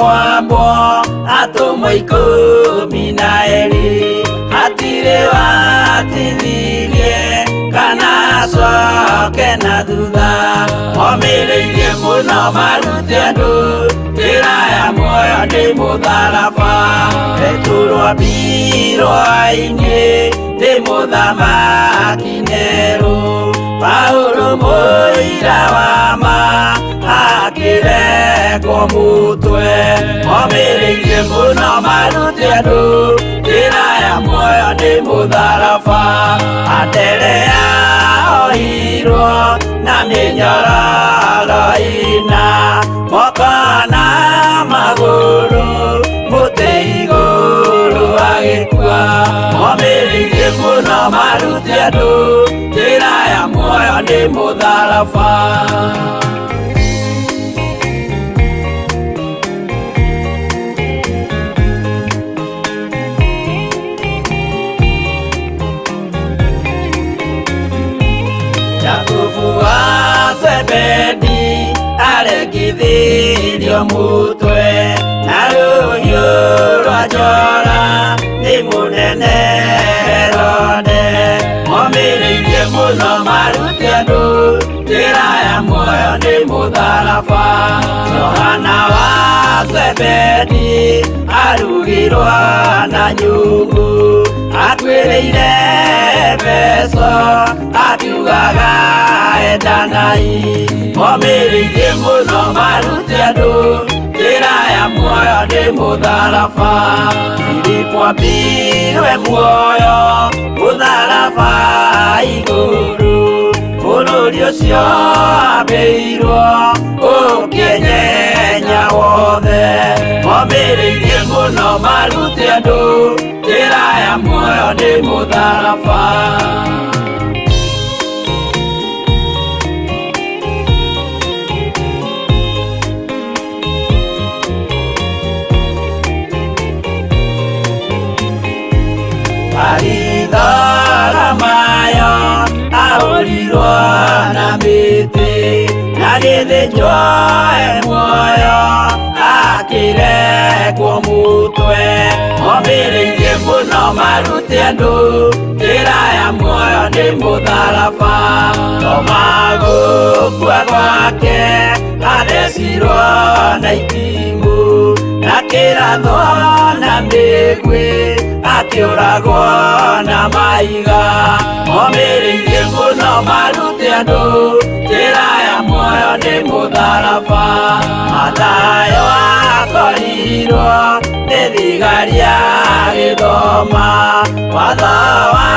Kwambwo atũmwo 12 hatirĩ watithirie kana acoke na thutha omĩrĩirie mũno marute andũ njĩra ya muoyo nĩ mũtharaba Petero ambirwo-inĩ nĩ mũthamaki Nero Paulo mũira wa ma akĩrekwo mũtwe omĩrĩirie mũno marute andũ njĩra ya muoyo nĩ mũtharaba Anderea ohirwo na mĩnyororo ĩna moko na magũrũ mũtĩ igũrũ agĩkua omĩrĩirie mũno marute andũ njĩra ya muoyo nĩ mũtharaba. Jakubu wa Zebedi arekithirio mutwe na rũhiũ rwa njora nĩ mũnene Herode omĩrĩirie mũno marute andũ njĩra ya muoyo nĩ mũtharaba Johana wa Zebedi arugirwo na nyungu atuĩrĩire Efeso akiugaga endanai omĩrĩirie mũno marute andũ njĩra ya muoyo nĩ mũtharaba Filipo ambirwe muoyo mũtharaba igũrũ bũrũri ũcio ambĩirwo ũkĩnyenya wothe omĩrĩirie mũno marute andũ njĩra ya muoyo nĩ mũtharaba. Baritholomayo ahũrirwo na mĩtĩ na gĩthĩnjwo e muoyo akĩrekwo mũtwe omĩrĩirie mũno marute andũ njĩra ya muoyo nĩ mũtharaba Toma gũkua gwake athecirwo na itimũ na kĩrathwo na mĩguĩ akĩũragwo na mahiga omĩrĩirie mũno marute andũ njĩra ya muoyo nĩ mũtharaba Mathayo akorirwo nĩ thigari agĩthoma watho wa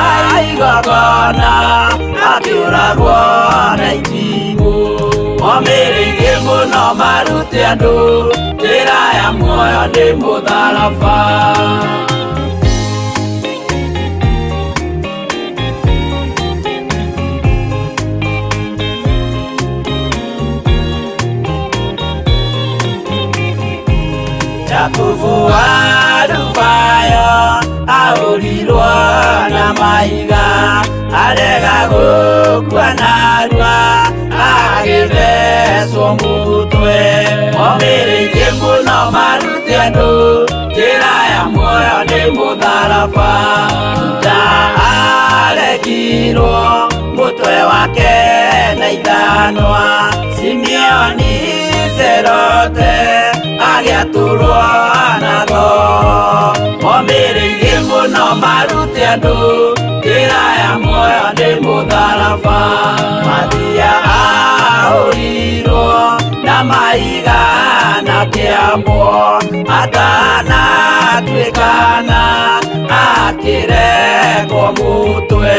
igongona akĩũragwo na itimũ omĩrĩirie mũno marute andũ njĩra ya muoyo nĩ mũtharaba. Jakubu wa Alufayo ahũrirwo na mahiga arega gũkua narua agĩthecwo mũtwe omĩrĩirie mũno marute andũ njĩra ya muoyo nĩ mũtharaba Juda arekirwo mũtwe wake na ithanwa Simeoni Zerote agĩatũrwo na thoo omĩrĩirie mũno marute andũ njĩra ya muoyo nĩ mũtharaba Mathia ahũrirwo na mahiga na kĩambwo atanatuĩkana akĩrekwo mũtwe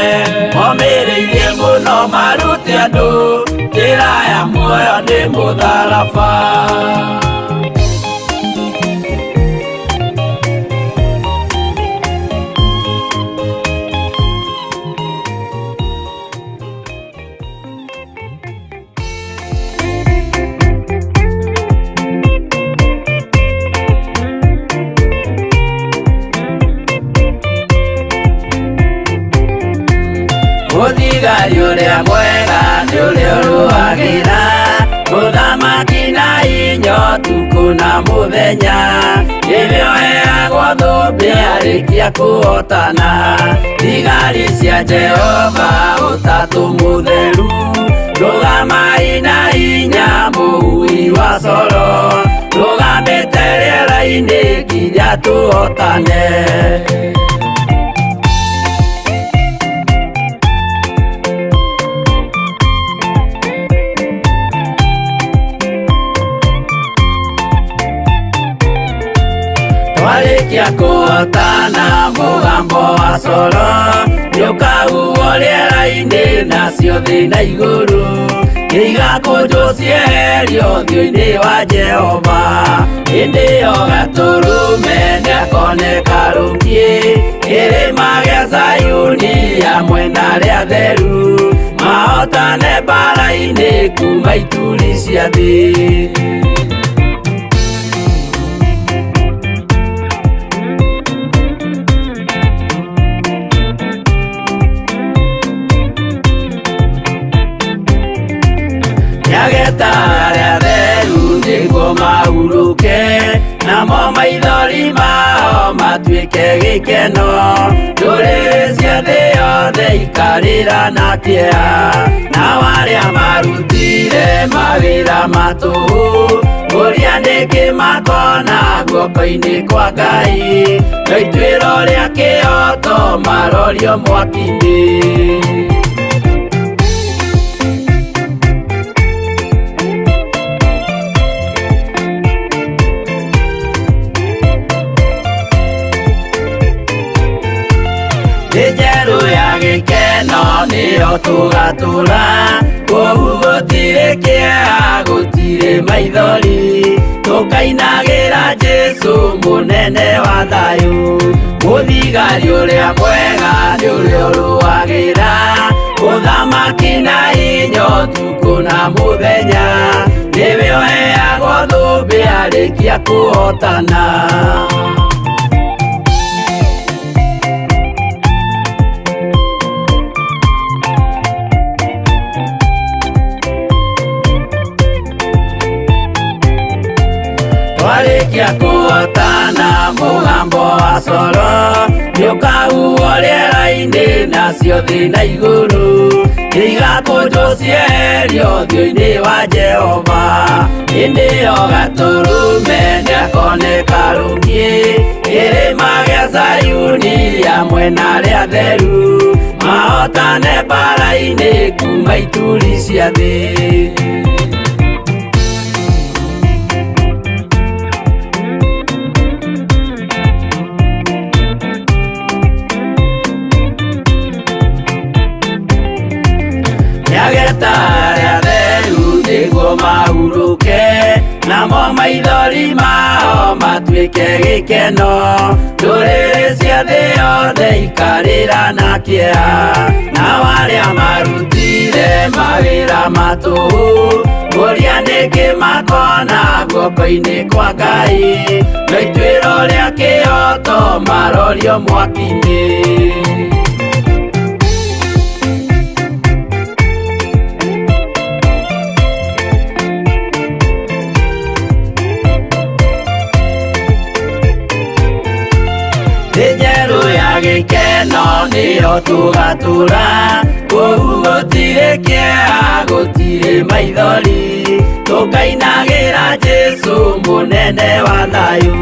omĩrĩirie mũno marute andũ njĩra ya muoyo nĩ mũtharaba. Mũthigari ũrĩa mwega nĩ ũrĩa ũrũagĩra mũthamaki na hinya ũtukũ na mũthenya, nĩwe ũheagwo thũmbĩ arĩkia kũhotana. Thigari cia Jehova ũtatũ mũtheru, rũgamai na hinya mũhui wa coro, rũgamĩte rĩera-inĩ nginya tũhotane. Twarĩkia kũhotana mũgambo wa coro, nĩũkahuhwo rĩera-inĩ nacio thĩ na igũrũ, igakũnjwo cieherio ũthiũ-inĩ wa Jehova. Hĩndĩ ĩyo Gatũrũme nĩakoneka rũkiĩ, kĩrĩma gĩa Zayuni hamwe na arĩa atheru, mahotane mbaara-inĩ kuma ituri cia thĩ. Nĩageta arĩa atheru nĩguo mahurũke, namo maithori mao matuĩke gĩkeno. Ndũrĩrĩ cia thĩ yothe ikarĩra na kĩeha, nao arĩa marutire mawĩra ma tũhũ, ũrĩa nĩkĩ makona guoko-inĩ kwa Ngai, no ituĩro rĩa kĩhooto marorio mwaki-inĩ. Thĩ njerũ ya gĩkeno nĩyo tũgatũra, kũu gũtirĩ kĩeha, gũtirĩ maithori, tũkainagĩra Jesũ mũnene wa thayũ. Mũthigari ũrĩa mwega nĩ ũrĩa ũrũagĩra ũthamaki na hinya ũtukũ na mũthenya, nĩwe ũheagwo thũmbĩ arĩkia kũhotana. Twarĩkia kũhotana mũgambo wa coro, nĩũkahuhwo rĩera-inĩ nacio thĩ na igũrũ, igakũnjwo cieherio ũthiũ-inĩ wa Jehova. Hĩndĩ ĩyo Gatũrũme nĩakoneka rũkiĩ, kĩrĩma gĩa Zayuni hamwe na arĩa atheru, mahotane mbaara-inĩ kuma ituri cia thĩ. Nĩageta arĩa atheru nĩguo mahurũke, namo maithori mao matuĩke gĩkeno. Ndũrĩrĩ cia thĩ yothe ikarĩra na kĩeha, nao arĩa marutire mawĩra ma tũhũ, ũrĩa nĩkĩ makona guoko-inĩ kwa Ngai, no ituĩro rĩa kĩhooto marorio mwaki-inĩ. Thĩ njerũ ya gĩkeno nĩyo tũgatũra, kũu gũtirĩ kĩeha, gũtirĩ maithori, tũkainagĩra Jesũ mũnene wa thayũ.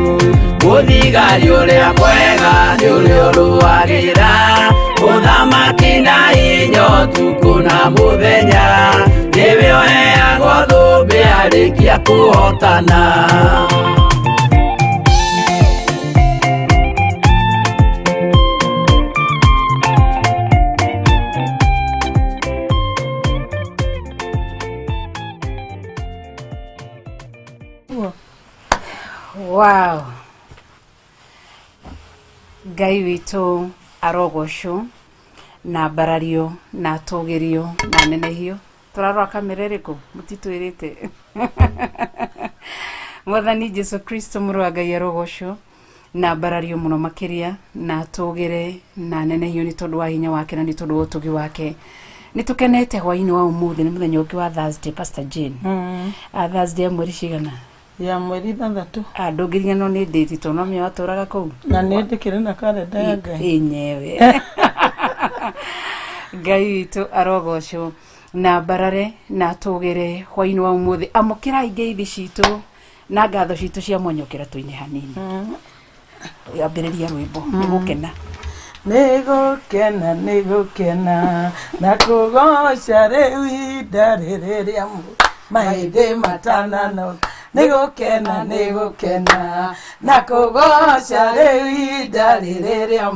Mũthigari ũrĩa mwega nĩ ũrĩa ũrũagĩra ũthamaki na hinya ũtukũ na mũthenya, nĩwe ũheagwo thũmbĩ arĩkia kũhotana. Wow. Ngai witũ arogocwo na mbarario na atũgĩrio na nenehio. Tũrarora kamera ĩrĩkũ? Mũtitwĩrĩte. Mwathani Jesu Kristo mũrũ wa Ngai arogocwo na mbarario mũno makĩria na atũgĩre na nenehio nĩ tondũ wa hinya wake na nĩ tondũ wa ũtugi wake. Nĩ tũkenete hwainĩ wa ũmũthĩ, nĩ mũthenya ũngĩ wa Thursday, Pastor Jane. Thursday ya mweri cigana? Ya mweri 6. Ah, ndũngĩriganĩrwo nĩ ndĩti tondũ no menya watũraga kũu. Na nĩ ndĩkĩrĩ na karenda ya Ngai. Ĩnyewe. Ngai witũ arogocwo na mbarare na atũgĩre hwainĩ wa ũmũthĩ. Amũkĩrai ngeithi citũ na ngatho citũ cia mwanya. Ũkĩra tũine hanini. Ambĩrĩria rwĩmbo nĩ gũkena. Nĩ gũkena, nĩ gũkena na kũgoca rĩu ihinda rĩrĩ rĩa mahĩndĩ matananoga. Nĩ gũkena, nĩ gũkena na kũgoca rĩu ihinda rĩrĩ rĩa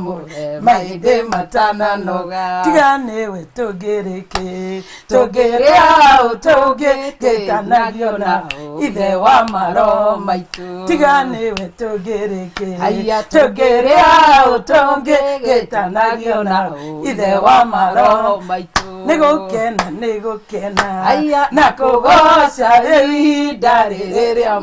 mahĩndĩ matananoga. Tiga nĩwe tũngĩrĩkĩ, tũngĩrĩa ũ, tũngĩgĩtanagio na ithe wa maroho maitũ. Tiga nĩwe tũngĩrĩkĩ, Aya, tũngĩrĩa ũ, tũngĩgĩtanagio na ithe wa maroho maitũ. Nĩ gũkena, nĩ gũkena Aya. na kũgoca rĩu ihinda rĩrĩ rĩa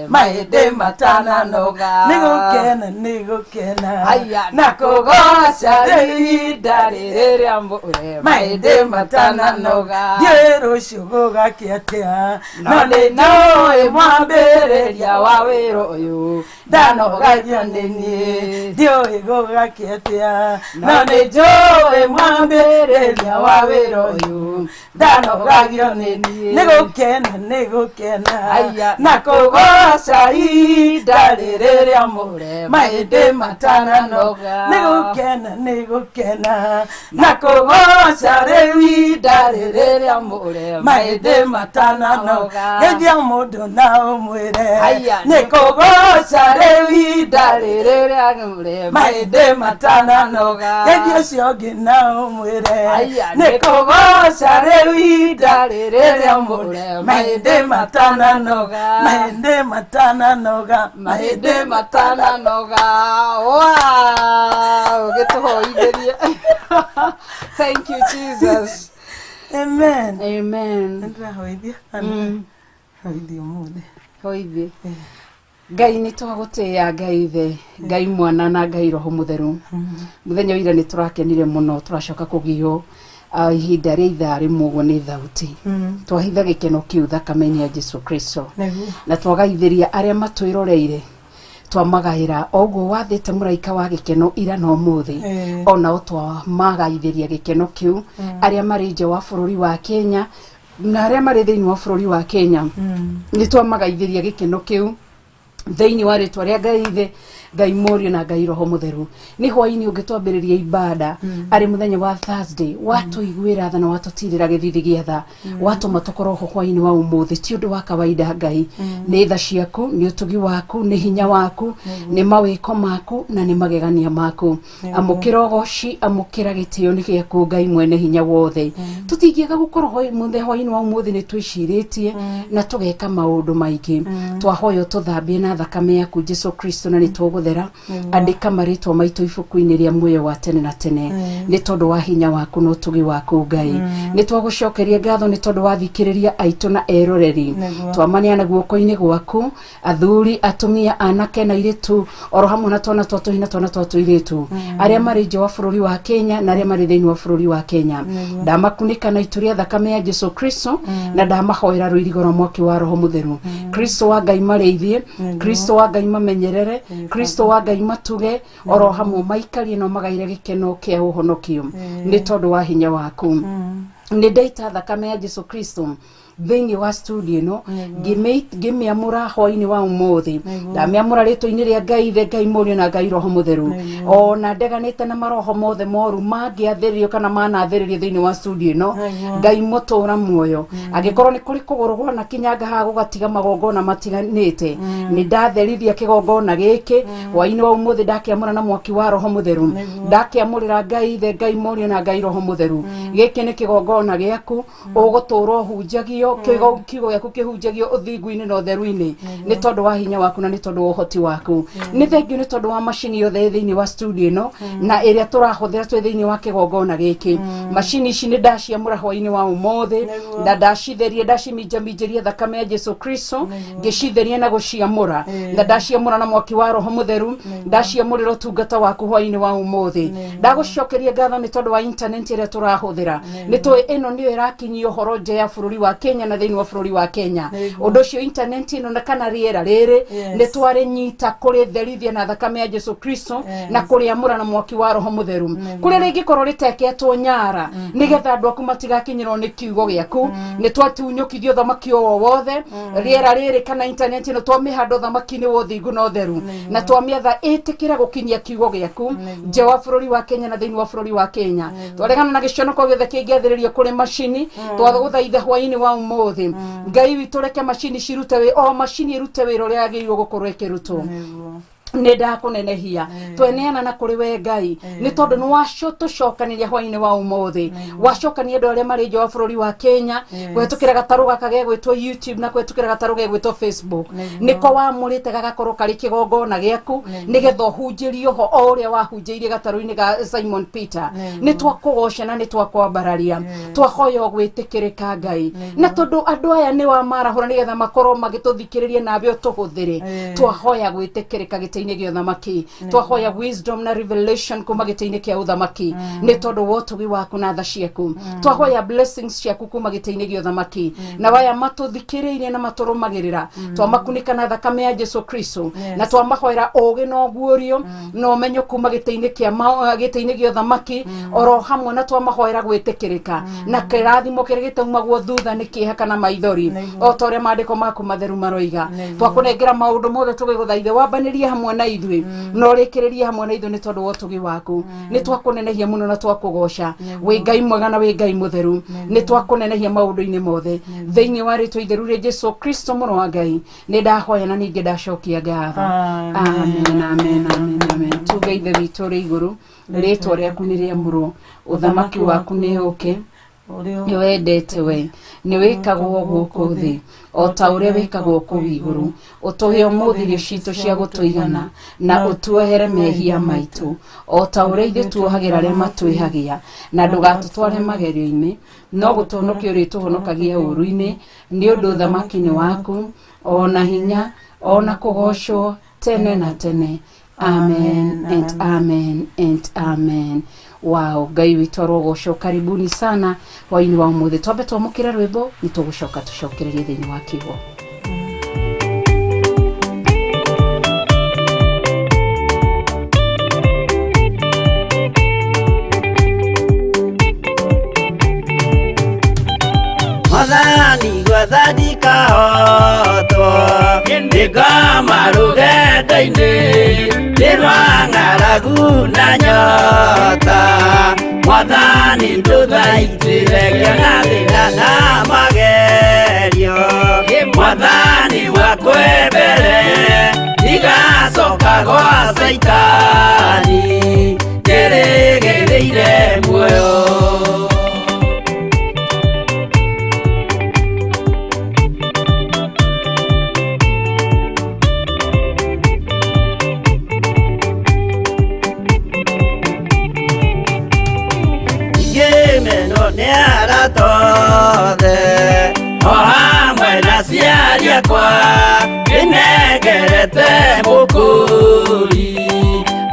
mahĩndĩ matananoga. Nĩ gũkena, nĩ gũkena Aya. na kũgoca rĩu ihinda rĩrĩ rĩrĩa mahĩndĩ matananoga. Ndiũĩ rũciũ gũgakĩa atĩa, no nĩ njũĩ mwambĩrĩria wa wĩra ũyũ ndanogagio nĩ niĩ. Ndiũĩ gũgakĩa atĩa, no nĩ njũĩ mwambĩrĩria wa wĩra ũyũ ndanogagio nĩ niĩ. Nĩ gũkena, nĩ gũkena Aya. na kũgoca ihinda rĩrĩ rĩa mahĩndĩ matananoga. Nĩ gũkena, nĩ gũkena na kũgoca rĩu ihinda rĩrĩ rĩa mahĩndĩ matananoga. Geithia mũndũ na ũmwĩre Aya. nĩ kũgoca rĩu ihinda rĩrĩ rĩrĩa mahĩndĩ matananoga. Geithia ũcio ũngĩ na ũmwĩre Aya. nĩ kũgoca rĩu ihinda rĩrĩa mahĩndĩ matananoga, mahĩndĩ matananoga, mahĩndĩ matananoga. Wow, gĩtũhoithĩrie. Thank you, Jesus. Amen. Amen. Nĩndĩrahoithia hoithia ũmũthĩ. Hoithie Ngai. Nĩ twagũtĩĩa, Ngai Ithe, Ngai Mwana na Ngai Roho Mũtheru. Mũthenya wa ira nĩ tũrakenire mũno, tũracoka kũgio ihinda rĩa ithaa rĩmwe ũguo nĩ thauti. Twahitha gĩkeno kĩu thakame-inĩ ya Jesu Kristo Nĩguo. Na twagaithĩria arĩa matwĩroreire, twamagaĩra o ũguo wathĩte mũraika wa gĩkeno ira na ũmũthĩ. Onao twamagaithĩria gĩkeno kĩu, arĩa marĩ nja wa bũrũri wa Kenya na arĩa marĩ thĩinĩ wa bũrũri wa Kenya, nĩ twamagaithĩria gĩkeno kĩu thĩinĩ wa rĩtwa rĩa Ngai Ithe, Ngai Mũriũ na Ngai Roho Mũtheru. Nĩ hwainĩ ũngĩ twambĩrĩria ibada arĩ mũthenya wa Thursday. Watũiguĩra tha na watũtirĩra gĩthithi gĩa tha, watũma tũkorwo ho hwainĩ wa ũmũthĩ. Ti ũndũ wa kawaida, Ngai, nĩ tha ciaku, nĩ ũtugi waku, nĩ hinya waku, nĩ mawĩko maku na nĩ magegania maku. Amũkĩra ũgoci, amũkĩra gĩtĩo nĩ gĩaku, Ngai mwene hinya wothe. Tũtingĩaga gũkorwo mũthenya hwainĩ wa ũmũthĩ nĩ twĩcirĩtie na tũgeka maũndũ maingĩ. Twahoya tũthambie na thakame yaku Jesu Kristo na nĩ tũgũthera. Andĩka marĩtwa maitũ ibuku-inĩ rĩa muoyo wa tene na tene nĩ tondũ wa hinya waku na ũtugi waku. Ngai, nĩ twagũcokeria ngatho nĩ tondũ wa thikĩrĩria aitũ na eroreri. Twamaneana guoko-inĩ gwaku, athuri, atumia, anake na airĩtu, oro hamwe na twana twa tũhĩ na twana twa tũirĩtu, arĩa marĩ nja wa bũrũri wa Kenya na arĩa marĩ thĩinĩ wa bũrũri wa Kenya. Ndamakunĩka na itu rĩa thakame ya Jesu Kristo na ndamahoera rũirigo rwa mwaki wa Roho Mũtheru. Kristo wa Ngai marĩithie, Kristo wa Ngai mamenyerere, Kristo wa Ngai matuge, oro hamwe maikarie na magaire gĩkeno kĩa ũhonokio nĩ tondũ wa hinya waku. Nĩ ndaita thakame ya Jesu Kristo thĩinĩ wa studio ĩno, ngĩmĩamũra hwainĩ wa ũmũthĩ. Ndamĩamũra rĩtwa-inĩ rĩa Ngai Ithe, Ngai Mũriũ na Ngai Roho Mũtheru. Ona ndeganĩte na maroho mothe moru mangĩathĩrĩrio kana manathĩrĩrio thĩinĩ wa studio ĩno. Ngai mũtũra muoyo, angĩkorwo nĩ kũrĩ kũgũrũ gwana kinyanga haha gũgatiga magongona matiganĩte, nĩ ndatherithia kĩgongona gĩkĩ hwainĩ wa ũmũthĩ. Ndakĩamũra na mwaki wa Roho Mũtheru. Ndakĩamũrĩra Ngai Ithe, Ngai Mũriũ na Ngai Roho Mũtheru. Gĩkĩ nĩ kĩgongona gĩaku ũgũtũra ũhunjagio, kiugo gĩaku kĩhunjagio ũthingu-inĩ na ũtheru-inĩ nĩ tondũ wa hinya waku na nĩ tondũ wa ũhoti waku. Nĩ thengiũ nĩ tondũ wa macini yothe ĩ thĩinĩ wa studio ĩno na ĩrĩa tũrahũthĩra twĩ thĩinĩ wa kĩgongona gĩkĩ. Macini ici nĩ ndaciamũra hwainĩ wa ũmũthĩ na ndacitheria, ndaciminjaminjĩria thakame ya Jesu Kristo, ngĩcitheria na gũciamũra, na ndaciamũra na mwaki wa Roho Mũtheru. Ndaciamũrĩra ũtungata waku hwainĩ wa ũmũthĩ. Ndagũcokeria ngatho nĩ tondũ wa internet ĩrĩa tũrahũthĩra. Nĩ tũĩ ĩno nĩyo ĩrakinyia ũhoro nja ya bũrũri wa Kenya. Kenya na thĩinĩ wa bũrũri wa Kenya. Nĩguo. Ũndũ ũcio internet ĩno na kana rĩera rĩrĩ, Yes. nĩ twarĩnyita kũrĩtherithia na thakame ya Jesu Kristo, Yes. na kũrĩamũra na mwaki wa Roho Mũtheru, kũrĩa rĩngĩkorwo rĩteketwo nyara, nĩgetha andũ aku matigakinyĩrwo nĩ kiugo gĩaku. Nĩ twatunyũkithio thamaki o wothe rĩera rĩrĩ kana internet ĩno, twamĩhanda ũthamaki-inĩ wa ũthingu na ũtheru, na twamĩatha ĩtĩkĩre gũkinyia kiugo gĩaku nja wa bũrũri wa Kenya na thĩinĩ wa bũrũri wa Kenya. Twaregana na gĩconoko gĩothe kĩngĩathĩrĩrio kũrĩ macini. Twagũthaitha hwaĩ-inĩ wa ũmũthĩ, Ngai witũ, reke macini cirute wĩ o macini ĩrute wĩra ũrĩa yagĩrĩirwo gũkorwo ĩkĩrutwo. Nĩguo. Nĩ ndakũnenehia, tweneana na kũrĩ we Ngai, nĩ tondũ nĩ wacũtũcokanĩria hwaĩ-inĩ wa ũmũthĩ, wacokania andũ arĩa marĩ nja wa bũrũri wa Kenya kũhetũkĩra gatarũ gaka gegwĩtwo YouTube na kũhetũkĩra gatarũ gegwĩtwo Facebook. Nĩko wamũrĩte gagakorwo karĩ kĩgongona gĩaku, nĩgetha ũhunjĩrio ho o ũrĩa wahunjĩirie gatarũ-inĩ ga Simon Peter. Nĩ twakũgoca na nĩ twakwambararia, twahoya gwĩtĩkĩrĩka, Ngai, na tondũ andũ aya nĩ wamarahũra nĩgetha makorwo magĩtũthikĩrĩria nawe ũtũhũthĩre. Twahoya gwĩtĩkĩrĩka gĩtĩ-inĩ gĩa ũthamaki, twahoya wisdom na revelation kuma gĩtĩ-inĩ kĩa ũthamaki, nĩ tondũ wa ũtugi waku na tha ciaku. Twahoya blessings ciaku kuma gĩtĩ-inĩ gĩa ũthamaki, na waya matũthikĩrĩirie na matũrũmagĩrĩra, twamakunĩka na thakame ya Jesu Kristo, na twamahoera ũgĩ na ũguũrio na ũmenyo kuma gĩtĩ-inĩ kĩa gĩtĩ-inĩ gĩa ũthamaki oro hamwe, na twamahoera gwĩtĩkĩrĩka na kĩrathimo kĩrĩa gĩtaumagwo thutha nĩ kĩeha kana maithori, o ta ũrĩa maandĩko maku matheru maroiga. Twakũnengera maũndũ mothe tũgĩgũthaithe wambanĩrie hamwe na ithuĩ na ũrĩkĩrĩrie hamwe na ithuĩ, nĩ tondũ wa ũtugi waku. Nĩ twakũnenehia mũno na twakũgoca, wĩ Ngai mwega na wĩ Ngai mũtheru. Nĩ twakũnenehia maũndũ-inĩ mothe thĩinĩ wa rĩtwa itheru rĩa Jesu Kristo, mũrũ wa Ngai, nĩ ndahoya na ningĩ ndacokia ngatho. Amen, amen, amen, amen. Tuge: Ithe witũ ũrĩ igũrũ, rĩtwa rĩaku nĩ rĩamũrwo, ũthamaki waku nĩ ũke, Ũrĩa nĩ wendete we nĩ wĩkagwo gũkũ thĩ o ta ũrĩa wĩkagwo kũu igũrũ. Ũtũhe ũmũthĩ irio citũ cia gũtũigana, na ũtuohere mehia maitũ o ta ũrĩa ithuĩ tuohagĩra arĩa matwĩhagia, na ndũgatũtware magerio-inĩ, no gũtũhonokia ũrĩtũhonokagia ũũru-inĩ, nĩ ũndũ ũthamaki nĩ waku, ona hinya, ona kũgocwo tene na tene. Amen and amen and amen. Wow, Ngai witũ arogocwo. Karibuni sana hwaini wa ũmũthĩ. Twambe twamũkĩre rwĩmbo, nĩ tũgũcoka tũcokererie thĩinĩ wa kiugo. Mwathani gwetha ndikahotwo, ndĩngoma rũgendo-inĩ nĩ rwa ng'aragu na nyota. Mwathani, ndũthaitĩre ngĩona thĩna na magerio. Mwathani wakwembere, ndigacoka gwa Caitani, njĩrĩgĩrĩire muoyo. Ngĩmenwo nĩ arata othe o hamwe na aciari akwa, ndĩnengerete mũkũri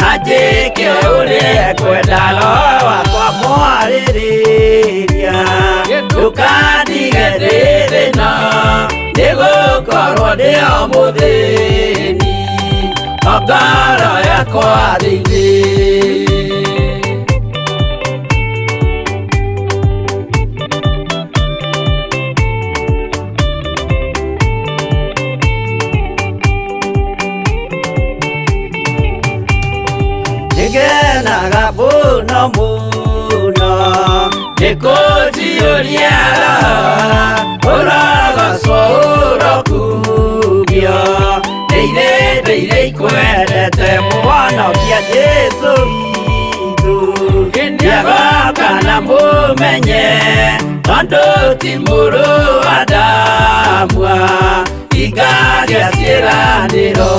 anjĩke ũrĩa ekwenda. Roho wakwa mwarĩrĩria, ndũkandige ndĩ thĩna, nĩgũkorwo ndĩ o mũthĩni o ngoro yakwa thĩinĩ. Nĩngenaga mũno mũno nĩkũnjiyũria roho, ũrogocwo, ũrokugio, ndĩire ndĩire ikwendete, mũhonokia Jesũ witũ. Nĩagoka na mũmenye, tondũ ti mũrũ wa Adamu ingagĩa ciĩranĩro.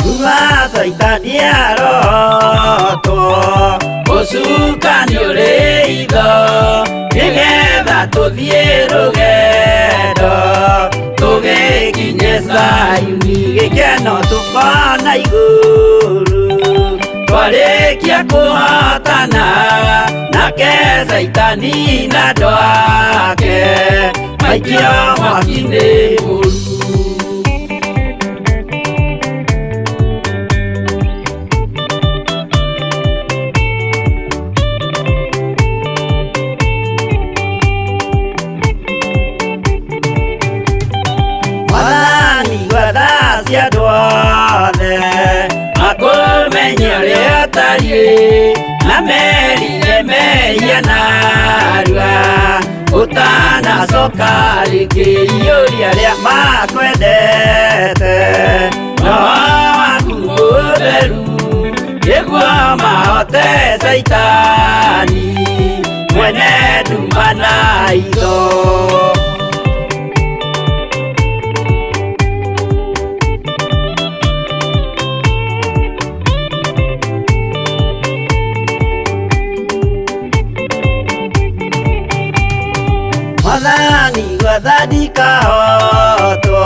Kuma Caitani arotwo, ũcukani ũrĩ itho, nĩgetha tũthiĩ rũgendo. Zayuni gĩkeno tũkona igũrũ twarĩkia kũhotana nake Caitani na andũ ake maikio mwaki-inĩ mũru. Mwathani gwetha cia andũ othe makũmenye ũrĩa ũtariĩ na merire mehia narua ũtanacoka rĩngĩ iyũria arĩa makwendete roho waku mũtheru nĩguo mahote Caitani mwene nduma na itho. Mwathani gwetha ndikahotwo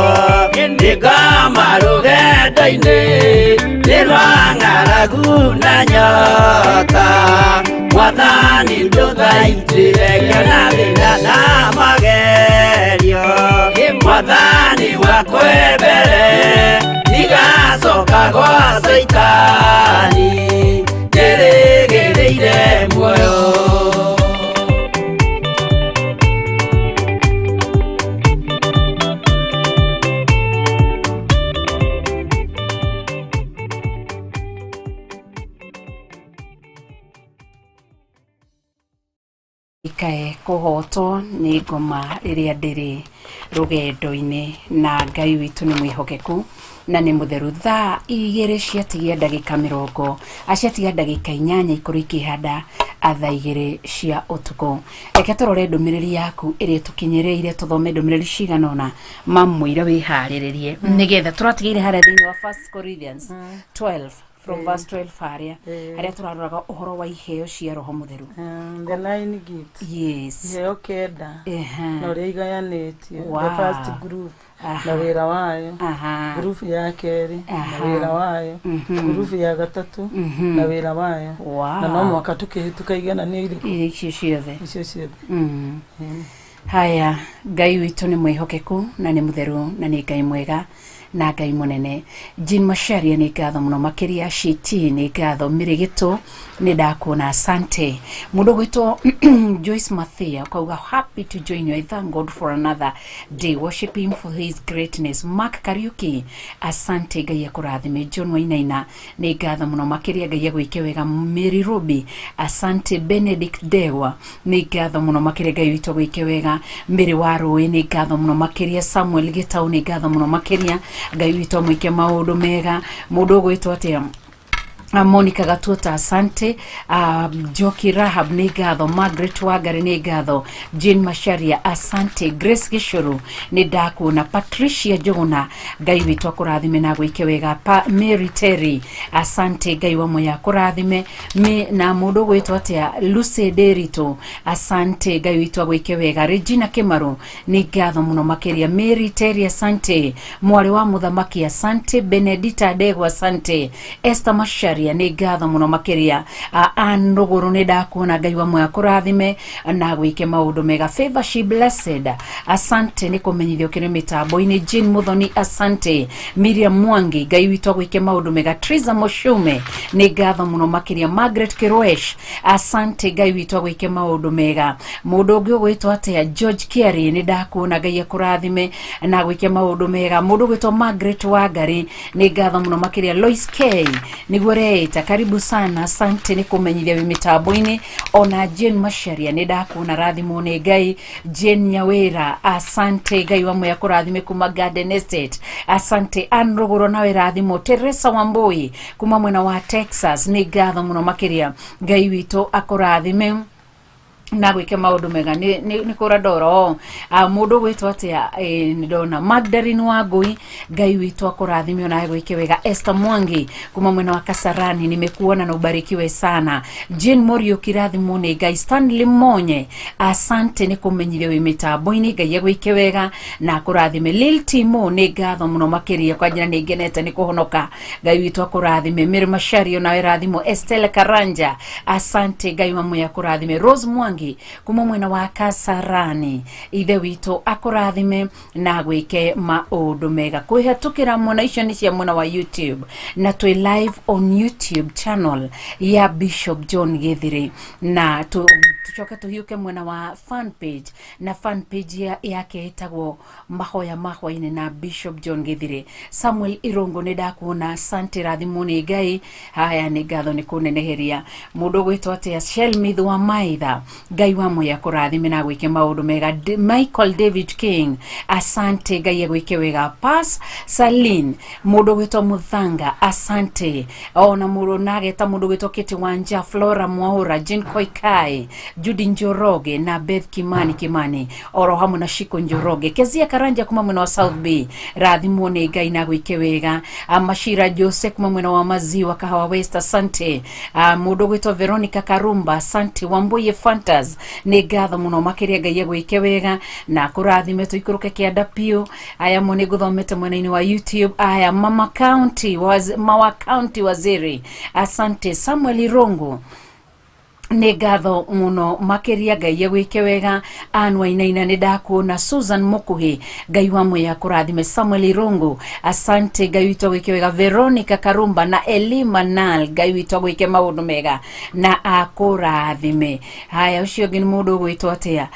nĩngoma rũgendo-inĩ nĩ rwa ng'aragu na nyota Mwathani ndũthaitĩre ngĩona thĩna na magerio Mwathani wakwe mbere ndigacoka gwa Caitani ndĩrĩgĩrĩire muoyo. Ikae kũhotwo nĩ ngoma rĩrĩa ndĩrĩ rũgendo-inĩ na Ngai witũ nĩ mwĩhokeku na nĩ mũtheru. Thaa 2 ciatigia ndagĩka 20 aciatiga ndagĩka 8 ikorwo ikĩhanda thaa 2 cia ũtukũ. Reke tũrore ndũmĩrĩri yaku ĩrĩa tũkinyĩrĩire, tũthome ndũmĩrĩri cigana ũna mamũira wĩharĩrĩrie nĩgetha tũratigĩire harĩa thĩinĩ wa First Corinthians 12 from verse 12 harĩa harĩa tũraroraga ũhoro wa iheo cia roho mũtheru. The nine gifts. Yes. Iheo 9 na ũrĩa igayanĩtio. Wow. The first group na wĩra wayo, group ya kerĩ na wĩra wayo, group ya gatatũ na wĩra wayo. Wow. Na no mwaka tũkĩhĩtũka igenanio irĩkũ iria icio ciothe icio ciothe. Haya, Ngai witũ nĩ mwĩhokeku na nĩ mũtheru na nĩ Ngai mwega na Ngai mũnene. Jean Macharia nĩ ngatho mũno makĩria, Shiti nĩ ngatho, Mĩrĩgĩtũ nĩ ndakuona, asante. Mũndũ gwĩtwo Joyce Mathia ukauga happy to join you, I thank God for another day, worship him for his greatness. Mark Kariuki, asante, Ngai akũrathime. John Wainaina nĩ ngatho mũno makĩria, Ngai agwĩke wega. Mary Ruby, asante. Benedict Dewa nĩ ngatho mũno makĩria, Ngai witũ agwĩke wega. Mary wa Rũĩ nĩ ngatho mũno makĩria. Samuel Gĩtau nĩ ngatho mũno makĩria, Ngai witũ amwĩke maũndũ mega. Mũndũ ũgwĩtwo atĩa, Monica Gatuota, asante. Njoki Rahab nĩ ngatho, Margaret Wangari nĩ ngatho, Jane Macharia asante, Grace Gĩcũrũ nĩ ndakuona, Patricia Njũgũna Ngai witũ akũrathime na agwĩke wega. Mary Terry asante, Ngai wa moya akũrathime. Na mũndũ ũgwĩtwo atĩa, Lucy Nderitu asante, Ngai witũ agwĩke wega. Regina Kĩmaru nĩ ngatho mũno makĩria. Mary Terry asante, mwarĩ wa mũthamaki asante, Benedita Ndegwa asante, Esther Macharia nĩ ngatho mũno makĩria. Ann Rũgũrũ nĩ ndakuona, Ngai wa moya akũrathime na agwĩke maũndũ mega. Favor she blessed asante nĩ kũmenyithio kĩrĩ mĩtambo-inĩ. Jane Muthoni asante, Miriam Mwangi Ngai witũ agwĩke maũndũ mega. Triza Mushume nĩ ngatho mũno makĩria. Margaret Kirwesh asante, Ngai witũ agwĩke maũndũ mega. Mũndũ ũngĩ ũgwĩtwo atĩa, George Kiari nĩ ndakuona, Ngai akũrathime na agwĩke maũndũ mega. Mũndũ ũgwĩtwo Margaret Wangari nĩ ngatho mũno makĩria. Lois K nĩguo reita, karibu sana, asante nĩ kũmenyithia wĩ mĩtambo-inĩ. Ona Jane Macharia nĩ ndakuona, rathimwo nĩ Ngai. Jane Nyawĩra asante, Ngai wa moya kũrathime kuma Garden Estate, asante. Ann Rũgũrũ nawe rathimwo. Teresa Wambui kuma mwena wa Texas nĩ ngatho mũno makĩria, Ngai witũ akũrathime. Na gwĩke maũndũ mega nĩ kũra ndora o mũndũ gwĩtwo atĩa? Nĩ ndona Magdalene wa Ngui, Ngai witũ akũrathime ona gwĩke wega. Esther Mwangi kuma mwena wa Kasarani, nimekuona na ubarikiwe sana. Jane Morio, kirathimwo nĩ Ngai. Stanley Monye, asante nĩ kũmenyithia wĩ mĩtambo-inĩ, Ngai agwĩke wega na akũrathime. Lil Timo, nĩ ngatho mũno makĩria kwa njĩra nĩ ngenete nĩ kũhonoka, Ngai witũ akũrathime. Mary Machario, nawe rathimo. Estelle Karanja, asante, Ngai wa muya akũrathime. Rose Mwangi kuma mwena wa Kasarani, ithe witũ akũrathime na gwĩke maũndũ mega. Kwĩhatũkĩra mwena icio nĩ cia mwena wa YouTube, na twĩ live on YouTube channel ya Bishop John Githiri, na tũcoke tũhiũke mwena wa fan page, na fan page yake ĩtagwo Mahoya ma Hwainĩ na Bishop John Githiri. Samuel Irungu, nĩ ndakuona, asante, rathimwo nĩ Ngai. Haya, nĩ ngatho nĩ kũneneheria. Mũndũ ũgwĩtwo atĩa? Shelmith wa Maitha, Ngai wa muya kũrathime na gwĩke maũndũ mega. Michael David King, asante, Ngai agwĩke wega. Pas Salin, mũndũ ũgwĩtwo Muthanga, asante. Ona mũndũ nageta mũndũ ũgwĩtwo Kiti Wanja, Flora Mwaura, Jane Koikai, Judy Njoroge na Beth Kimani Kimani, oro hamwe na Shiko Njoroge, Kezia Karanja kuma mwena wa South Bay, rathimwo nĩ Ngai na gwĩke wega. Mashira Jose kuma mwena wa Maziwa Kahawa West, asante. Mũndũ ũgwĩtwo Veronica Karumba, asante. Wambuye Fantas, nĩ ngatho mũno makĩria, Ngai agwĩke wega na kũrathime. Tũikũrũke kĩanda piũ. Aya mo nĩ ngũthomete mwena-inĩ wa YouTube. Aya Mama County was, Mawa County Waziri, asante. Samuel Irungu, nĩ ngatho mũno makĩria, Ngai agwĩke wega. Ann Wainaina, nĩ ndakuona. Susan Mukuhi, Ngai wa mwĩa kũrathime. Samuel Irungu, asante, Ngai witũ agwĩke wega. Veronica Karumba na Elima Nal, Ngai witũ agwĩke maũndũ mega na akũrathime. Haya, ũcio ũngĩ nĩ mũndũ ũgwĩtwo atĩa?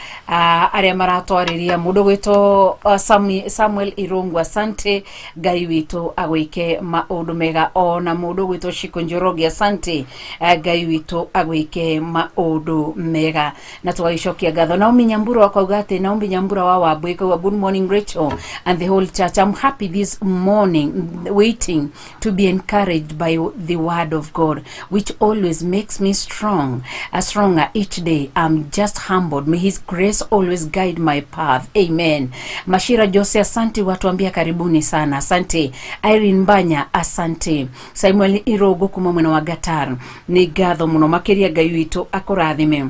Arĩa maratwarĩria, mũndũ ũgwĩtwo Samuel Irungu, asante, Ngai witũ agwĩke maũndũ mega. Ona mũndũ ũgwĩtwo Shiko Njoroge, asante, Ngai witũ agwĩke maũndũ mega na tũgagĩcokia ngatho. Naomi Nyambura akauga atĩ, Naomi Nyambura wa Wambui akauga, "Good morning, Rachel and the whole church. I'm happy this morning, waiting to be encouraged by the word of God, which always makes me strong, stronger each day. I'm just humbled. May his grace always guide my path. Amen." Mashira Jose, asante, watuambia karibuni sana, asante. Irene Mbanya, asante. Samuel Irogo kuma mwena wa Gatar, nĩ ngatho mũno makĩria, Ngai witũ akũrathime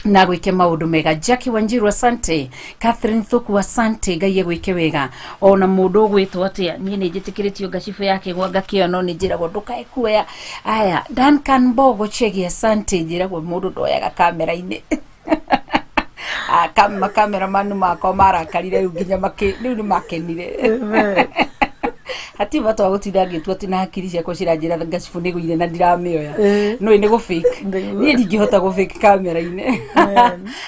na gwĩke maũndũ mega. Jackie Wanjiru, asante. Catherine Thuku, asante, Ngai agwĩke wega. Ona mũndũ ũgwĩtwo atĩa? Niĩ nĩ njĩtĩkĩrĩtio ngacibũ yake gwa ngakĩoya, no nĩ njĩragwo ndũkae kuoya. Aya, Duncan Mbogo Chege, asante. Njĩragwo mũndũ ndoyaga kamera-inĩ. Makameraman makwa marakarire rĩu nginya rĩu nĩ makenire. Hatirĩ bata wa gũtinda ngĩtua atĩ na hakiri ciakwa ciranjĩra ngacibũ nĩ gũire na ndiramĩoya. No nĩ gũ fake. Niĩ ndingĩhota gũ fake kamera-inĩ.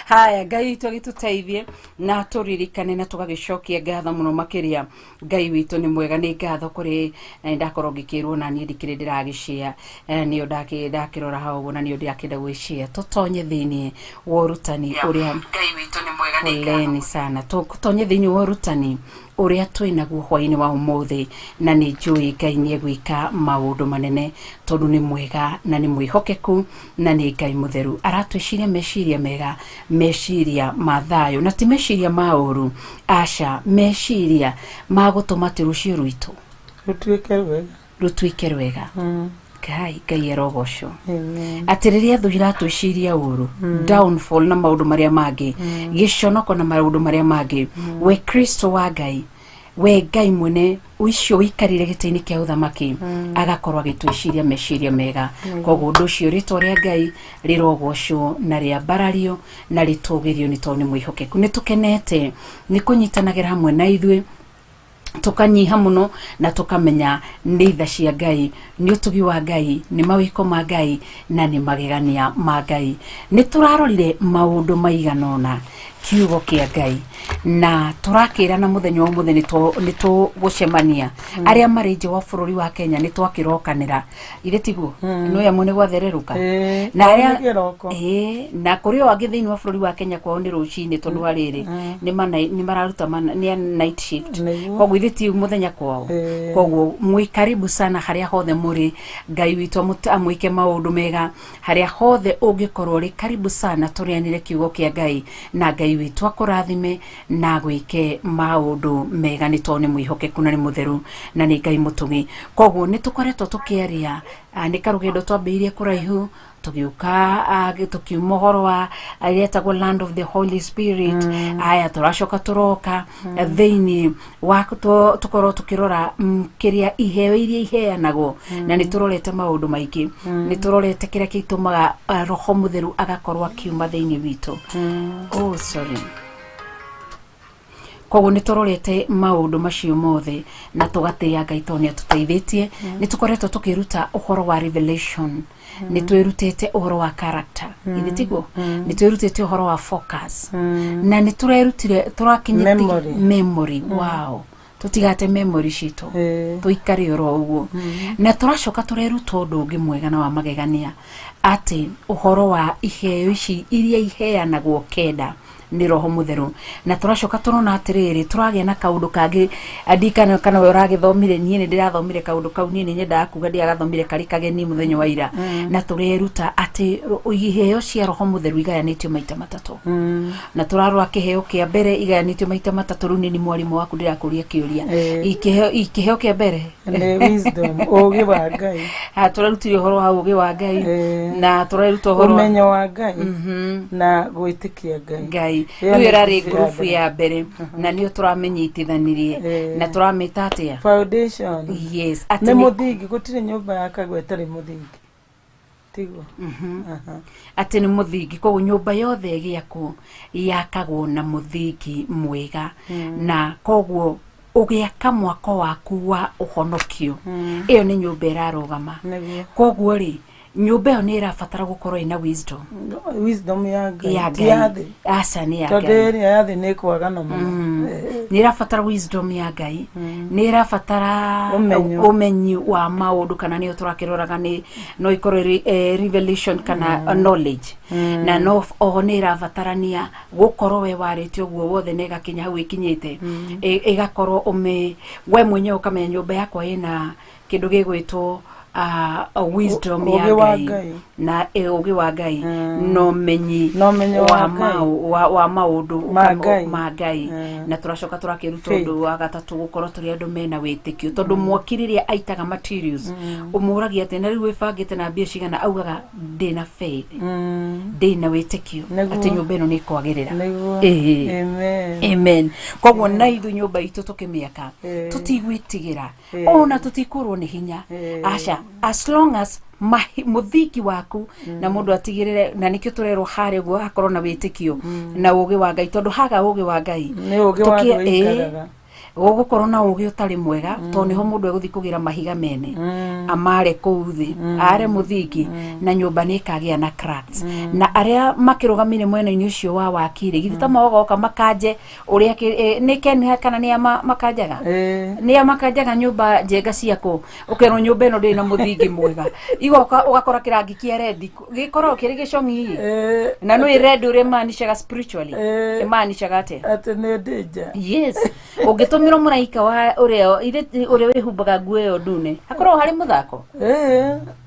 Haya, Ngai witũ agĩtũteithie na tũririkane na tũgagĩcokia ngatho mũno makĩria. Ngai witũ nĩ mwega. Nĩ ngatho kũrĩ na nĩ ndakorwo ngĩkĩrwo na niĩ ndikĩrĩ ndĩragĩshare. Nĩyo ndakĩrora hau ũguo na nĩyo ndĩrakĩenda gwĩshare. Tũtonye thĩinĩ wa ũrutani ũrĩa, poleni sana, tũtonye thĩinĩ wa ũrutani ũrĩa twĩ naguo hwainĩ wa ũmũthĩ, na nĩ njũĩ Ngai nĩ egwĩka maũndũ manene tondũ nĩ mwega na nĩ mwĩhokeku na nĩ Ngai mũtheru. Aratwĩciria meciria mega, meciria ma thayũ na ti meciria ma ũru, aca, meciria ma gũtũma atĩ rũciũ rwitũ rũtuĩke rwega. Rũtuĩke rwega. Ngai, Ngai arogocwo. Amen. Atĩ rĩrĩa thũ iratwĩciria ũru, downfall na maũndũ marĩa mangĩ, gĩconoko na maũndũ marĩa mangĩ, we Kristo wa Ngai, we Ngai mwene ũcio ũikarĩire gĩtĩ-inĩ kĩa ũthamaki, agakorwo agĩtwĩciria meciria mega. Koguo ũndũ ũcio, rĩtwa rĩa Ngai rĩrogocwo na rĩambarario na rĩtũgĩrio nĩ tondũ nĩ mwĩhokeku. Nĩ tũkenete nĩ kũnyitanagĩra hamwe na ithuĩ, tukanyiha muno na tukamenya nĩ tha cia Ngai, nĩ ũtugi wa Ngai, nĩ mawĩko ma Ngai na nĩ magegania ma Ngai. Nĩ tũrarorire maũndũ maigana ũna. Kiugo kĩa Ngai na tũrakĩrana mũthenya wa ũmũthĩ nĩ tũgũcemania arĩa marĩ nja wa bũrũri wa Kenya nĩ twakĩrokanĩra ithe tiguo nĩ amwe nĩ gwathererũka. Ĩĩ, Na kwao arĩa nĩ kĩroko. Ĩĩ, na kũrĩ o angĩ thĩinĩ wa bũrũri wa Kenya kwao nĩ rũcinĩ tondũ wa rĩrĩ nĩ mararuta nĩ a night shift. Nĩguo. Koguo ithe ti mũthenya kwao. Ĩĩ. Koguo mwĩ karibu sana harĩa hothe mũrĩ. Ngai witũ amwĩke maũndũ mega harĩa hothe ũngĩkorwo ũrĩ. Karibu sana tũrĩanĩre kiugo kĩa Ngai na Ngai witũ akũrathime na gwĩke maũndũ mega nĩ tondũ nĩ mwĩhokeku na nĩ mũtheru na nĩ Ngai mũtũgi. Koguo nĩ tũkoretwo tũkĩaria, nĩ karũgendo twambĩrĩirie kũraihu tũgĩũka, tũkiuma ũhoro wa ĩretagwo Land of the Holy Spirit. Aya tũracoka tũroka thĩinĩ wa tũkorwo tũkĩrora kĩrĩa iheo iria iheanagwo na nĩ tũrorete maũndũ maingĩ. Nĩ tũrorete kĩrĩa gĩtũmaga Roho Mũtheru agakorwo akiuma thĩinĩ witũ. Oh, sorry. Koguo nĩ tũrorete maũndũ macio mothe na tũgatĩĩa Ngai tondũ nĩ atũteithĩtie. Nĩ tũkoretwo tũkĩruta ũhoro wa revelation, nĩ twĩrutĩte ũhoro wa character, ithe tiguo? Nĩ twĩrutĩte ũhoro wa focus na nĩ tũrerutire tũrakinyĩtie Memory. Memory, wow. Tũtigate memory citũ, tũikare oro ũguo. Na tũracoka tũreruta ũndũ ũngĩ mwega na wa magegania atĩ ũhoro wa iheo ici iria iheanagwo kenda nĩ Roho Mũtheru. Na tũracoka tũrona atĩrĩrĩ, tũragĩa na kaũndũ kangĩ andikana kana we ũragĩthomire. Niĩ nĩ ndĩrathomire kaũndũ kau, niĩ nĩ nyendaga kuga ndiagathomire karĩ kageni mũthenya wa ira. Na tũreruta atĩ iheo cia Roho Mũtheru igayanĩtio maita matatũ. Na tũrarora kĩheo kĩa mbere igayanĩtio maita matatũ. Rĩu nĩ mwarimũ waku ndĩrakũria kĩũria. Ikĩheo kĩa mbere Nĩ wisdom, ũũgĩ wa Ngai. Ha, tũrarutire ũhoro wa ũũgĩ wa Ngai na tũreruta ũhoro wa ũmenyo wa Ngai na gwĩtĩkia Ngai. Ngai. Ĩyo Rĩu nĩ ĩrarĩ ngurubu ya ngurubu mbere. Ya mbere na nĩyo tũramĩnyitithanirie na tũramĩta atĩa? Foundation. Yes, atĩ nĩ mũthingi. Gũtirĩ nyũmba yakagwo ĩtarĩ mũthingi, tiguo? Aha. Atĩ nĩ mũthingi. Koguo nyũmba yothe ĩgĩakwo yakagwo na mũthingi mwega na koguo ũgĩaka mwako waku wa ũhonokio ĩyo nĩ nyũmba ĩrarũgama. Koguo rĩ, nyũmba ĩyo nĩ ĩrabatara gũkorwo ĩna wisdom. Wisdom ya Ngai. Ya ti ya Ngai. Thĩ. Aca, nĩ ya tondũ Ngai. Ĩrĩa ya thĩ nĩ ĩkwagana mũno. Nĩ ĩrabatara wisdom ya Ngai, nĩ ĩrabatara ũmenyo. Ũmenyi wa maũndũ kana nĩyo tũrakĩroraga nĩ no ikorwo ĩrĩ revelation kana knowledge. Na no oho nĩ ĩrabatarania gũkorwo we warĩte ũguo wothe na ĩgakinya hau ĩkinyĩte. Ĩgakorwo ũme we mwenyewe ũkamenya nyũmba yakwa ĩna kĩndũ gĩgwĩtwo wisdom ya ũũgĩ wa Ngai. Ngai. Na ũũgĩ wa Ngai na ũmenyi Na ũmenyo wa wa Ngai. wa maũndũ ma Ngai. Ma Ngai. Na tũracoka tũrakĩruta Faith. ũndũ wa gatatũ, gũkorwo tũrĩ andũ mena wĩtĩkio tondũ mwaki rĩrĩa aitaga materials ũmũragia atĩ na rĩu wĩbangĩte na mbia cigana, augaga ndĩna faith, ndĩna wĩtĩkio atĩ nyũmba ĩno nĩ ĩkwagĩrĩra. Ĩĩ. Amen. Amen. Koguo na ithuĩ nyũmba itũ tũkĩmĩaka tũtigwĩtigĩra ona tũtikũrwo nĩ hinya. Aca, as long as mũthingi waku na mũndũ atigĩrĩre na nĩkĩo tũrerwo harĩa ũguo hakorwo na wĩtĩkio na ũũgĩ wa Ngai tondũ haga ũũgĩ wa Ngai nĩ ũũgĩ wa thĩ ũikaraga. Gũgũkorwo na ũũgĩ ũtarĩ mwega tondũ nĩho mũndũ egũthiĩ kũgĩra mahiga mene amare kũu thĩ are mũthingi na nyũmba nĩ ĩkagĩa na cracks. Na arĩa makĩrũgamĩire mwena-inĩ ũcio wa wakiri githĩ ta magoka makanje ũrĩa nĩ Ken kana nĩ a makanjaga? Nĩ a makanjaga nyũmba njenga ciakwo ũkerwo nyũmba ĩno ndĩrĩ na mũthingi mwega, igoka ũgakora kĩrangi kĩa red gĩkoragwo kĩrĩ gĩcong'i na nĩ red ũrĩa ĩmaanishaga spiritually. Ĩmaanishaga atĩa? Atĩ nĩ danger. Yes, ũngĩtũmĩrwo mũraika wa ũrĩa ũrĩa wĩhumbaga nguo ĩyo ndune hakoragwo harĩ mũthako.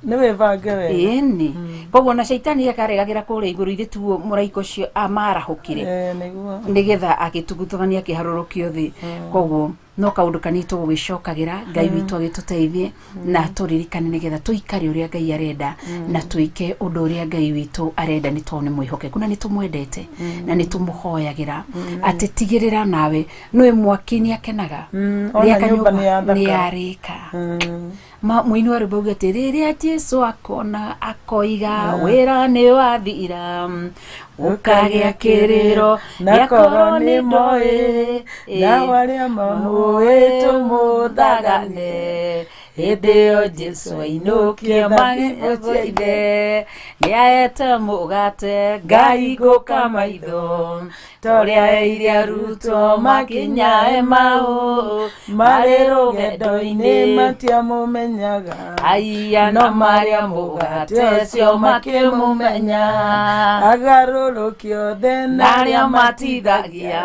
Nĩ wĩbange wega. Ĩni koguo na caitani akaregagĩra kũrĩa igũrũ ithe tuo mũraika ũcio amarahũkire Nĩguo. Nĩgetha agĩtugutũgania akĩharũrũkio thĩ. Koguo no kaũndũ kanini tũgũgĩcokagĩra Ngai witũ agĩtũteithie na tũririkane nĩgetha tũikare ũrĩa Ngai arenda na twĩke ũndũ ũrĩa Ngai witũ arenda nĩ tondũ nĩ mwĩhokeku na nĩ tũmwendete na nĩ tũmũhoyagĩra atĩ tigĩrĩra nawe nĩwe mwaki nĩ akenaga. Ona Rĩaka nyũmba nĩ yathakara. Nĩ yarĩka. Mũini wa rwĩmbo auga atĩ rĩrĩa Jesu akona akoiga wĩra nĩ wathira, gũkagĩa kĩrĩro na korwo nĩ moĩ nao arĩa mamũĩ tũmũthagane. Hĩndĩ ĩyo Jesu ainũkie magego ithe, nĩaete mũgate Ngai ngũka maitho, torĩa eire arutwo makinyae mau marĩ rũgendo-inĩ. Matiamũmenyaga. Aiya, no marĩa mũgate ũcio makĩmũmenya. Agarũrũki othe na arĩa matithagia,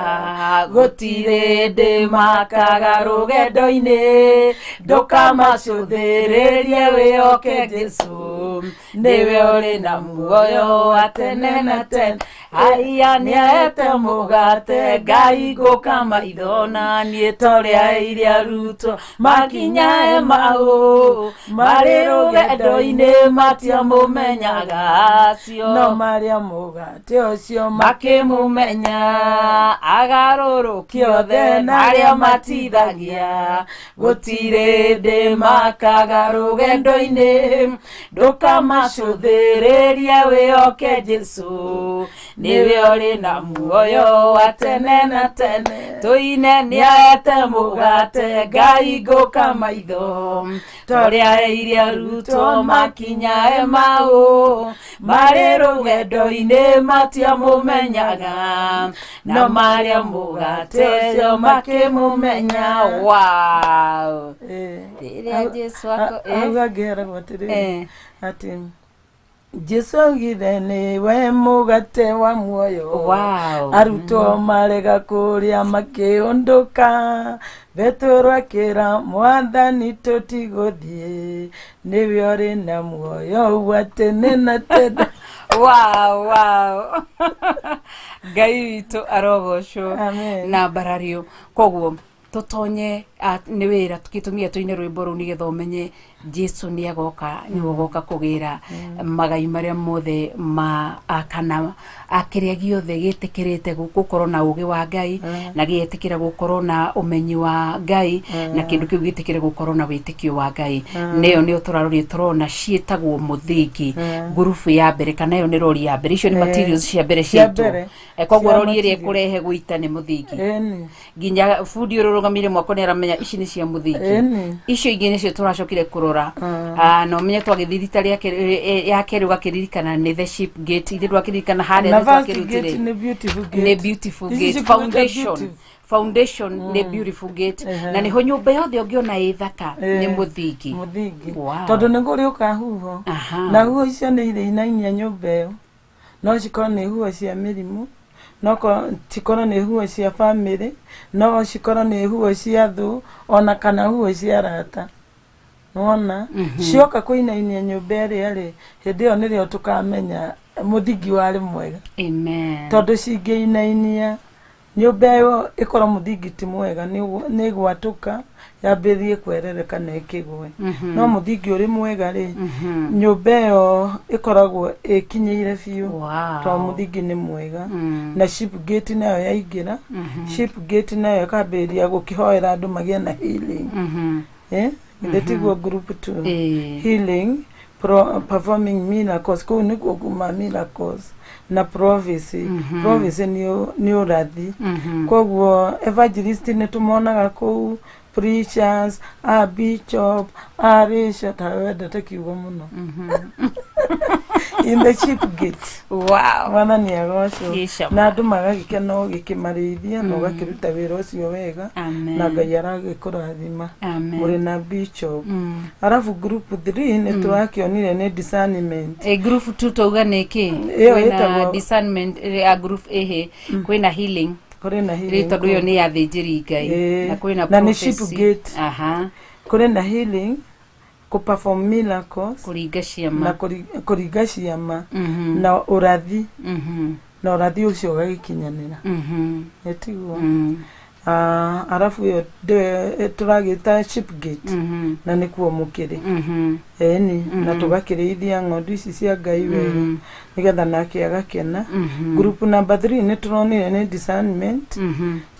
gũtirĩ ndĩ makaga rũgendo-inĩ. Ndũkamacũthĩrĩrie, wĩhoke Jesu, nĩwe ũrĩ na muoyo wa tene na tene. Aiya, nĩaete mũgate Ngai ngũka maitho, na niĩ torĩa eire arutwo makinyae mau marĩ rũgendo-inĩ, matiamũmenyaga acio no marĩa mũgate ũcio makĩmũmenya. Agarũrũki othe na arĩa matithagia, gũtirĩ ndĩ makaga rũgendo-inĩ. Ndũkamacũthĩrĩrie, wĩhoke Jesu, nĩwe ũrĩ na muoyo wa tene na tene. Tũine, nĩaete mũgate Ngai ngũka maitho, torĩa eire arutwo makinyae mau marĩ rũgendo-inĩ, matiamũmenyaga, no marĩa mũgate ũcio makĩmũmenya. Wow. Rĩrĩa Jesu hau angĩheragwo atĩrĩrĩ, atĩ Jesu augire nĩwe mũgate wa muoyo. Arutwo marega kũrĩa makĩũndũka. Petero akĩra Mwathani, tũtigũthiĩ, nĩwe ũrĩ na muoyo wa tene na tene. Wow. Ngai witũ arogocwo. Amen. Na mbarario. Koguo tũtonye nĩ wĩra gĩtũmi tũine rwĩmbo rũu, nĩgetha ũmenye Jesu nĩ agoka, nĩwe ũgoka kũgĩra magai marĩa mothe ma kana kĩrĩa gĩothe gĩtĩkĩrĩte gũkorwo na ũgĩ wa Ngai, na gĩetĩkĩra gũkorwo na ũmenyi wa Ngai, na kĩndũ kĩu gĩtĩkĩre gũkorwo na wĩtĩkio wa Ngai. Nĩyo nĩyo tũraroria, tũrona ciĩtagwo mũthingi, ngurubu ya mbere, kana ĩyo nĩ rori ya mbere. Icio nĩ materials cia mbere cia ciaitwo. Mbere. Koguo Cia rori ĩrĩa material. ĩkũrehe gũita nĩ mũthingi. Ĩni. Nginya bundi ũrĩa ũrũgamĩire mwako nĩ aramenya ici nĩ cia mũthingi. Ĩni. Icio ingĩ nĩcio tũracokire kũrora. Ah, na ũmenye twagĩthiĩ rita rĩa ya kerĩ, ũgakĩririkana nĩ the ship gate, ithe ndwakĩririkana harĩa Na nĩ first gate twakĩrutire. nĩ beautiful gate. Nĩ beautiful Ici gate. cikuĩte Foundation. beautiful. Foundation nĩ beautiful gate, na nĩho nyũmba yothe ũngĩona ĩ thaka nĩ mũthingi. Mũthingi. Wow. Tondũ nĩ kũrĩ ũka huho. Na huho icio nĩ irĩ inainia nyũmba ĩyo. No cikorwo nĩ huho cia mĩrimũ, no cikorwo nĩ huho cia bamĩrĩ, no cikorwo nĩ huho cia thũ, ona kana huho cia arata. Nĩwona? Cioka kũinainia nyũmba ĩrĩa rĩ, hĩndĩ ĩyo nĩrĩo tũkamenya mũthingi warĩ mwega. Amen. Tondũ cingĩinainia nyũmba ĩyo ĩkorwo mũthingi ti mwega, nĩ ĩgwatũka, yambĩrĩrie kwerereka na ĩkĩgwe. No mũthingi ũrĩ mwega rĩ, nyũmba ĩyo ĩkoragwo ĩkinyĩire biũ, tondũ mũthingi nĩ mwega. Na ship gate nayo yaingĩra, ship gate nayo ĩkambĩrĩria gũkĩhoera andũ magĩe na healing. Githĩ tiguo group two? Ĩĩ. Healing, performing miracles, kũu nĩkuo kuma miracles na prophecy. Prophecy nĩ ũrathi. Koguo evangelist nĩ tũmonaga kũu, preachers, a bishop, a risha, ta wendete kiugo mũno, in the ship gate. Mwathani agocwo. Gĩcama. Na andũ magagĩkena ũgĩkĩmarĩithia na ũgakĩruta wĩra ũcio wega. Amen. Na Ngai aragĩkũrathima. Amen. Mũrĩ na bishop. Arabu group 3 nĩ tũrakĩonire nĩ discernment. Group 2 twauga nĩ kĩ? Ĩyo Kwĩna discernment, ya group ĩhĩ, kwĩna healing. Kũrĩ na Rĩ healing. tondũ ĩyo nĩ ya thĩnjĩri Ngai. Na kwĩna Na nĩ ship prophecy. gate. Kũrĩ na healing, kũ perform miracles, kũringa na ciama. kũringa ciama, na ũrathi, na ũrathi ũcio ũgagĩkinyanĩra. Ĩtiguo? Ah, arabu ĩyo tũragĩta ship gate, na nĩkuo mũkĩrĩ. Ĩni, na tũgakĩrĩithia ng'ondu ici cia Ngai wega, nĩgetha nake agakena. Group number 3 nĩ tũronire nĩ discernment.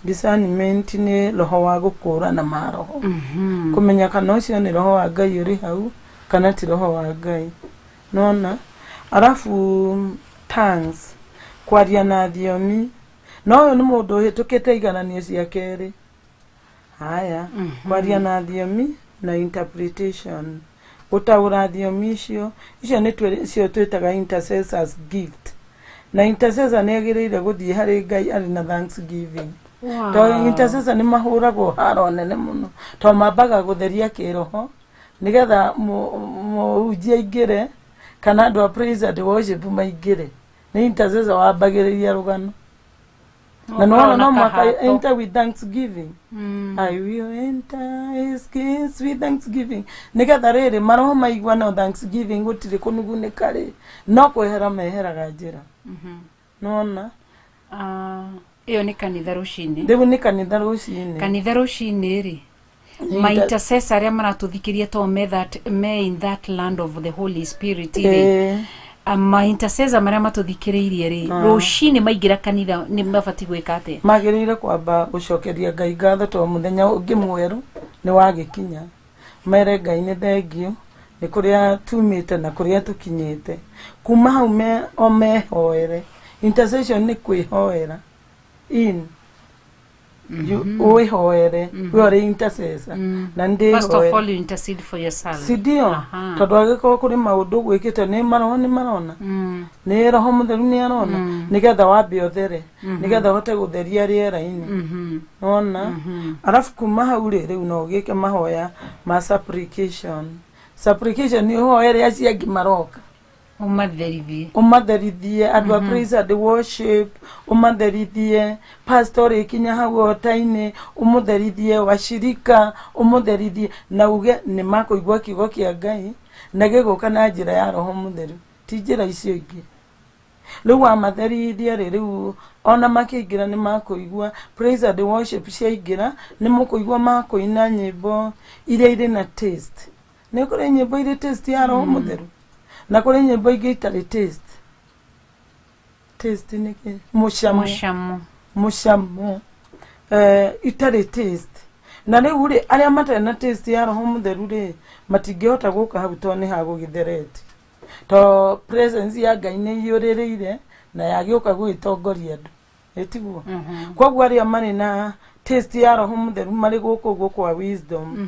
Discernment nĩ roho wa gũkũrana maroho, kũmenya kana ũcio nĩ roho wa Ngai ũrĩ hau kana ti roho wa Ngai, nona. Arabu tongues, kwaria na thiomi, no ũyũ nĩ mũndũ ũhĩtũkĩte igeranio cia kerĩ. Haya, kwaria na thiomi Na interpretation, gũtaũra thiomi icio. Icio nĩ cio twĩtaga intercessors gift. Na intercessor nĩ agĩrĩire gũthiĩ harĩ Ngai arĩ na thanksgiving. Tondũ intercessor nĩ mahũragwo haro nene mũno, tondũ mambaga gũtheria kĩroho nĩgetha mũhunjia aingĩre kana andũ a praise and worship maingĩre. Nĩ intercessor wambagĩrĩria rũgano. Na nĩwona no mũhaka enter with thanksgiving. I will enter his gates with thanksgiving. Nĩgetha rĩrĩ maroho maigua no thanksgiving, gũtirĩ kũnugunĩka rĩ, no kwehera meheraga njĩra. Nĩwona? Ah, ĩyo nĩ kanitha rũcinĩ. Rĩu nĩ kanitha rũcinĩ. Kanitha rũcinĩ rĩ, ma intercessor arĩa maratũthikĩria to me that me in that land of the Holy Spirit rĩ, ma intercessor marĩa matũthikĩrĩirie rĩ, rũcinĩ maingĩra kanitha nĩ mabatiĩ gwĩka atĩa? Magĩrĩire kwamba gũcokeria Ngai ngatho tondũ mũthenya ũngĩ mwerũ nĩ wagĩkinya. Mere Ngai nĩ thengio nĩ kũrĩa tumĩte na kũrĩa tũkinyĩte. Kuma hau me, o mehoere. Intercession nĩ kwĩhoera in You- wĩhoere we ũrĩ intercessor na First of ndĩhoere. all, you intercede for yourself. Si ndio? Tondũ angĩkorwo kũrĩ maũndũ gwĩkĩte nĩ maroho nĩ marona, nĩ Roho Mũtheru nĩ arona, nĩgetha wambe ũthere, nĩgetha ũhote gũtheria rĩera-inĩ. Nona arabu kuma hau rĩ, rĩu no ũgĩke mahoya ma supplication. Supplication nĩ ũhoere acio angĩ maroka. Ũmatherithie. Ũmatherithie andũ a praise and worship, ũmatherithie pastor ĩkinya hau ota-inĩ, ũmũtherithie washirika, ũmũtherithie na uge nĩ makũigua kiugo kĩa Ngai na gĩgũka na njĩra ya Roho Mũtheru, ti njĩra icio ingĩ. Rĩu wamatherithia rĩ, rĩu ona makĩingĩra nĩ makũigua praise and worship ciaingĩra, nĩ mũkũigua makũina nyĩmbo iria irĩ na taste. Nĩ kũrĩ nyĩmbo irĩ taste ya Roho Mũtheru na kũrĩ nyĩmbo ingĩ itarĩ taste. Taste nĩ kĩ? Mũcamo. Mũcamo. Mũcamo, itarĩ taste. Na rĩu rĩ, arĩa matarĩ na taste ya Roho Mũtheru rĩ, matingĩhota gũka hau tondũ nĩ hagũgĩtherete, to presence ya Ngai nĩ iyũrĩrĩire na yagĩũka gũgĩtongoria andũ, ĩtiguo? Koguo arĩa marĩ na taste ya Roho Mũtheru marĩ gũkũ ũguo kwa wisdom,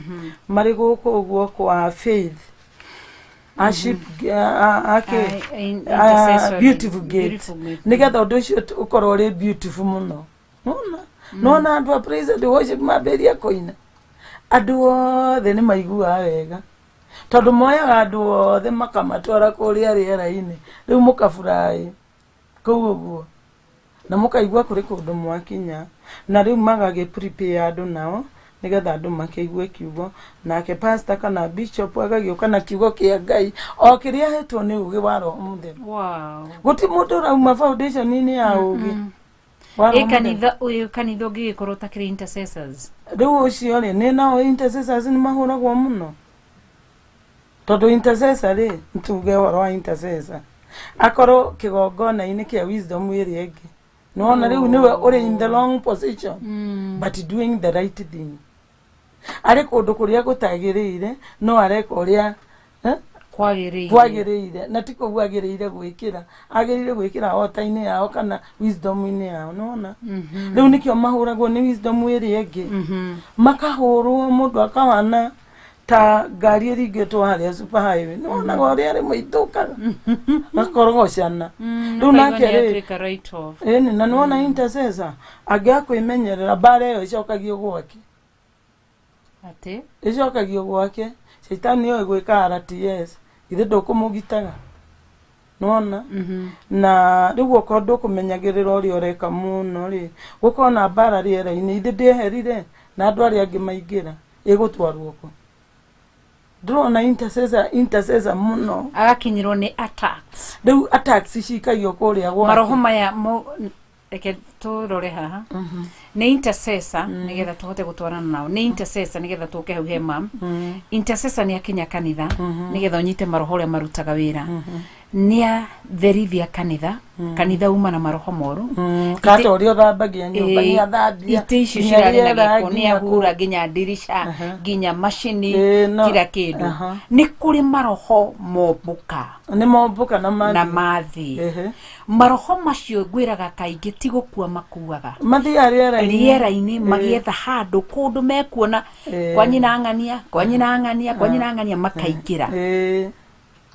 marĩ gũkũ ũguo kwa faith, aship ake Intercessory. Beautiful gate. Beautiful gate. Nĩgetha ũndũ ũcio ũkorwo ũrĩ beautiful mũno. Nona andũ a praise and worship mambĩrĩria kũina, andũ othe nĩ maiguaga wega tondũ moyaga andũ othe makamatwara kũrĩa rĩera-inĩ. Rĩu mũkaburaĩ kũu ũguo na mũkaigua kũrĩ kũndũ mwakinya, na rĩu magagĩ prepare andũ nao nĩgetha andũ makĩigue kiugo, nake pastor kana bishop agagĩũka na kiugo kĩa Ngai o kĩrĩa ahetwo nĩ ũgĩ wa Roho Mũtheru. Gũti mũndũ ũrauma foundation-inĩ ya ũgĩ wa Roho Ĩ Mũtheru. Kanitha ũyũ, kanitha ũngĩgĩkorwo ũtakĩrĩ intercessors? Rĩu ũcio rĩ, nĩ nao intercessors nĩ mahũragwo mũno tondũ intercessor rĩ, ntuge ũhoro wa intercessor akorwo kĩgongona-inĩ kĩa wisdom ĩrĩa ĩngĩ, nĩwona rĩu nĩwe ũrĩ in the wrong position but doing the right thing, arĩ kũndũ kũrĩa gũtagĩrĩire no areka ũrĩa Kwagĩrĩire. Kwagĩrĩire, na ti kũu agĩrĩire gwĩkĩra, agĩrĩire gwĩkĩra ota-inĩ yao kana wisdom-inĩ yao. Nĩwona rĩu nĩkĩo mahũragwo nĩ wisdom ĩrĩa ĩngĩ, makahũrwo mũndũ akahana ta ngari ĩringĩtwo harĩa super highway. Nĩwonaga ũrĩa rĩmwe ithũkaga, gakorogocana rĩu nake rĩ. Atuĩka write off. Ĩni, na nĩwona intercessor angĩaga kwĩmenyerera, mbara ĩyo ĩcokagio gwake. Atĩ? Ĩcokagio gwake. Caitani oĩ gwĩka RTS, githĩ ndũkũmũgitaga? Nĩwona na rĩu okorwo ndũkũmenyagĩrĩra ũrĩa ũreka mũno rĩ, gũkorwo na mbara rĩera-inĩ, ithe ndĩeherire na andũ arĩa angĩ maingĩra, ĩgũtwarwo kũ? Ndĩrona intercessor, intercessor mũno Agakinyĩrwo nĩ attacks. Rĩu attacks cikagio kũrĩa gwake. Maroho maya mo, reke tũrore haha nĩ intercessor nĩgetha tũhote gũtwarana nao. Nĩ intercessor nĩgetha tũke hau he mam. Intercessor nĩ akinya kanitha nĩgetha ũnyite maroho ũrĩa marutaga wĩra. Nĩ atherithia kanitha, kanitha uma na maroho moru. Kata ũrĩa ũthambagia nyũmba nĩ athambia. Itĩ icio nginya cirarĩ na rĩera, gĩko nĩ nginya ahura, nginya ndirica, nginya macini, Ĩĩ, no. kila kĩndũ. Nĩ kũrĩ maroho mombũka Nĩ mombũka na na mathiĩ. Mathiĩ maroho macio ngwĩraga kaingĩ ti gũkua makuaga. Mathiaga rĩera-inĩ. Rĩera-inĩ magĩetha handũ kũndũ mekuona kwa nyina ng'ania, kwa nyina ng'ania, kwa nyina ng'ania, makaingĩra.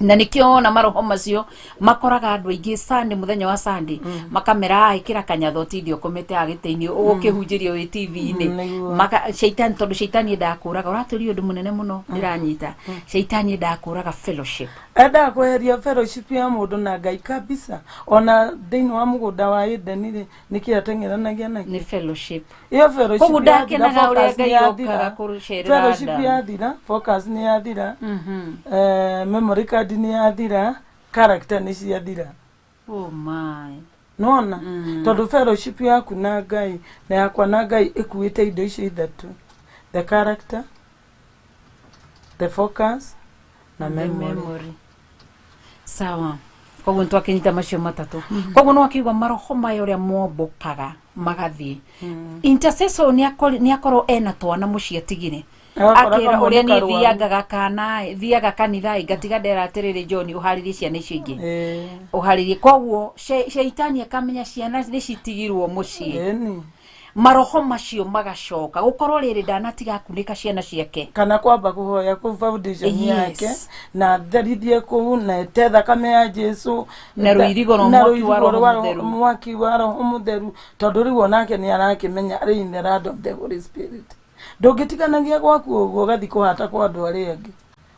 Na nĩkĩo wona maroho macio makoraga andũ aingĩ Sunday, mũthenya wa Sunday, makamera ĩkĩra kanyatha ũtinde ũkomete haha gĩtĩ-inĩ ũgũkĩhunjĩrio wĩ TV-inĩ. Nĩguo. Maka shaitani, tondũ shaitani endaga kũraga ũratũria ũndũ mũnene mũno ndĩranyita. Shaitani endaga kũraga fellowship. Endaga kweheria fellowship ya mũndũ na Ngai kabisa. Ona thĩinĩ wa mũgũnda wa Edeni rĩ, nĩkĩ ateng'eranagia nakĩo? Nĩ fellowship. Ĩyo fellowship Koguo yathira, ndakenaga ũrĩa focus nĩ Ngai yathira. okaga kũcerera Fellowship Adamu. yathira, focus nĩ yathira, memory card nĩ yathira, character nĩ ciathira. Oh my. Nona tondũ fellowship yaku na Ngai na yakwa na Ngai ĩkuĩte indo icio ithatũ: the character, the focus na The memory. Memory. Sawa, koguo nĩtwakĩnyita macio matatũ. Koguo nĩwakiuga maroho maya ũrĩa mombũkaga magathiĩ, intercessor nĩ akorwo ena twana mũciĩ atigire. Agakora Akĩra kamwe ũrĩa nĩ niĩ karwaru. thiangaga kana thiaga kanitha ĩ, ngatiga ndera atĩrĩrĩ, John, ũharĩrie ciana icio ingĩ, ũharĩrie. Koguo shaitani akamenya ciana nĩ citigirwo mũciĩ. Maroho macio magacoka gũkorwo rĩrĩ ndanatiga akunĩka ciana ciake. Kana kwamba kũhoya kũu foundation yake na therithie kũu na ete thakame ya Jesu. Na rũirigo rwa Na mwaki wa rũirigo Roho rwa Mũtheru. Mwaki wa Roho Mũtheru, tondũ rĩu onake nĩ arakĩmenya arĩ in the land of the Holy Spirit. Ndũngĩtiganagia gwaku ũguo ũgathiĩ kũhata kwa andũ arĩa angĩ.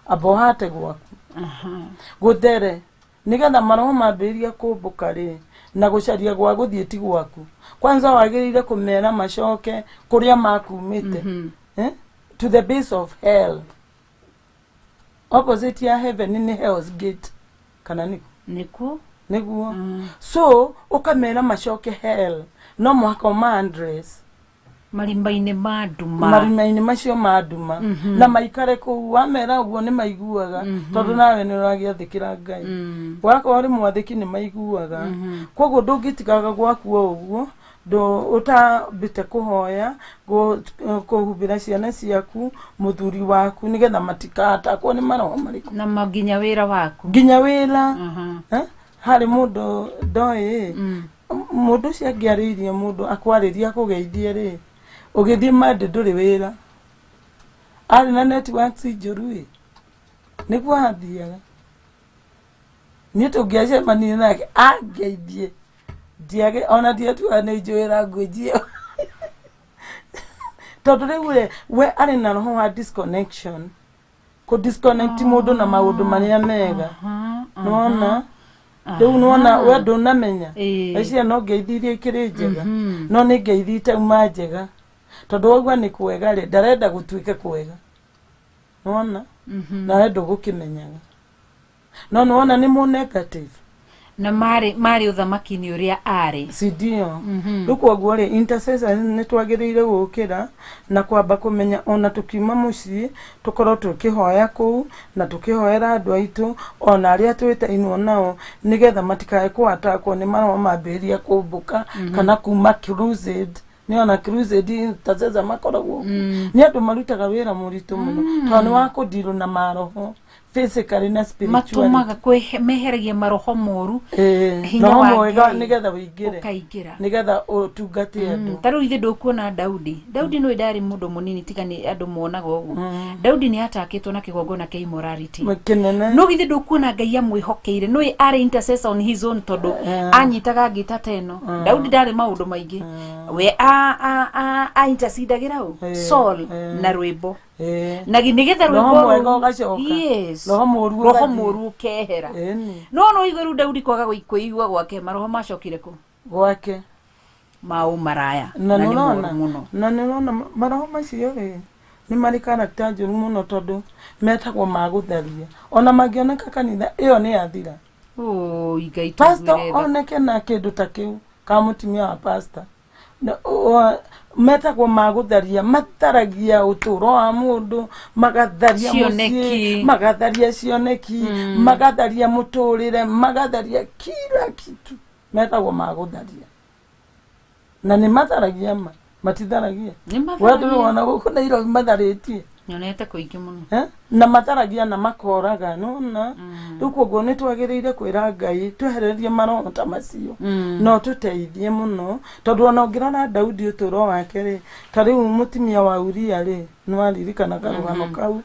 Amba ũhate gwaku gũthere nĩgetha maroho mambĩrĩria kũmbũka rĩ na gũcaria gwa gũthiĩ ti gwaku. Kwanza wagĩrĩire kũmera macoke kũrĩa makumĩte, eh? To the base of hell. Opposite ya heaven nĩ Hell's Gate, kana nĩkuo? Nĩkuo. Nĩguo. So ũkamera macoke hell, no mũhaka ũma address marima-inĩ ma nduma. Marima-inĩ macio ma nduma na maikare kũu. Wamera ũguo nĩ maiguaga, tondũ nawe nĩ ũragĩathĩkĩra Ngai. Wakorwo ũrĩ mwathĩki nĩ maiguaga. Koguo ndũngĩtigaga gwaku o ũguo ũtambĩte kũhoya kũhumbĩra ciana ciaku, mũthuri waku, nĩgetha matikatakwo nĩ maroho marĩkũ. Na nginya wĩra waku. Nginya wĩra. Eh? Harĩ mũndũ ndoĩ, mũndũ ũcio angĩarĩirie mũndũ akwarĩria akũgeithie rĩ, ũgĩthiĩ mande ndũrĩ wĩra, arĩ na networks njũru ĩ, nĩguo athiaga. Niĩ tũngĩacemanirie nake angeithie, ndiage ona ndiatuaga nĩ njũĩ language ĩyo, tondũ rĩu rĩ, we arĩ na roho wa disconnection, kũ disconnect mũndũ na maũndũ marĩa mega. Nĩwona rĩu, nĩwona we ndũnamenya. Eciria no ngeithi iria ikĩrĩ njega, no nĩ ngeithi itauma njega, tondũ waigua nĩ kwega rĩ, ndarenda gũtuĩke kwega. Nĩwona nawe ndũgũkĩmenyaga, no nĩwona nĩ mũ negative. Na marĩ ũthamaki-inĩ ũrĩa arĩ. Sindio? Rĩu koguo rĩ, intercessor nĩ twagĩrĩire gũkĩra na kwamba kũmenya ona tũkiuma mũciĩ tũkorwo tũkĩhoya kũu na tũkĩhoera andũ aitũ ona arĩa twĩtainwo nao, nĩgetha matikae kũatakwo nĩ maroho mambĩrĩria kũmbũka kana kuma crusade. Nĩ ona crusade intercessor makoragwo kuo. Nĩ andũ marutaga wĩra mũritũ mũno, tondũ nĩ wa kũndirwo na maroho physically na spiritually. Matũmaga meheragia maroho moru. Hinya roho wa mwega Ngai nĩgetha ũingĩre. Ũkaingĩra. Nĩgetha ũtungate andũ. Ta rĩu ithe ndũkuona Daudi. Daudi nĩ ndarĩ mũndũ mũnini, tiga nĩ andũ monaga ũguo. Daudi nĩ atakĩtwo na kĩgongona kĩa immorality. Kĩnene. No githĩ ndũkuona Ngai amwĩhokeire nĩ arĩ intercessor on his own, tondũ anyitaga ngita ta ĩno. Daudi ndarĩ maũndũ maingĩ, we a intercedagĩra ũ? Saul na rwĩmbo. Na nĩgetha Roho rwĩmbo mwega rũu- ũgacoka. Yes. Roho mũru roho ũgathiĩ. mũru ũkehera. No igũrũ rĩu Daudi kwaga kwĩigua gwake, maroho macokire kũ? Gwake. Ma ũmaraya. Na Na nĩ moru nĩũrona mũno. Na nĩũrona maroho macio rĩ, nĩ marĩ character njũru mũno, tondũ metagwo ma gũtharia. Ona mangĩoneka kanitha ĩyo nĩ yathira. Ũi, Ngai Pastor tũiguĩre tha. oneke na kĩndũ ta kĩu ka mũtumia wa pastor. Metagwo ma gũtharia, matharagia ũtũũro wa mũndũ, magatharia mũciĩ, Cioneki. Magatharia cioneki, magatharia mũtũrĩre, magatharia kila kitu. Metagwo ma gũtharia na nĩ matharagia, ma matitharagia? Nĩ We ndũrĩ matharagia. wona gũkũ Nairobi matharĩtie? Nyonete kũingĩ mũno. Eh? Na matharagia na makoraga nona. Rĩu koguo nĩ twagĩrĩire kwĩra Ngai twehererie maroho ta macio. No tũteithie mũno, tondũ ona ũngĩrora Daudi ũtũũro wake rĩ, ta rĩu mũtumia wa Uria rĩ, nĩ waririkana karũgano kau?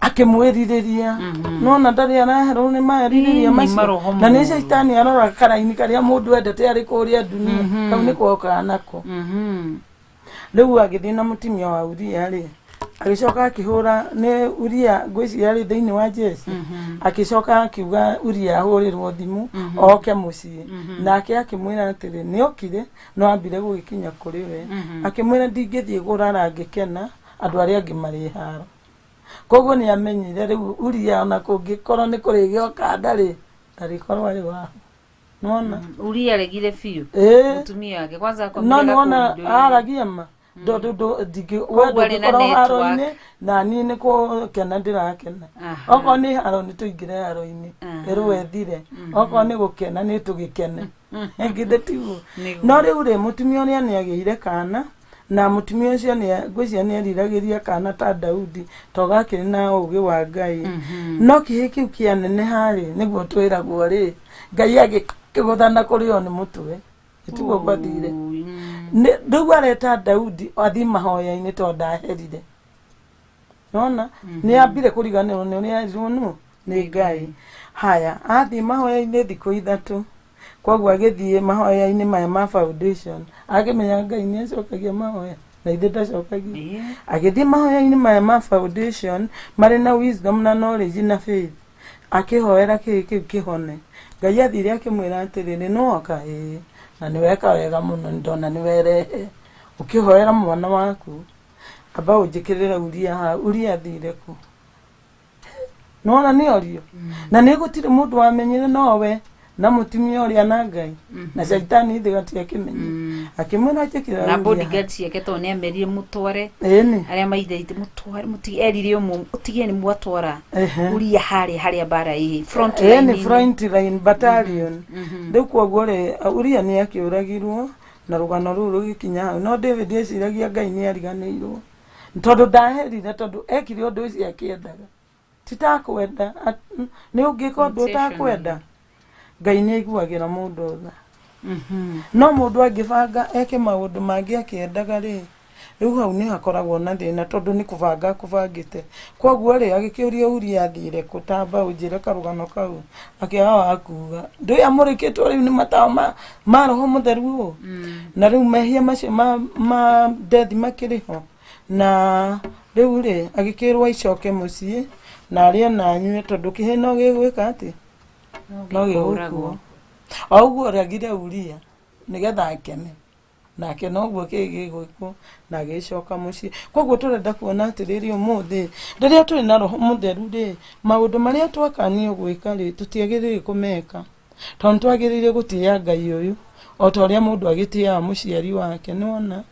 Akĩmwĩrirĩria, nona ndarĩ araherwo nĩ merirĩria Ĩ, nĩ macio. maroho Na nĩ moru. Caitani arora karaini karĩa mũndũ endete arĩ kũrĩa dunia, kau nĩ kokaga nako. Rĩu agĩthiĩ na mũtumia wa Uria rĩ, agĩcoka akĩhũra nĩ Uria, ngwĩciria arĩ thĩinĩ wa jeshi. Agĩcoka akiuga Uria ahũrĩrwo thimũ oke mũciĩ. Nake akĩmwĩra atĩrĩ, nĩ okire no ambire gũgĩkinya kũrĩ we, akĩmwĩra, "Ndingĩthiĩ kũrara ngĩkena andũ arĩa angĩ marĩ haro." Koguo nĩ amenyire rĩu Uria ona kũngĩkorwo nĩ kũrĩgĩoka ndarĩ ndarĩkorwo arĩ waho, nona. Uria aregire biũ. Ĩĩ. Mũtumia wake kwanza No akomire nĩwona gakũndũ-inĩ. aragia ma ndå ndingĩ we Koguo arĩ na ndũngĩkorwo network. haro-inĩ na niĩ nĩ kũkena ndĩrakena. Okorwo nĩ haro, nĩ tũingĩre haro-inĩ. Ĩrũe ĩthire. Okorwo nĩ gũkena, nĩ tũgĩkene. Githĩ tiguo? Nĩguo. No rĩu rĩ, mũtumia ũrĩa nĩ agĩire kana, na mũtumia ũcio nĩ ngwĩciria nĩ eriragĩria kana ta Daudi, to gakĩrĩ na ũgĩ wa Ngai. No kĩhĩ kĩu kĩaneneha rĩ, nĩguo twĩragwo rĩ, Ngai agĩkĩgũthana kũrĩ o nĩ mũtwe. Tiguo gwathire? Rĩu areta Daudi athiĩ mahoya-inĩ tondũ ndaherire, nona nĩ ambire kũriganĩrwo nĩ ũrĩa erirwo nũ nĩ Ngai. Haya, athiĩ mahoya-inĩ thikũ 3. Koguo agĩthiĩ mahoya-inĩ maya ma foundation, akĩmenya Ngai nĩ acokagia mahoya na ithe ndacokagia. Agĩthiĩ mahoya-inĩ maya ma foundation marĩ na wisdom na knowledge na faith, akĩhoera kĩĩ kĩu kĩhone. Ngai athire akĩmwĩra atĩrĩrĩ, "Nĩwoka, ĩĩ, na nĩweka wega mũno, nĩndona nĩwerehe ũkĩhoera mwana waku. Amba ũnjĩkĩrĩre Uria haha." Uria athire kũ? Nona nĩ orio na nĩ gũtirĩ mũndũ wamenyire nowe na mũtumia ũrĩa na Ngai na Caitani thĩ gatiakĩmenya. Akĩmwĩra, "Njĩkĩrĩra Na Uria haha." Bodyguard ciake, tondũ nĩ amerire mũtware Ĩni. arĩa maithaite, mũtware mũtige, erire ũmwe ũtige nĩ mwatwara Uria harĩa harĩa mbara ĩ front Ĩni. line-inĩ. Front line battalion. Rĩu koguo rĩ, Uria nĩ akĩũragirwo na rũgano rũu rũgĩkinya hau. No David eciragia Ngai nĩ ariganĩirwo tondũ ndaherire, tondũ ekire ũndũ ũcio akĩendaga, titakwenda. Nĩ ũngĩka ũndũ ũtakwenda, Ngai nĩ aiguagĩra mũndũ tha. No mũndũ angĩbanga eke maũndũ mangĩ akĩendaga rĩ, rĩu hau nĩ hakoragwo na thĩna, tondũ nĩ kũbanga kũbangĩte. Koguo rĩ, agĩkĩũria Uria athire kũ, tamba ũnjĩre karũgano kau. Akĩaga wa kuga, ndũĩ amũrĩkĩtwo rĩu nĩ matawa ma roho mũtheru ũũ. Na rĩu mehia macio ma death makĩrĩ ho. Na rĩu rĩ, agĩkĩrwo aicoke mũciĩ na arĩe na anyue, tondũ kĩhĩ no gĩgwĩka atĩ no gĩgũkua. O ũguo oragire Uria nĩgetha akene nake, noguo kĩĩ gĩgwĩkwo, na agĩcoka mũciĩ. Koguo tũrenda kuona atĩrĩrĩ, ũmũthĩ rĩrĩa tũrĩ na roho mũtheru rĩ, maũndũ marĩa twakanio gwĩka rĩ, tũtiagĩrĩire kũmeka, tondũ twagĩrĩire gũtĩĩa Ngai ũyũ o ta ũrĩa mũndũ agĩtĩaga mũciari wake, nĩwona?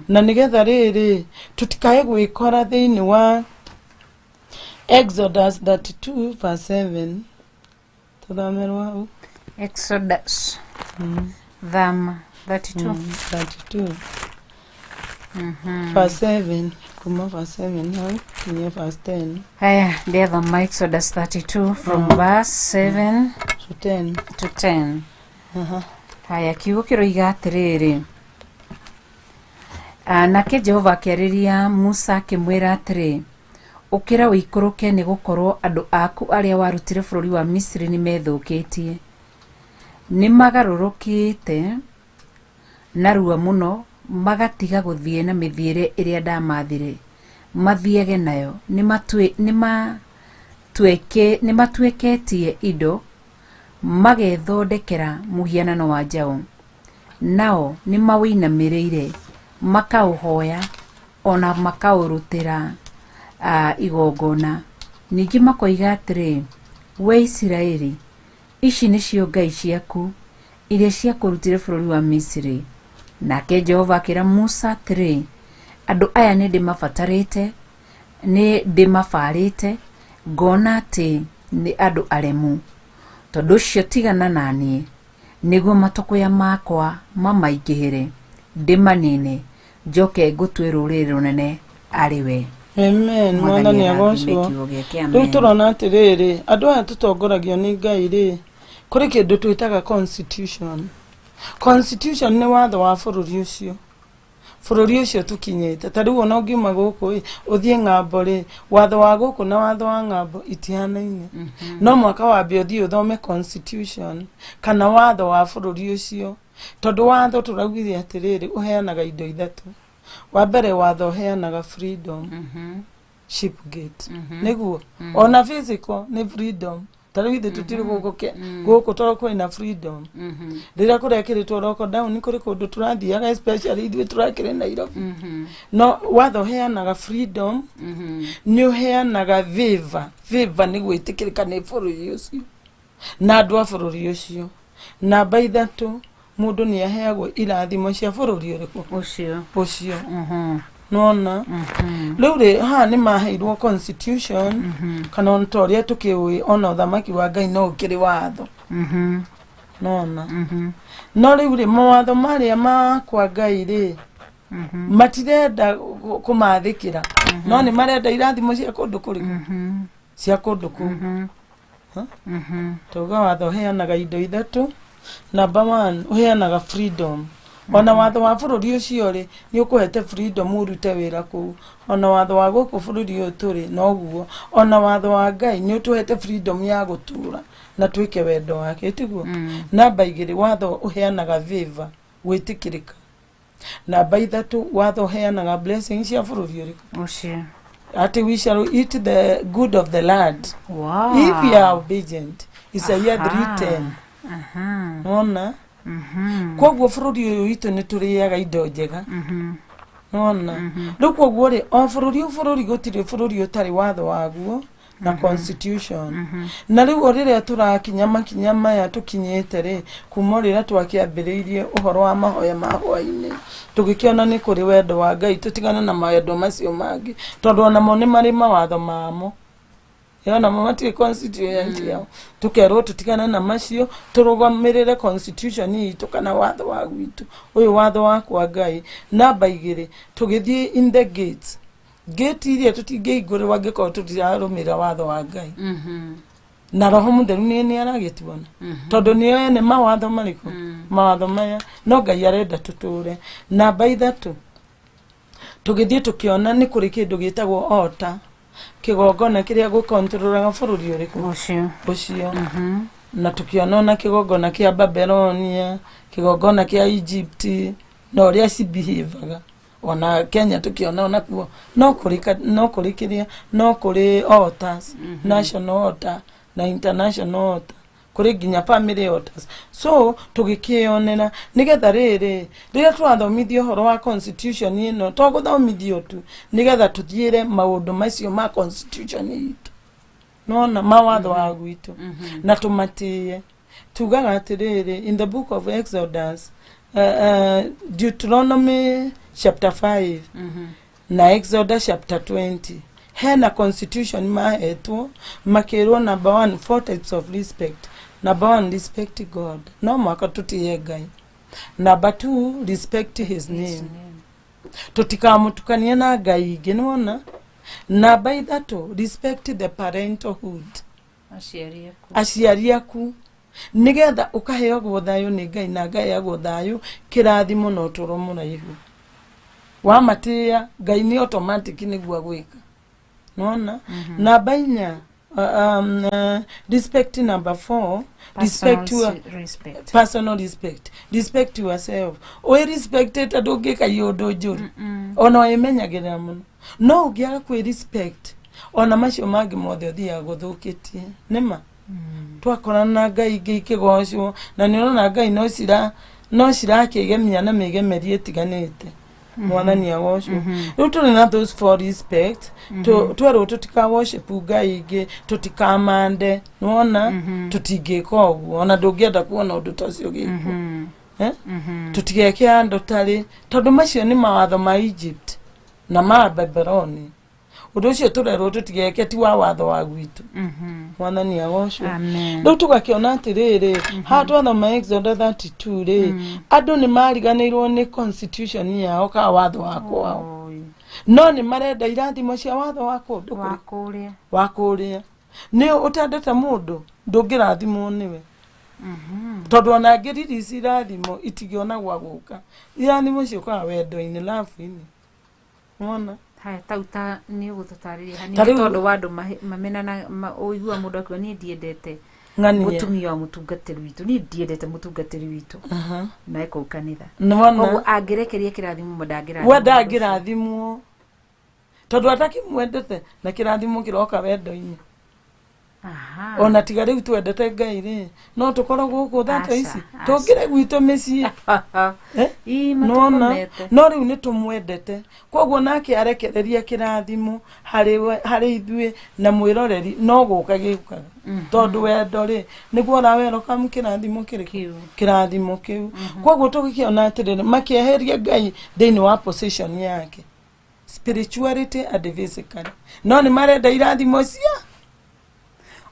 Na nĩgetha rĩrĩ tũtikae gwĩkora thĩinĩ wa Exodus 32 verse 7, tũthomerwo hau. Exodus thama 32. 32 verse 7, kuma verse 7 hau nginya verse 10. Haya, ndiathoma Exodus 32 from verse 7 to 10. To 10. Haya, kiugo kĩroiga atĩrĩrĩ, "Nake Jehova akĩarĩria Musa akĩmwĩra atĩrĩ, ũkĩra ũikũrũke, nĩ gũkorwo andũ aku arĩa warutire bũrũri wa Misiri nĩ methũkĩtie. Nĩ magarũrũkĩte narua mũno, magatiga gũthiĩ na mĩthiĩre ĩrĩa ndamathire mathiage nayo. Nĩ matuĩketie indo, magethondekera mũhianano wa njaũ, nao nĩ mawĩinamĩrĩire, makaũhoya, ona makaũrutĩra igongona. Ningĩ makoiga atĩrĩ, 'We Isiraeli, ici nĩcio ngai ciaku iria ciakũrutire bũrũri wa Misiri.' Nake Jehova akĩra Musa atĩrĩ, Andũ aya nĩ ndĩmabatarĩte, nĩ ndĩmabarĩte, ngona atĩ nĩ andũ aremu. Tondũ ũcio tigana na niĩ, nĩguo matũkũya makwa mamaingĩhĩre, ndĩmanine, njoke ngũtue rũrĩrĩ rũnene arĩ we. Amen. Mwathani Mwathani arathime agocwo. kiugo gĩake. Rĩu Amen. tũrona atĩrĩrĩ, andũ aya tũtongoragio nĩ Ngai rĩ, kũrĩ kĩndũ twĩtaga constitution. Constitution nĩ watho wa bũrũri ũcio. Bũrũri ũcio tũkinyĩte. Ta rĩu ona ũngiuma gũkũ ĩ, ũthiĩ ng'ambo rĩ, watho wa gũkũ na watho wa ng'ambo itihanaine. No mwaka wambe ũthiĩ ũthome constitution kana watho wa bũrũri ũcio. Tondũ watho tũraugire atĩrĩrĩ, ũheanaga indo ithatũ. Wa mbere watho ũheanaga freedom. Shipgate nĩguo ona physical nĩ freedom. Ta rĩu ithuĩ tũtirĩ gũkũ gũkũ tondũ kwĩna freedom. Rĩrĩa kũrekĩrĩtwo lockdown kũrĩ kũndũ tũrathiaga, especially ithuĩ tũrakĩrĩ Nairobi. No watho ũheanaga freedom, nĩ ũheanaga favor. Favor nĩ gwĩtĩkĩrĩka nĩ bũrũri ũcio na andũ a bũrũri ũcio. Namba ithatũ, mũndũ nĩ aheagwo irathimo cia bũrũri ũrĩkũ? Ũcio. Ũcio. Nona rĩu rĩ, haha nĩ maheirwo constitution kana ona ta ũrĩa tũkĩũĩ, ona ũthamaki wa Ngai no ũkĩrĩ watho. Nona no rĩu rĩ, mawatho marĩa makwa Ngai rĩ, matirenda kũmathĩkĩra, no nĩ marenda irathimo cia kũndũ kũrĩkũ? Cia kũndũ kũu. Ha? Tauga watho ũheanaga indo ithatũ. Number one, ũheanaga freedom. Ona watho wa bũrũri ũcio rĩ, nĩ ũkũhete freedom ũrute wĩra kũu. Ona watho wa gũkũ bũrũri ũyũ tũrĩ noguo. Ona watho wa Ngai nĩ ũtũhete freedom ya gũtũra na twĩke wendo wake, tiguo? Namba igĩrĩ, watho ũheanaga favor, gwĩtĩkĩrĩka. Namba ithatũ, watho ũheanaga blessing cia bũrũri ũrĩkũ? Ũcio. Atĩ we shall eat the good of the land Wow. if we are obedient. Isaiah 3:10. Nona koguo bũrũri ũyũ witũ nĩ tũrĩaga indo njega. Nona rĩu koguo rĩ, o bũrũri o bũrũri, gũtirĩ bũrũri ũtarĩ watho waguo na constitution. Na rĩu o rĩrĩa tũrakinya makinya maya tũkinyĩte rĩ, kuma o rĩrĩa twakĩambĩrĩirie ũhoro wa mahoya ma hwainĩ, tũgĩkĩona nĩ kũrĩ wendo wa Ngai, tũtigane na mawendo macio mangĩ, tondũ onamo nĩ marĩ mawatho mamo. Onamo matirĩ constitution ciao? Tũkerwo tũtigane na macio, tũrũgamĩrĩre constitution itũ kana watho wa gwitũ ũyũ, watho wa kwa Ngai. Namba igĩrĩ, tũgĩthiĩ in the gates, gate iria tũtingĩhingũrĩrwo angĩkorwo tũtirarũmĩrĩra watho wa Ngai. Na Roho Mũtheru nĩ aragĩtuona, tondũ nĩo ene mawatho marĩkũ? Mawatho maya no Ngai arenda tũtũre. Namba ithatũ, tũgĩthiĩ tũkĩona nĩ kũrĩ kĩndũ gĩtagwo altar, kĩgongona kĩrĩa gũkontrolaga bũrũri ũrĩkũ? Ũcio. Ũcio. Na tũkĩona ona kĩgongona kĩa Babelonia, kĩgongona kĩa Egypt, na ũrĩa cibehavaga. Ona Kenya tũkĩona onakuo no kũrĩ no kũrĩ kĩrĩa, no kũrĩ altars, national altar na international altar, kũrĩ nginya family altars. So tũgĩkĩonera nĩgetha rĩrĩ, rĩrĩa tũrathomithio ũhoro wa constitution ĩno, to gũthomithio tu, nĩgetha tũthiĩre maũndũ macio ma constitution itũ, nona mawatho wa gwitũ, na tũmatĩe. Tugaga atĩrĩrĩ, in the book of Exodus, Deuteronomy chapter 5 na Exodus chapter 20, hena constitution mahetwo, makĩrwo number one, four types of respect. Number one, respect God. No mwaka tũtĩe Ngai. Number two, respect his name, tũtikamũtukanie na ngai ingĩ. Nĩwona? Namba ithatũ, respect the parenthood. Aciari aku. Aciari aku, nigetha ũkaheagwo thayũ nĩ Ngai na ngaheagwo thayũ, kĩrathimo na ũtũro mũraihu. Wamatĩĩa Ngai nĩ automatic nĩguo agwĩka. Nona namba inya, respect number four, respect your Personal respect. Personal respect, respect yourself. Wĩ respected ndũngĩka iũndũ njũru, ona wĩmenyagĩrĩra mũno. No ũngĩaga kwĩ respect, ona macio mangĩ mothe ũthiaga gũthũkĩtie. Nĩma twakorana na ngai ingĩ ikĩgocwo, na nĩ ũrona ngai no cira no cirakĩgemia na mĩgemerie ĩtiganĩte. Mwathani agocwo. Rĩu tũrĩ na those four respect. Twerwo tũtika worship ngai ingĩ, tũtikamande. Nĩwona tũtingĩka ũguo, ona ndũngĩenda kuona ũndũ ta ũcio ũgĩkwo. Eh? Tũtigeke andũ tarĩ, tondũ macio nĩ mawatho ma Egypt na ma Babyloni. Ũndũ ũcio tũrerwo tũtigeke ti wa watho wa gwitũ. Mwathani agocwo. Amen. Rĩu tũgakĩona atĩrĩrĩ, haha twathoma Exodus 32 rĩ, andũ nĩ mariganĩirwo nĩ constitution yao kana watho wa kwao. Oi. No nĩ marenda irathimo cia watho wa kũndũ Wa kũrĩ kũrĩa. wa kũrĩa. Nĩ ũtendete mũndũ ndũngĩrathimwo nĩwe. Tondũ ona angĩririci irathimo itingĩona gwa gũka. Irathimo ciũkaga wendo-inĩ, love-inĩ. Wona? Haya, tau ta nĩ ũgũtũtarĩria hanini Ta rĩu- tondũ wa andũ mamenana ũigua mũndũ akiuga niĩ ndiendete Ng'ania. mũtumia wa mũtungatĩri witũ, niĩ ndiendete mũtungatĩri witũ na ekũu kanitha. Nĩwona? Koguo angĩrekeria kĩrathimo ndangĩrathimwo. We ndangĩrathimwo tondũ atakĩmwendete na kĩrathimo kĩroka wendo-inĩ. Aha. Ona tiga rĩu twendete Ngai rĩ, no tũkorwo gũkũ thaa Aca, ici aca. tũngĩrĩ gwitũ mĩciĩ. Eh? Ii, Nĩwona? matũkomete. No rĩu nĩ tũmwendete, koguo nake arekereria kĩrathimo harĩ ithuĩ na mwĩroreri no gũka gĩũkaga. Tondũ wendo rĩ nĩguo ũrawerokamu kĩrathimo kĩrĩkũ? Kĩu. Kĩrathimo kĩu. Koguo tũgĩkĩona atĩrĩrĩ, makĩeheria Ngai thĩinĩ wa position yake, spirituality and physically, no nĩ marenda irathimo cia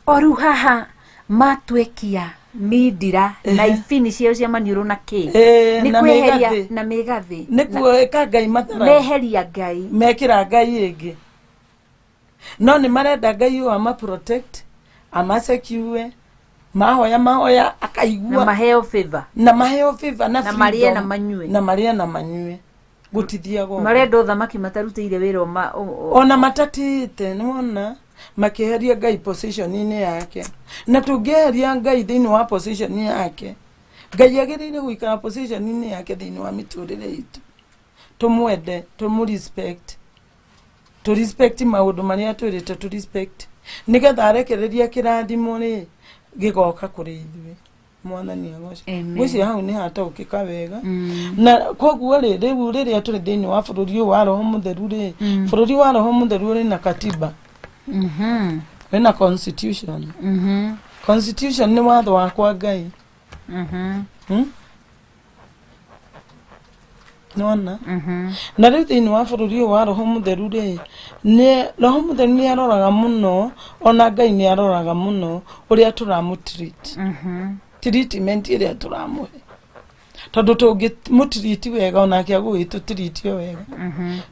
O rĩu haha matwekia mindira na ibini ciao cia maniũrũ na kĩ. Ĩĩ, Nĩ na kweheria mĩgathĩ. na mĩgathĩ. Nĩ kuĩka Ngai mathara Meheria Ngai. Mekĩra Ngai ĩngĩ, no nĩ marenda Ngai ũyũ ama protect, ama secure, mahoya mahoya Na akaigua maheo favor. Na maheo favor na Na marĩe freedom. Na manyue. Na marĩe na manyue, gũtithiaga ũguo. Marenda ũthamaki matarutĩire wĩra Ona matatĩte nĩwona makĩeheria Ngai position-inĩ yake, na tũngĩeheria Ngai thĩinĩ wa position yake, Ngai agĩrĩire gũikara position-inĩ yake thĩinĩ wa mĩtũrĩre itũ, tũmwende, tũmũ respect, tũ respect maũndũ marĩa twĩrĩte tũ respect, nĩgetha arekereria kĩrathimo rĩ gĩgoka kũrĩ ithuĩ. Mwathani agocwo. Amen. Ngwĩciria hau nĩ hataũkĩka wega. Na koguo rĩ, rĩu rĩrĩa tũrĩ thĩinĩ wa bũrũri ũyũ wa Roho Mũtheru rĩ, bũrũri wa Roho Mũtheru ũrĩ na katiba, wĩna constitution. Constitution nĩ watho wa kwa Ngai. Nĩwona? Na rĩu thĩinĩ wa bũrũri ũyũ wa Roho Mũtheru rĩ, nĩ Roho Mũtheru nĩ aroraga mũno, ona Ngai nĩ aroraga mũno ũrĩa tũramũ treat, treatment ĩrĩa tũramũhe, tondũ tũngĩmũtiriti wega onake agũgĩtũtiritio wega.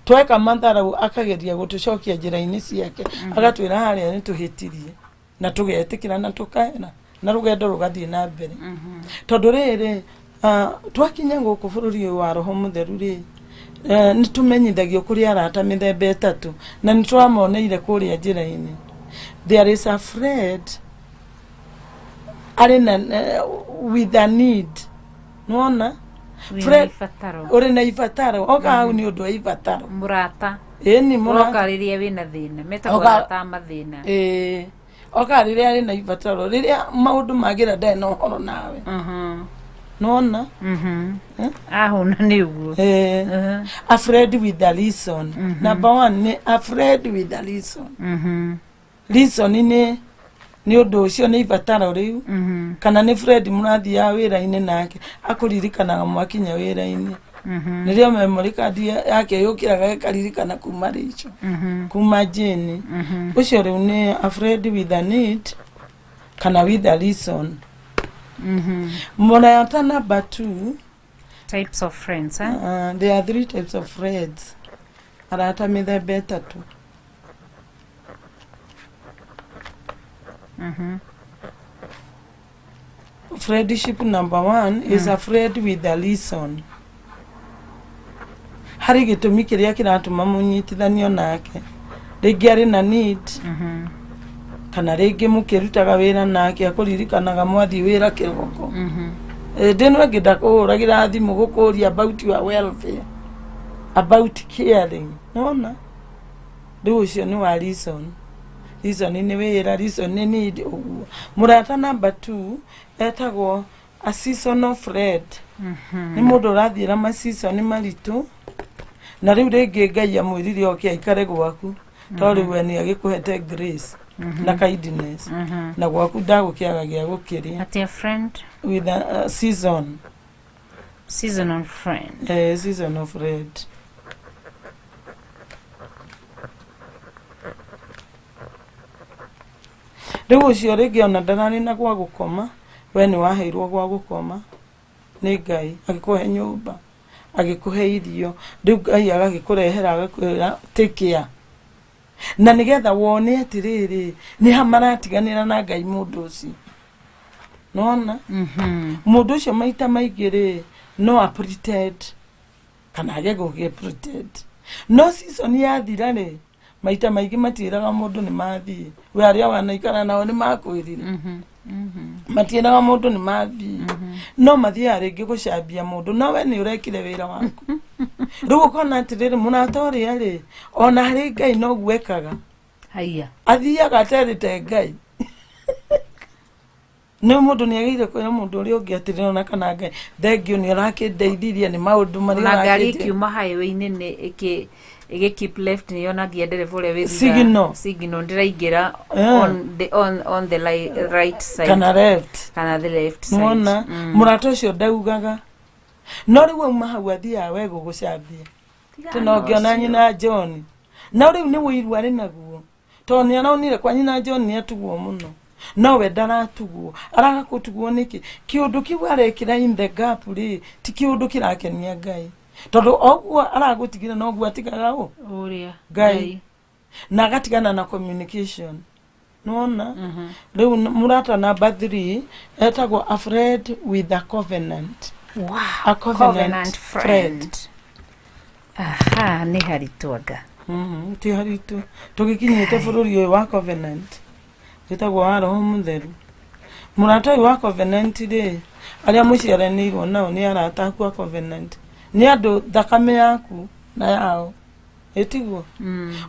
Tweka matharau akageria gũtũcokia njĩra-inĩ ciake, agatwĩra harĩa nĩ tũhĩtirie, na tũgetĩkĩra na tũkahera na rũgendo rũgathiĩ na mbere. Tondũ rĩrĩ, twakinya gũkũ bũrũri ũyũ wa Roho Mũtheru rĩ, nĩ tũmenyithagio kũrĩ arata mĩthemba ĩtatũ, na nĩ twamoneire kũrĩa njĩra-inĩ. There is a friend arĩ na with a need, nĩwona? Wĩna ibataro. Ũrĩ na ibataro, oka hau nĩ ũndũ wa ibataro. Mũrata. Ĩni, mũrata. Ũroka rĩrĩa wĩna thĩna, metagwo arata a mathĩna. Ĩĩ, oka rĩrĩa arĩ na ibataro, rĩrĩa maũndũ magĩra ndarĩ na ũhoro nawe. Nĩwona? Eh? Ahũna nĩ ũguo. Eh, a friend with a reason. Number one nĩ a friend with a reason. Reason nĩ ũndũ ũcio nĩ ibataro rĩu, kana nĩ friend mũrathiaga wĩra-inĩ nake, akũririkanaga mwakinya wĩra-inĩ, nĩrĩo memory card yake yũkĩraga ĩkaririkana kuma rĩco kuma Jane ũcio. Rĩu nĩ a friend with a need kana with a reason. Mũrata number two. Types of friends, eh? There are three types of friends, arata mĩthemba ĩtatũ. Friendship number one is a friend with a reason. Harĩ gĩtũmi kĩrĩa kĩratũma mũnyitithanio nake, rĩngĩ arĩ na need, kana rĩngĩ mũkĩrutaga wĩra nake akũririkanaga mwathiĩ wĩra kĩroko. Hĩndĩ ĩno ĩngĩ ndakũhũragĩra thimũ gũkũria about your welfare, about caring. Nĩwona? Rĩu ũcio nĩ wa reason. Reason nĩ wĩra, reason nĩ need ũguo. Mũrata number two etagwo a seasonal friend. Nĩ mũndũ ũrathiĩra ma season maritũ, na rĩu rĩngĩ Ngai amwĩrire oke aikare gwaku, to rĩu we nĩ agĩkũhete grace na kindness, na gwaku ndagũkĩaga gĩa gũkĩrĩa. Atĩ a friend With a season. Seasonal friend. Eh, seasonal friend. Rĩu ũcio rĩngĩ ona ndararĩ na gwa gũkoma, we nĩ waheirwo gwa gũkoma nĩ Ngai, agĩkũhe nyũmba, agĩkũhe irio, rĩu Ngai agagĩkũrehera agakwĩra take care. Na nĩgetha wone atĩrĩrĩ, nĩ ha maratiganĩra na Ngai mũndũ ũcio. Nĩwona? Mũndũ ũcio maita maingĩ rĩ, no a pretend kana age gũgĩ pretend. No season yathira rĩ, maita maingĩ matiĩraga mũndũ nĩ mathiĩ. We arĩa wanaikara nao nĩ makwĩrire. Matiĩraga mũndũ nĩ mathiĩ. No mathiaga rĩngĩ gũcambia mũndũ, no we nĩ ũrekire wĩra waku. Rĩu ũkona atĩrĩrĩ, mũrata ũrĩa rĩ, ona harĩ Ngai noguo ekaga. Haiya. Athiaga aterĩte Ngai. Nĩ mũndũ nĩ agĩrĩire kwĩra mũndũ ũrĩa ũngĩ atĩrĩrĩ ona kana Ngai thengiũ nĩ ũrakĩndeithirie nĩ maũndũ marĩa Ona ngari ũrakĩnjĩra. ĩkiuma highway-inĩ nĩ ĩkĩ ĩgĩ keep left nĩ yonagia ndereba ũrĩa wĩ thutha Signal. signal ndĩraingĩra Eh. on the right side kana left. kana the left side. Nĩwona mũrata ũcio ndaugaga no rĩu auma hau athiaga we gũgũcambia Tigana tĩ no ngĩona ũcio. nyina John no rĩu nĩ ũiru arĩ naguo tondũ nĩ aronire kwa nyina John nĩ atugwo mũno no we ndaratugwo araga kũtugwo nĩkĩ kĩũndũ kĩu arekĩra in the gap rĩ ti kĩũndũ kĩrakenia Ngai tondũ oguo aragũtigire noguo atigaga ũ Ũrĩa. Ngai. Na agatigana na communication nĩwona rĩu mũrata number 3 etagwo a friend with a covenant. Wow. A covenant friend. Aha, nĩ haritũ anga. Ti haritũ tũgĩkinyĩte bũrũri ũyũ wa covenant wĩtagwo wa roho mũtheru. Mũrata ũyũ wa covenant rĩ, arĩa mũciaranĩirwo nao nĩ arata aku a covenant, nĩ andũ thakame yaku na yao ĩtiguo.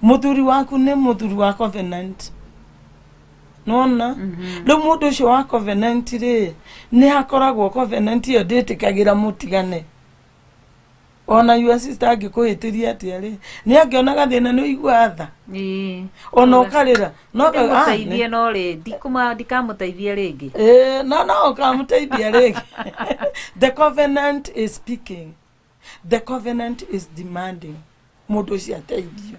Mũthuri waku nĩ mũthuri wa covenant nĩwona. Rĩu mũndũ ũcio wa covenant rĩ, nĩ hakoragwo covenant ĩyo ndĩtĩkagĩra mũtigane. Ona your sister angĩkũhĩtĩria atĩa rĩ, nĩ angĩona gathĩna nĩ ũiguaga tha. Ĩĩ. Ona ũkarĩra no Ndĩmũteithie no rĩ ndikamũteithia rĩngĩ. Ĩĩ, no no ũkamũteithia rĩngĩ. The covenant is speaking. The covenant is demanding. Mũndũ ũcio ateithio.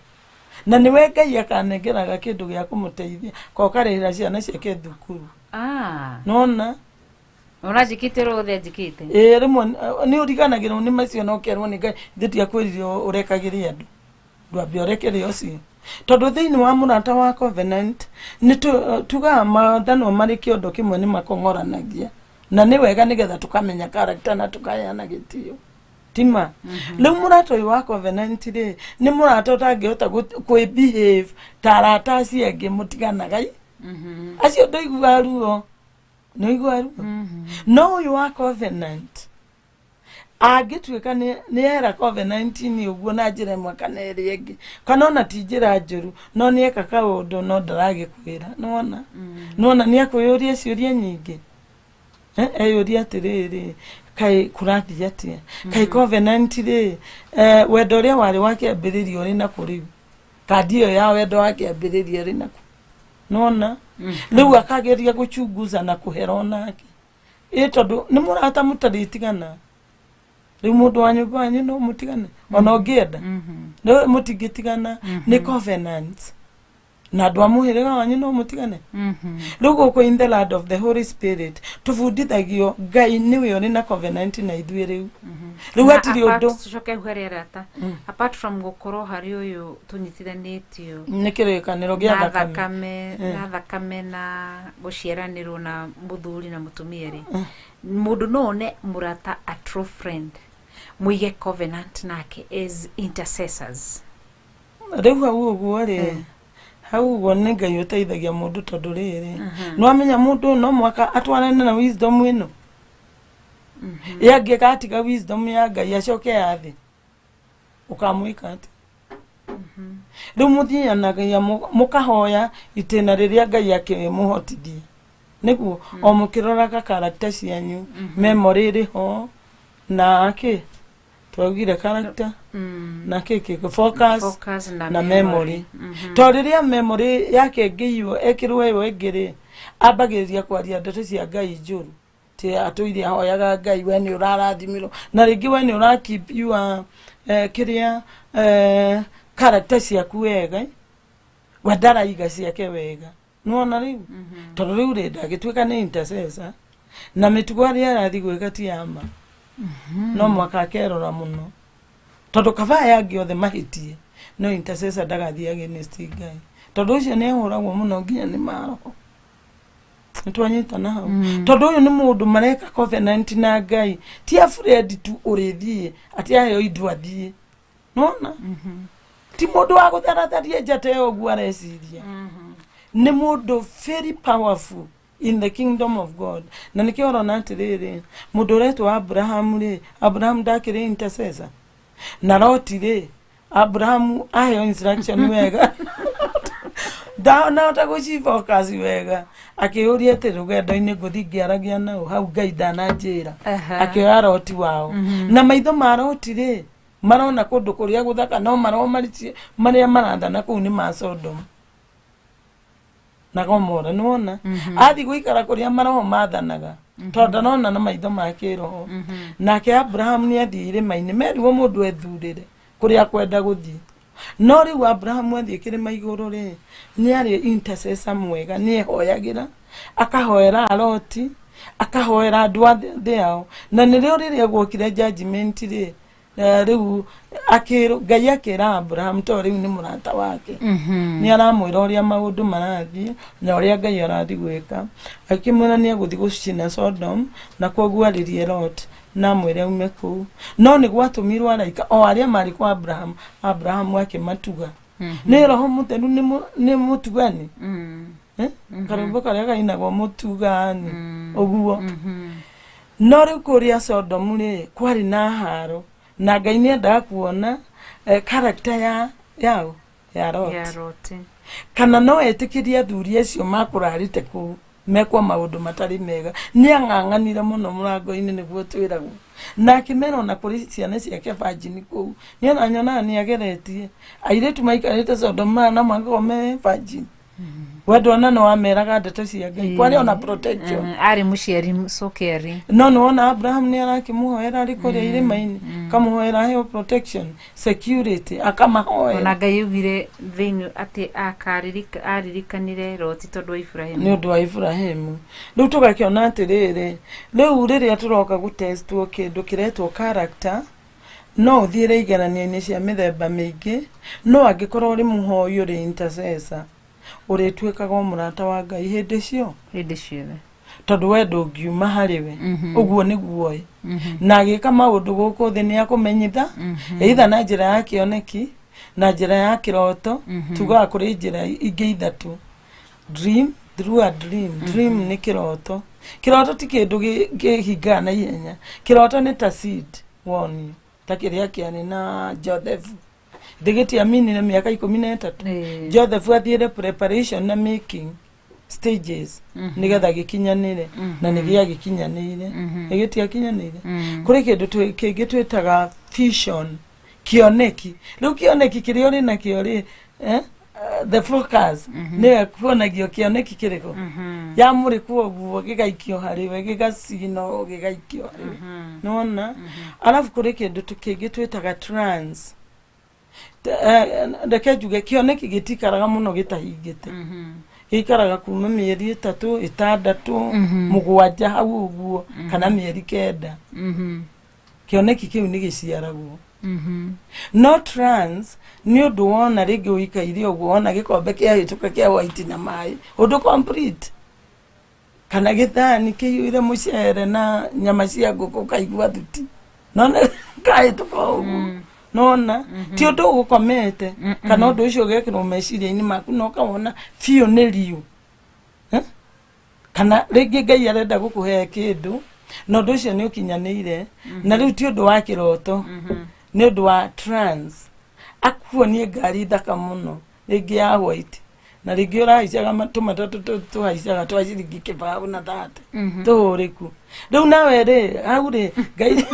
Na nĩwe Ngai akanengeraga kĩndũ gĩa kũmũteithia ko karĩhĩra ciana ciake thukuru. Nĩwona? Ona njĩkĩte ũrĩa wothe njĩkĩte. Ĩĩ, rĩmwe nĩ ũriganagĩrwo nĩ macio na ũkerwo nĩ Ngai ithe ndiakwĩrire ũrekagĩre andũ. Ndwambe ũrekere ũcio. Tondũ thĩinĩ wa mũrata wa covenant nĩ tugaga mathanwa marĩ kĩondo kĩmwe nĩ makong'oranagia. Na nĩ wega nĩgetha tũkamenya character na tũkaheana gĩtĩo. Tima. Rĩu mũrata ũyũ wa covenant rĩ, nĩ mũrata ũtangĩhota kwĩ behave ta arata acio angĩ mũtiganaga. Acio ndũiguaga ruo. Nĩũiguaga ruo? No ũyũ wa covenant angĩtuĩka nĩ era covenant-inĩ ũguo na njĩra ĩmwe kana ĩrĩa ĩngĩ, kana ona ti njĩra njũru, no nĩ eka kaũndũ no ndaragĩkwĩra. Nĩwona? Nĩwona nĩ akwĩyũria ciũria nyingĩ. Eyũria atĩrĩrĩ, kaĩ kũrathiĩ atĩa? Kaĩ covenant rĩ, wendo ũrĩa warĩ wa kĩambĩrĩria ũrĩ nakũ rĩu? Kandi ĩyo ya wendo wa kĩambĩrĩria ĩrĩ nakũ? Nĩwona? Rĩu akageria gũchunguza na kũhera onake. Ĩ tondũ nĩ mũrata mũtarĩtigana. Rĩu mũndũ wa nyũmba wanyu no mũtigane ona ũngĩenda. No mũtingĩtigana, nĩ covenant. Na andũ a mũhĩrĩga wanyu no mũtigane. Rĩu gũkũ in the land of the Holy Spirit tũbundithagio Ngai nĩwe ũrĩ na covenant na ithuĩ rĩu. Rĩu Na hatirĩ apart- ũndũ. Tũcoke hau harĩ arata. Apart from gũkorwo harĩ ũyũ tũnyitithanĩtio Nĩ kĩrĩkanĩro gĩa na thakame. thakame, na thakame na gũciaranĩrwo na mũthuri na mũtumia rĩ, mũndũ no one mũrata a true friend mũige covenant nake as intercessors. Rĩu hau ũguo rĩ, hau ũguo nĩ Ngai ũteithagia mũndũ tondũ rĩrĩ, nĩwamenya mũndũ no mũhaka atwarane na wisdom ĩno. Ĩ angĩgatiga wisdom ya Ngai acoke ya thĩ, ũkamwĩka atĩa? Rĩu mũthianagia mũkahoya itĩna rĩrĩa Ngai akĩmũhotithia. Nĩguo o mũkĩroraga character cianyu, memory ĩrĩ ho na kĩ twaugire character na kĩ kĩ focus, Focus na na memory. To rĩrĩa memory yake ĩngĩiywo ekĩrwo ĩyo ĩngĩ rĩ, ambagĩrĩria kwaria ndeto cia Ngai njũru. Ti atũire ahoyaga Ngai, we nĩ ũrarathimirwo na rĩngĩ we nĩ ũra keep your kĩrĩa character ciaku wega, we ndaraiga ciake wega. Nĩwona rĩu, tondũ rĩu rĩ, ndangĩtuĩka nĩ intercessor na mĩtugo arĩa arathiĩ gwĩka ti ya ma. No mwaka akerora mũno, tondũ kaba aya angĩ othe mahĩtie, no intercessor ndagathiĩ against Ngai, tondũ ũcio nĩ ahũragwo mũno nginya nĩ maroho. Nĩtwanyitana hau? Tondũ ũyũ nĩ mũndũ mareka covenant na Ngai, ti afraid tu ũrĩthiĩ atĩ aheo indo athiĩ. Nona ti mũndũ wa gũtharatharia njata ĩyo ũguo areciria, nĩ mũndũ very powerful in the kingdom of God. Na nĩkĩo ũrona atĩrĩrĩ, mũndũ ũretwo Abrahamu rĩ, Abrahamu ndakĩrĩ intercessor na Loti rĩ, Abrahamu aheo instruction wega, ndanahota gũcifocus wega, akĩũria atĩ rũgendo-inĩ ngũthi ngĩaragia nao hau, Ngai ndananjĩra. Akĩoya Loti wao, na maitho ma Loti rĩ, marona kũndũ kũrĩa gũthaka, no maroho marĩa marathana kũu nĩ ma Sodom na Gomora. Nĩwona athiĩ gũikara kũrĩa maroho mathanaga, tondũ ndarona na maitho ma kĩroho. Nake Abrahamu nĩ athiĩ irĩma-inĩ, merirwo mũndũ ethurĩre kũrĩa akwenda gũthiĩ. No rĩu Abrahamu athiĩ kĩrĩma igũrũ rĩ, nĩ arĩ intercessor mwega, nĩ ehoyagĩra, akahoera Loti, akahoera andũ a thĩ yao. Na nĩrĩo rĩrĩa guokire judgment rĩ, rĩu akĩrwo, Ngai akĩra Abraham, to rĩu nĩ mũrata wake, nĩ aramwĩra ũrĩa maũndũ marathiĩ na ũrĩa Ngai arathiĩ gwĩka. Akĩmwĩra nĩ egũthiĩ gũcina Sodom, na koguo arĩrie Lot na amwĩre aume kũu. No nĩ gwatũmirwo araika o arĩa marĩ kwa Abraham, Abraham akĩmatuga. Nĩ roho mũtheru, nĩ mũtugani. Eh? Karwĩmbo karĩa kainagwo mũtugani ũguo. No rĩu kũrĩa Sodomu rĩ, kwarĩ na haro, na Ngai nĩ endaga kuona character ya yao ya Lot, ya Loti, kana no etĩkĩrie athuri acio makũrarĩte kũu mekwo maũndũ matarĩ mega. Nĩ ang'ang'anire mũno mũrango-inĩ, nĩguo twĩragwo, na akĩmera ona kũrĩ ciana ciake virgin kũu. Nĩ ona nyonaga nĩ ageretie airĩtu maikarĩte Sodoma na magakorwo me virgin. We ndona nĩ wameraga ndeto cia Ngai, kwarĩ ona protection. Arĩ mũciari cũkeri. No nĩ wona Abraham nĩ arakĩmũhoera arĩ kũrĩa irĩma-inĩ, kamũhoera aheo protection, security, akamahoera. Ona Ngai augire thĩinĩ atĩ aririkanire Loti tondũ wa Ibrahimu. Nĩ ũndũ wa Ibrahimu. Rĩu tũgakĩona atĩrĩrĩ, rĩu rĩrĩa tũroka gũtestwo kĩndũ kĩretwo character, no ũthiĩre igeranio-inĩ cia mĩthemba mĩingĩ, no angĩkorwo ũrĩ mũhoi, ũrĩ intercessor, ũrĩtuĩkaga o mũrata wa Ngai hĩndĩ cio hĩndĩ ciothe, tondũ we ndũngiuma harĩ we. Ũguo nĩguo ĩ na agĩka maũndũ gũkũ thĩ, nĩ akũmenyitha either na njĩra ya kĩoneki, na njĩra ya kĩroto. Tugaga kũrĩ njĩra ingĩ ithatũ: dream, through a dream. Dream nĩ kĩroto. Kĩroto ti kĩndũ kĩhingaga na ihenya. Kĩroto nĩ ta seed woni, ta kĩrĩa kĩarĩ na Joseph. Ndĩgĩtiaminire mĩaka 13. Joseph athiĩre preparation na making stages nĩgetha gĩkinyanĩre, na nĩ gĩagĩkinyanĩire. Ĩgĩtiakinyanĩire. Kũrĩ kĩndũ kĩngĩ twĩtaga vision, kĩoneki. Rĩu kĩoneki kĩrĩa ũrĩ nakĩo rĩ, the focus nĩwe kuonagio kĩoneki kĩrĩkũ yamũrĩkwo ũguo, gĩgaikio harĩ we, gĩgacinwo, gĩgaikio harĩ we. Nĩwona? Arabu kũrĩ kĩndũ kĩngĩ twĩtaga trance. Reke njuge kĩoneki gĩtikaraga mũno gĩtahingĩte. Gĩikaraga kuma mĩeri 3, 6, 7 hau ũguo, kana mĩeri 9. Kĩoneki kĩu nĩ gĩciaragwo. No trance nĩ ũndũ wona rĩngĩ ũikaire ũguo, wona gĩkombe kĩahĩtũka kĩa white na maĩ, ũndũ complete, kana gĩthani kĩiyũire mũcere na nyama cia ngũkũ, ũkaigua thuti nona kahĩtũka ũguo. Nona ti ũndũ ũgũkomete, kana ũndũ ũcio ũgekĩrwo meciria-inĩ maku na ũkawona biũ nĩ riũ. Eh? Kana rĩngĩ Ngai arenda gũkũhe kĩndũ, na ũndũ ũcio nĩ ũkinyanĩire, na rĩu ti ũndũ wa kĩroto, nĩ ũndũ wa trance. Akuonie ngari thaka mũno, rĩngĩ ya white, na rĩngĩ ũrahaicaga tũmatatũ tũhaicaga twa ciringi 20 na 30 tũhũrĩku. Rĩu nawe rĩ, hau rĩ, Ngai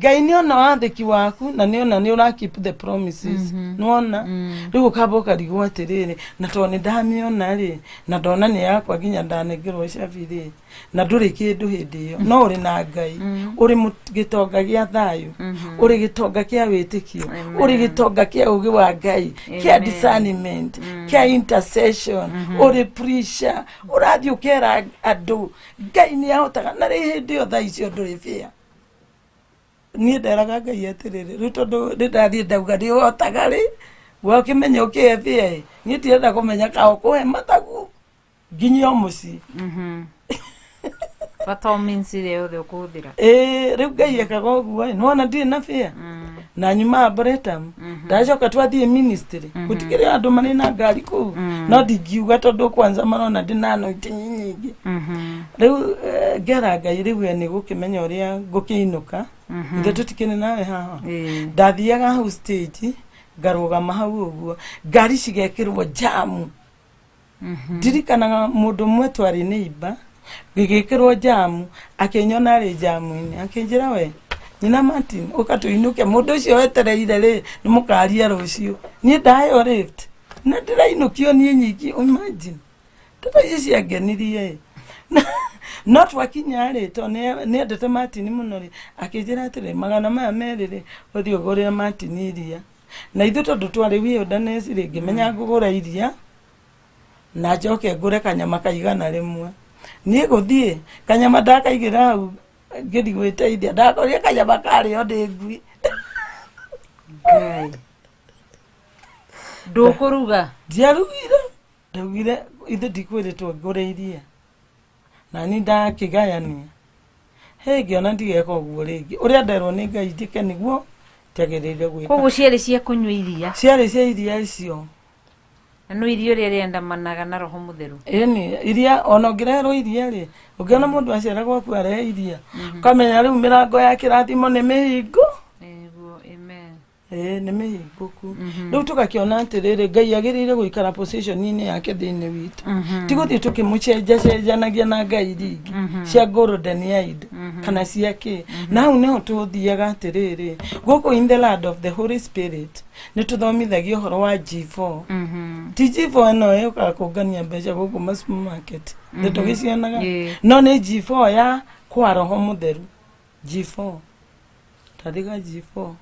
Ngai nĩ ona wathĩki waku na nĩ ona nĩ ũra keep the promises. Nĩwona rĩu ũkamba ũkarigwo atĩrĩrĩ, na tondũ nĩ ndamĩona rĩ, na ndona nĩ yakwa nginya ndanengerwo cabi rĩ, na ndũrĩ kĩndũ hĩndĩ ĩyo, no ũrĩ na Ngai, ũrĩ gĩtonga gĩa thayũ, ũrĩ gĩtonga kĩa wĩtĩkio, ũrĩ gĩtonga kĩa ũgĩ wa Ngai, kĩa discernment, kĩa intercession, ũrĩ preacher, ũrathiĩ ũkera andũ Ngai nĩ ahotaga. Na rĩ hĩndĩ ĩyo thaa icio ndũrĩ bĩa. Niĩ nderaga Ngai atĩrĩrĩ, rĩu tondũ nĩ ndathiĩ ndauga nĩ ũhotaga rĩ, we ũkĩmenya ũkĩhe bĩa ĩ, niĩ ndirenda kũmenya ka ũkũhe matagu nginya o mũciĩ. Bata o means ĩrĩa yothe ũkũhũthĩra. Ĩĩ, rĩu Ngai ekaga ũguo ĩ, nĩwona ndirĩ na bĩa na nyuma Arboretum, ndacoka twathiĩ ministry, gũtikĩrĩ andũ marĩ na ngari kũu, no ndingiuga tondũ kwanza marona ndĩ na anointing nyingĩ. Rĩu ngera Ngai rĩu we nĩ gũkĩmenya ũrĩa ngũkĩinũka, ithe tũtikĩrĩ nawe haha. Ndathiaga hau stage, ngarũgama hau ũguo, ngari cigekĩrwo jamu. Ndirikanaga mũndũ ũmwe twarĩ neighbor, gĩgĩkĩrwo jamu, akĩnyona arĩ jamu-inĩ, akĩnjĩra, "We nyina Martin, ũka tũinũke, mũndũ ũcio wetereire rĩ, nĩ mũkaria rũciũ." Niĩ ndaheo lift na ndĩrainũkio niĩ nyiki, imagine. Ndeto icio ciangenirie ĩ. No twakinya rĩ, tondũ nĩendete Martin mũno rĩ, akĩnjĩra atĩrĩ, 200 rĩ, ũthiĩ ũgũrĩre Martin iria. Na ithuĩ tondũ twarĩ wilderness rĩ, ngĩmenya ngũgũra iria na njoke ngũre kanyama kaigana rĩmwe. Niĩ gũthiĩ kanyama ndakaigĩra hau, ngĩthiĩ gwĩteithia, ndakorire kanyama karĩo nĩ ngui. Ngai, ndũkũruga? Ndiarugire, ndaugire ithe ndikwĩrĩtwo ngũre iria na ni ndakĩgayania. Hĩ, ngĩona ndigeka ũguo rĩngĩ, ũrĩa nderwo nĩ Ngai njĩke nĩguo njagĩrĩire gwĩka. Koguo ciarĩ cia kũnyua iria? Ciarĩ cia iria icio. Na no iria ũrĩa rĩandamanaga na Roho Mũtheru. Ĩni, iria ona ũngĩreherwo iria rĩ, ũngĩona mũndũ acera gwaku arehe iria, ũkamenya rĩu mĩrango ya kĩrathimo nĩ mĩhingo. Nĩguo, amen. Ĩĩ, nĩ mĩhingũku. Rĩu tũgakĩona atĩrĩrĩ, Ngai agĩrĩire gũikara position-inĩ yake thĩinĩ witũ, ti gũthiĩ tũkĩmũcenjacenjanagia na ngai iria ingĩ cia golden eyed kana cia kĩ. Na hau nĩho tũthiaga atĩrĩrĩ, gũkũ in the land of the Holy Spirit nĩ tũthomithagia ũhoro wa G4. Ti G4 ĩno ĩũkaga kũngania mbeca gũkũ ma supermarket nĩ tũgĩcionaga, no nĩ G4 ya kwa Roho Mũtheru. G4, tandĩka G4.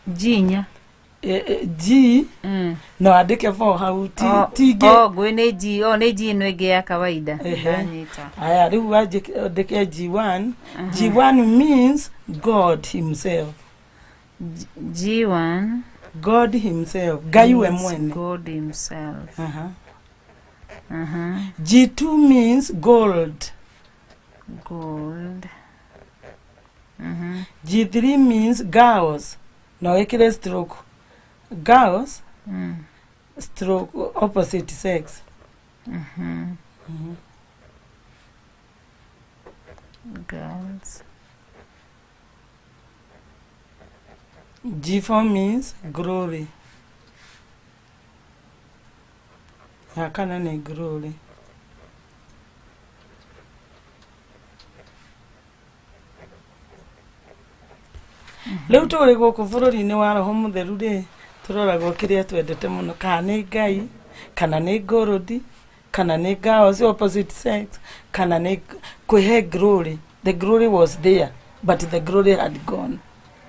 Jinya. G no andĩke 4 hau, ti ti ingĩ. Oh, ngũĩ nĩ G, oh, nĩ G ĩno ĩngĩ ya kawaida. Ehe. Ndanyita. Aya, rĩu andĩke G1. G1 means God himself. G1. God himself, Ngai we means mwene. God himself. Aha. G2 means gold. Gold. G3 means girls, no ĩkĩre stroke girls stroke opposite sex. Girls. G4 means glory. Ya kana nĩ glory. Rĩu tũrĩ gũkũ bũrũri-inĩ wa Roho Mũtheru rĩ, tũroragwo kĩrĩa twendete mũno, kana nĩ Ngai, kana nĩ gold, kana nĩ girls opposite sex, kana nĩ kwĩhe glory. The glory was there, but the glory had gone.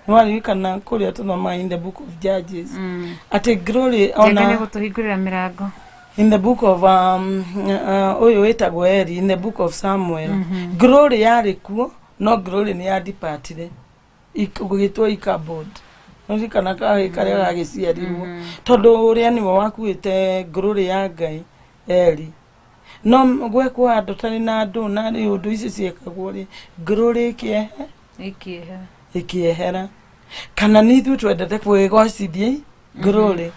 Nĩwaririkana kũrĩa tũthomaga in the book of Judges atĩ glory Njenga nĩ ona gũtũhingũrĩra mĩrango. In the book of ũyũ wĩtagwo Eli, in the book of Samuel, glory yarĩ kuo, no glory nĩ yadepartire gũgĩtwo Ichabod. Nĩririkana kahĩ karĩa gagĩciarirwo tondũ ũrĩa nĩwe wakuĩte glory ya Ngai Eli, no gwekwo handũ tarĩ na andũ na rĩ ũndũ icio ciekagwo rĩ, glory ĩkĩehe. Ĩkĩeha. Ĩkĩehera. Kana nĩ ithuĩ twendete kwĩgocithia glory,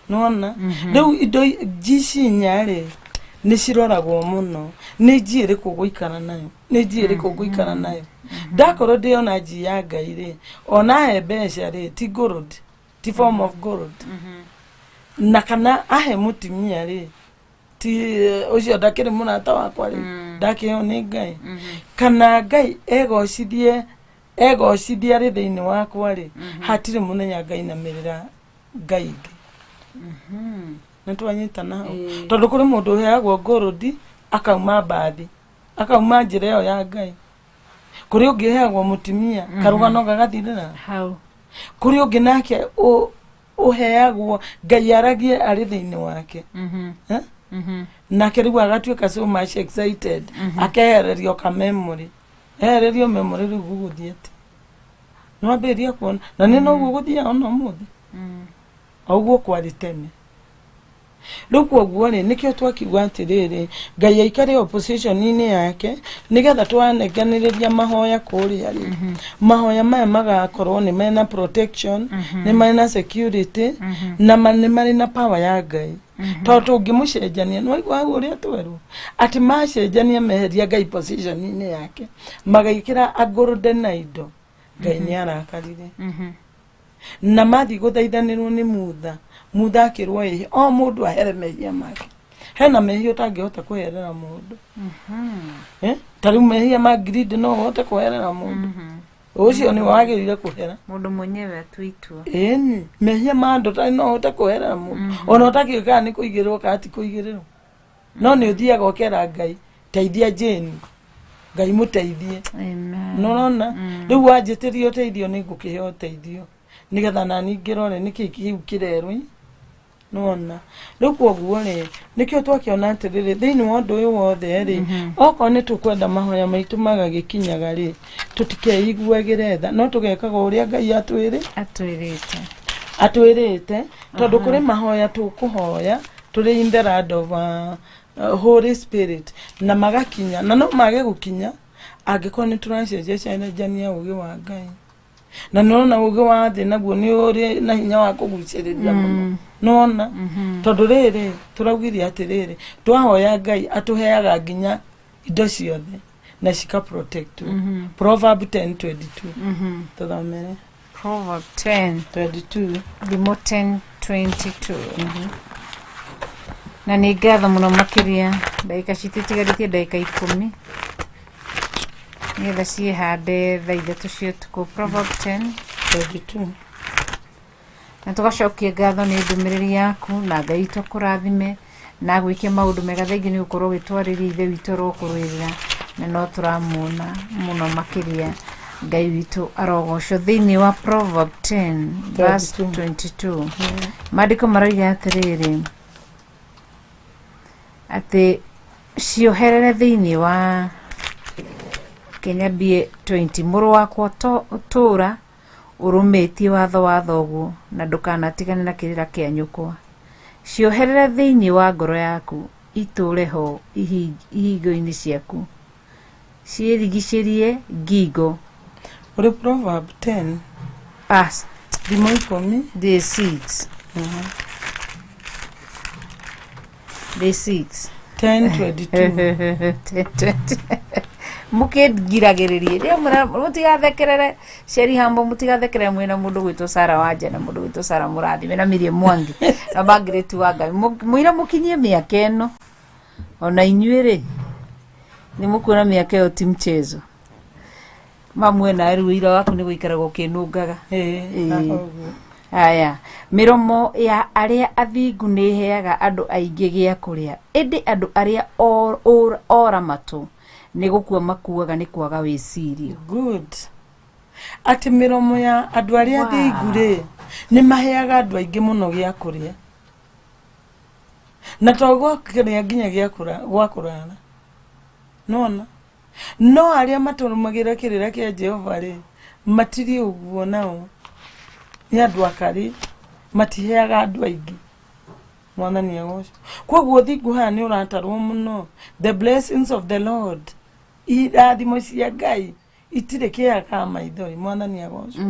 nĩwona? Rĩu indo G cinya rĩ, nĩ ciroragwo mũno, nĩ G ĩrĩkũ ũgũikara nayo, nĩ G ĩrĩkũ ngũikara nayo. Ndakorwo ndĩona G ya Ngai rĩ, ona he mbeca rĩ, ti gold, ti form of gold, na kana ahe mũtumia rĩ, ti ũcio ndakĩrĩ mũrata wakwa rĩ. Ndakĩheo nĩ Ngai kana Ngai egocithie, egocithie arĩ thĩinĩ wakwa rĩ, hatirĩ mũthenya ngainamĩrĩra Ngai ingĩ. Nĩ twanyitana hau? Tondũ kũrĩ mũndũ ũheagwo ngũrũndi akauma mbathi, akauma njĩra ĩyo ya Ngai. Kũrĩ ũngĩ ũheagwo mũtumia, karũgano gagathirĩra hau. Kũrĩ ũngĩ nake ũheagwo Ngai aragie arĩ thĩinĩ wake. Eh? Nake rĩu agatuĩka so much excited, akehererio ka memory, ehererio memory. Rĩu gũgũthiĩ atĩ nĩwambĩrĩria kuona na nĩ noguo gũthiaga ona ũmũthĩ, o ũguo kwarĩ tene. Rĩu koguo rĩ, nĩkĩo twakiuga atĩrĩrĩ, Ngai aikare opposition-inĩ yake, nĩgetha twanenganĩrĩria mahoya kũrĩa rĩ, mahoya maya magakorwo nĩ mena protection, nĩ mena security, na nĩ marĩ na power ya Ngai, tondũ tũngĩmũcenjania, nĩ waigua hau ũrĩa twerwo atĩ macenjania, meheria Ngai position-inĩ yake, magĩkĩra angũrũnde na indo, Ngai nĩ arakarire. Na mathiĩ gũthaithanĩrwo nĩ Mutha, Mutha akĩrwo ĩhĩ o mũndũ ahere mehia make. Hena mehia ũtangĩhota kũherera mũndũ. Eh? Ta rĩu mehia ma greed no ũhote kũherera mũndũ ũcio? Nĩ wagĩrĩire kũhera. Mũndũ mwenyewe atue itua. Ĩni, mehia ma andũ tarĩ no ũhote kũherera mũndũ ona ũtakĩũĩ kana nĩ kũigĩrĩrwo kana ti kũigĩrĩrwo, no nĩ ũthiaga ũkera Ngai, teithia Jane, Ngai mũteithie. Amen. Nĩũrona rĩu wanjĩtĩria ũteithio, nĩ ngũkĩhe ũteithio, nĩgetha nani ngĩrore nĩkĩ kĩu kĩrerwo. Nĩwona rĩu koguo rĩ, nĩkĩo twakĩona atĩrĩrĩ, thĩinĩ wa ũndũ ũyũ wothe rĩ, okorwo nĩ tũkwenda mahoya maitũ magagĩkinyaga rĩ, tũtikeiguagĩre tha, no tũgekaga ũrĩa Ngai atwĩrĩ atwĩrĩte. Atwĩrĩte, tondũ kũrĩ mahoya tũkũhoya tũrĩ in the land of Holy Spirit na magakinya, na no mage gũkinya angĩkorwo nĩ tũracenjia cenjania ũgĩ wa Ngai. Na nĩũrona ũgĩ wa thĩ naguo nĩ ũrĩ na hinya wa kũgucĩrĩria mũno, nĩwona? Tondũ rĩrĩ, tũraugire atĩrĩrĩ, twahoya Ngai atũheaga nginya indo ciothe na cika protect. Proverb 10:22, tũthomere. Proverb 10 22. Thimo 10:22. Na nĩ ngatho mũno makĩria. Ndagĩka citũ itigarĩtie ndagĩka 10 nĩgetha ciĩhande thaa 3 cia ũtukũ. Proverb 10 22. Na tũgacokia ngatho nĩ ndũmĩrĩri yaku, na Ngai witũ akũrathime na agwĩke maũndũ mega. Thengiũ nĩ gũkorwo ũgĩtwarĩria Ithe witũ arokũrũĩrĩra, na no tũramuona mũno makĩria. Ngai witũ arogocwo. Thĩinĩ wa Proverb 10 verse 22, maandĩko maroiga atĩrĩrĩ, atĩ cioherere thĩinĩ wa Kenya mbie 20. Mũrũ wakwa, tũũra ũrũmĩtie watho wa thoguo, na ndũkanatigane na kĩrĩra kĩa nyũkwa. Cioherere thĩinĩ wa ngoro yaku, itũũre ho ihingo-inĩ ciaku, ciĩrigicĩrie ngingo. Ũrĩ Proverb 10? Ah. Thimo 10. Day 6, day 6. 10:22. Mũkĩngiragĩrĩrie rĩo, mũtigathekerere Sheri Hambo, mũtigathekerere mwĩna mũndũ gwĩtwo Sara Wanja na mũndũ gwĩtwo Sara Mũrathime na Miriam Mwangi na Margaret wa Ngai. Mũira mũkinyie mĩaka ĩno, ona inyuĩ rĩ, nĩ mũkuona mĩaka ĩyo ti mchezo. Mamwe nawe rĩu ũira waku nĩ gũikaraga ũkĩnungaga. Ĩĩ, ũguo. Aya, mĩromo ya arĩa athingu nĩ ĩheaga andũ aingĩ gĩa kũrĩa, ĩndĩ andũ arĩa ora matũ nĩ gũkua makuaga nĩ kwaga wĩcirio. Good. Atĩ mĩromo ya andũ arĩa athingu rĩ, nĩ maheaga andũ aingĩ mũno gĩa kũrĩa, na to gwa kũrĩa, nginya gĩa gwa kũrara, nona. No arĩa matarũmagĩrĩra kĩrĩra kĩa Jehova rĩ, matirĩ ũguo, nao nĩ andũ akarĩ, matiheaga andũ aingĩ. Mwathani agocwo. Koguo ũthingu haha nĩ ũratarwo mũno, the blessings of the Lord, irathimo cia Ngai. Itirĩ kĩeha ka maithori, Mwathani agocwo.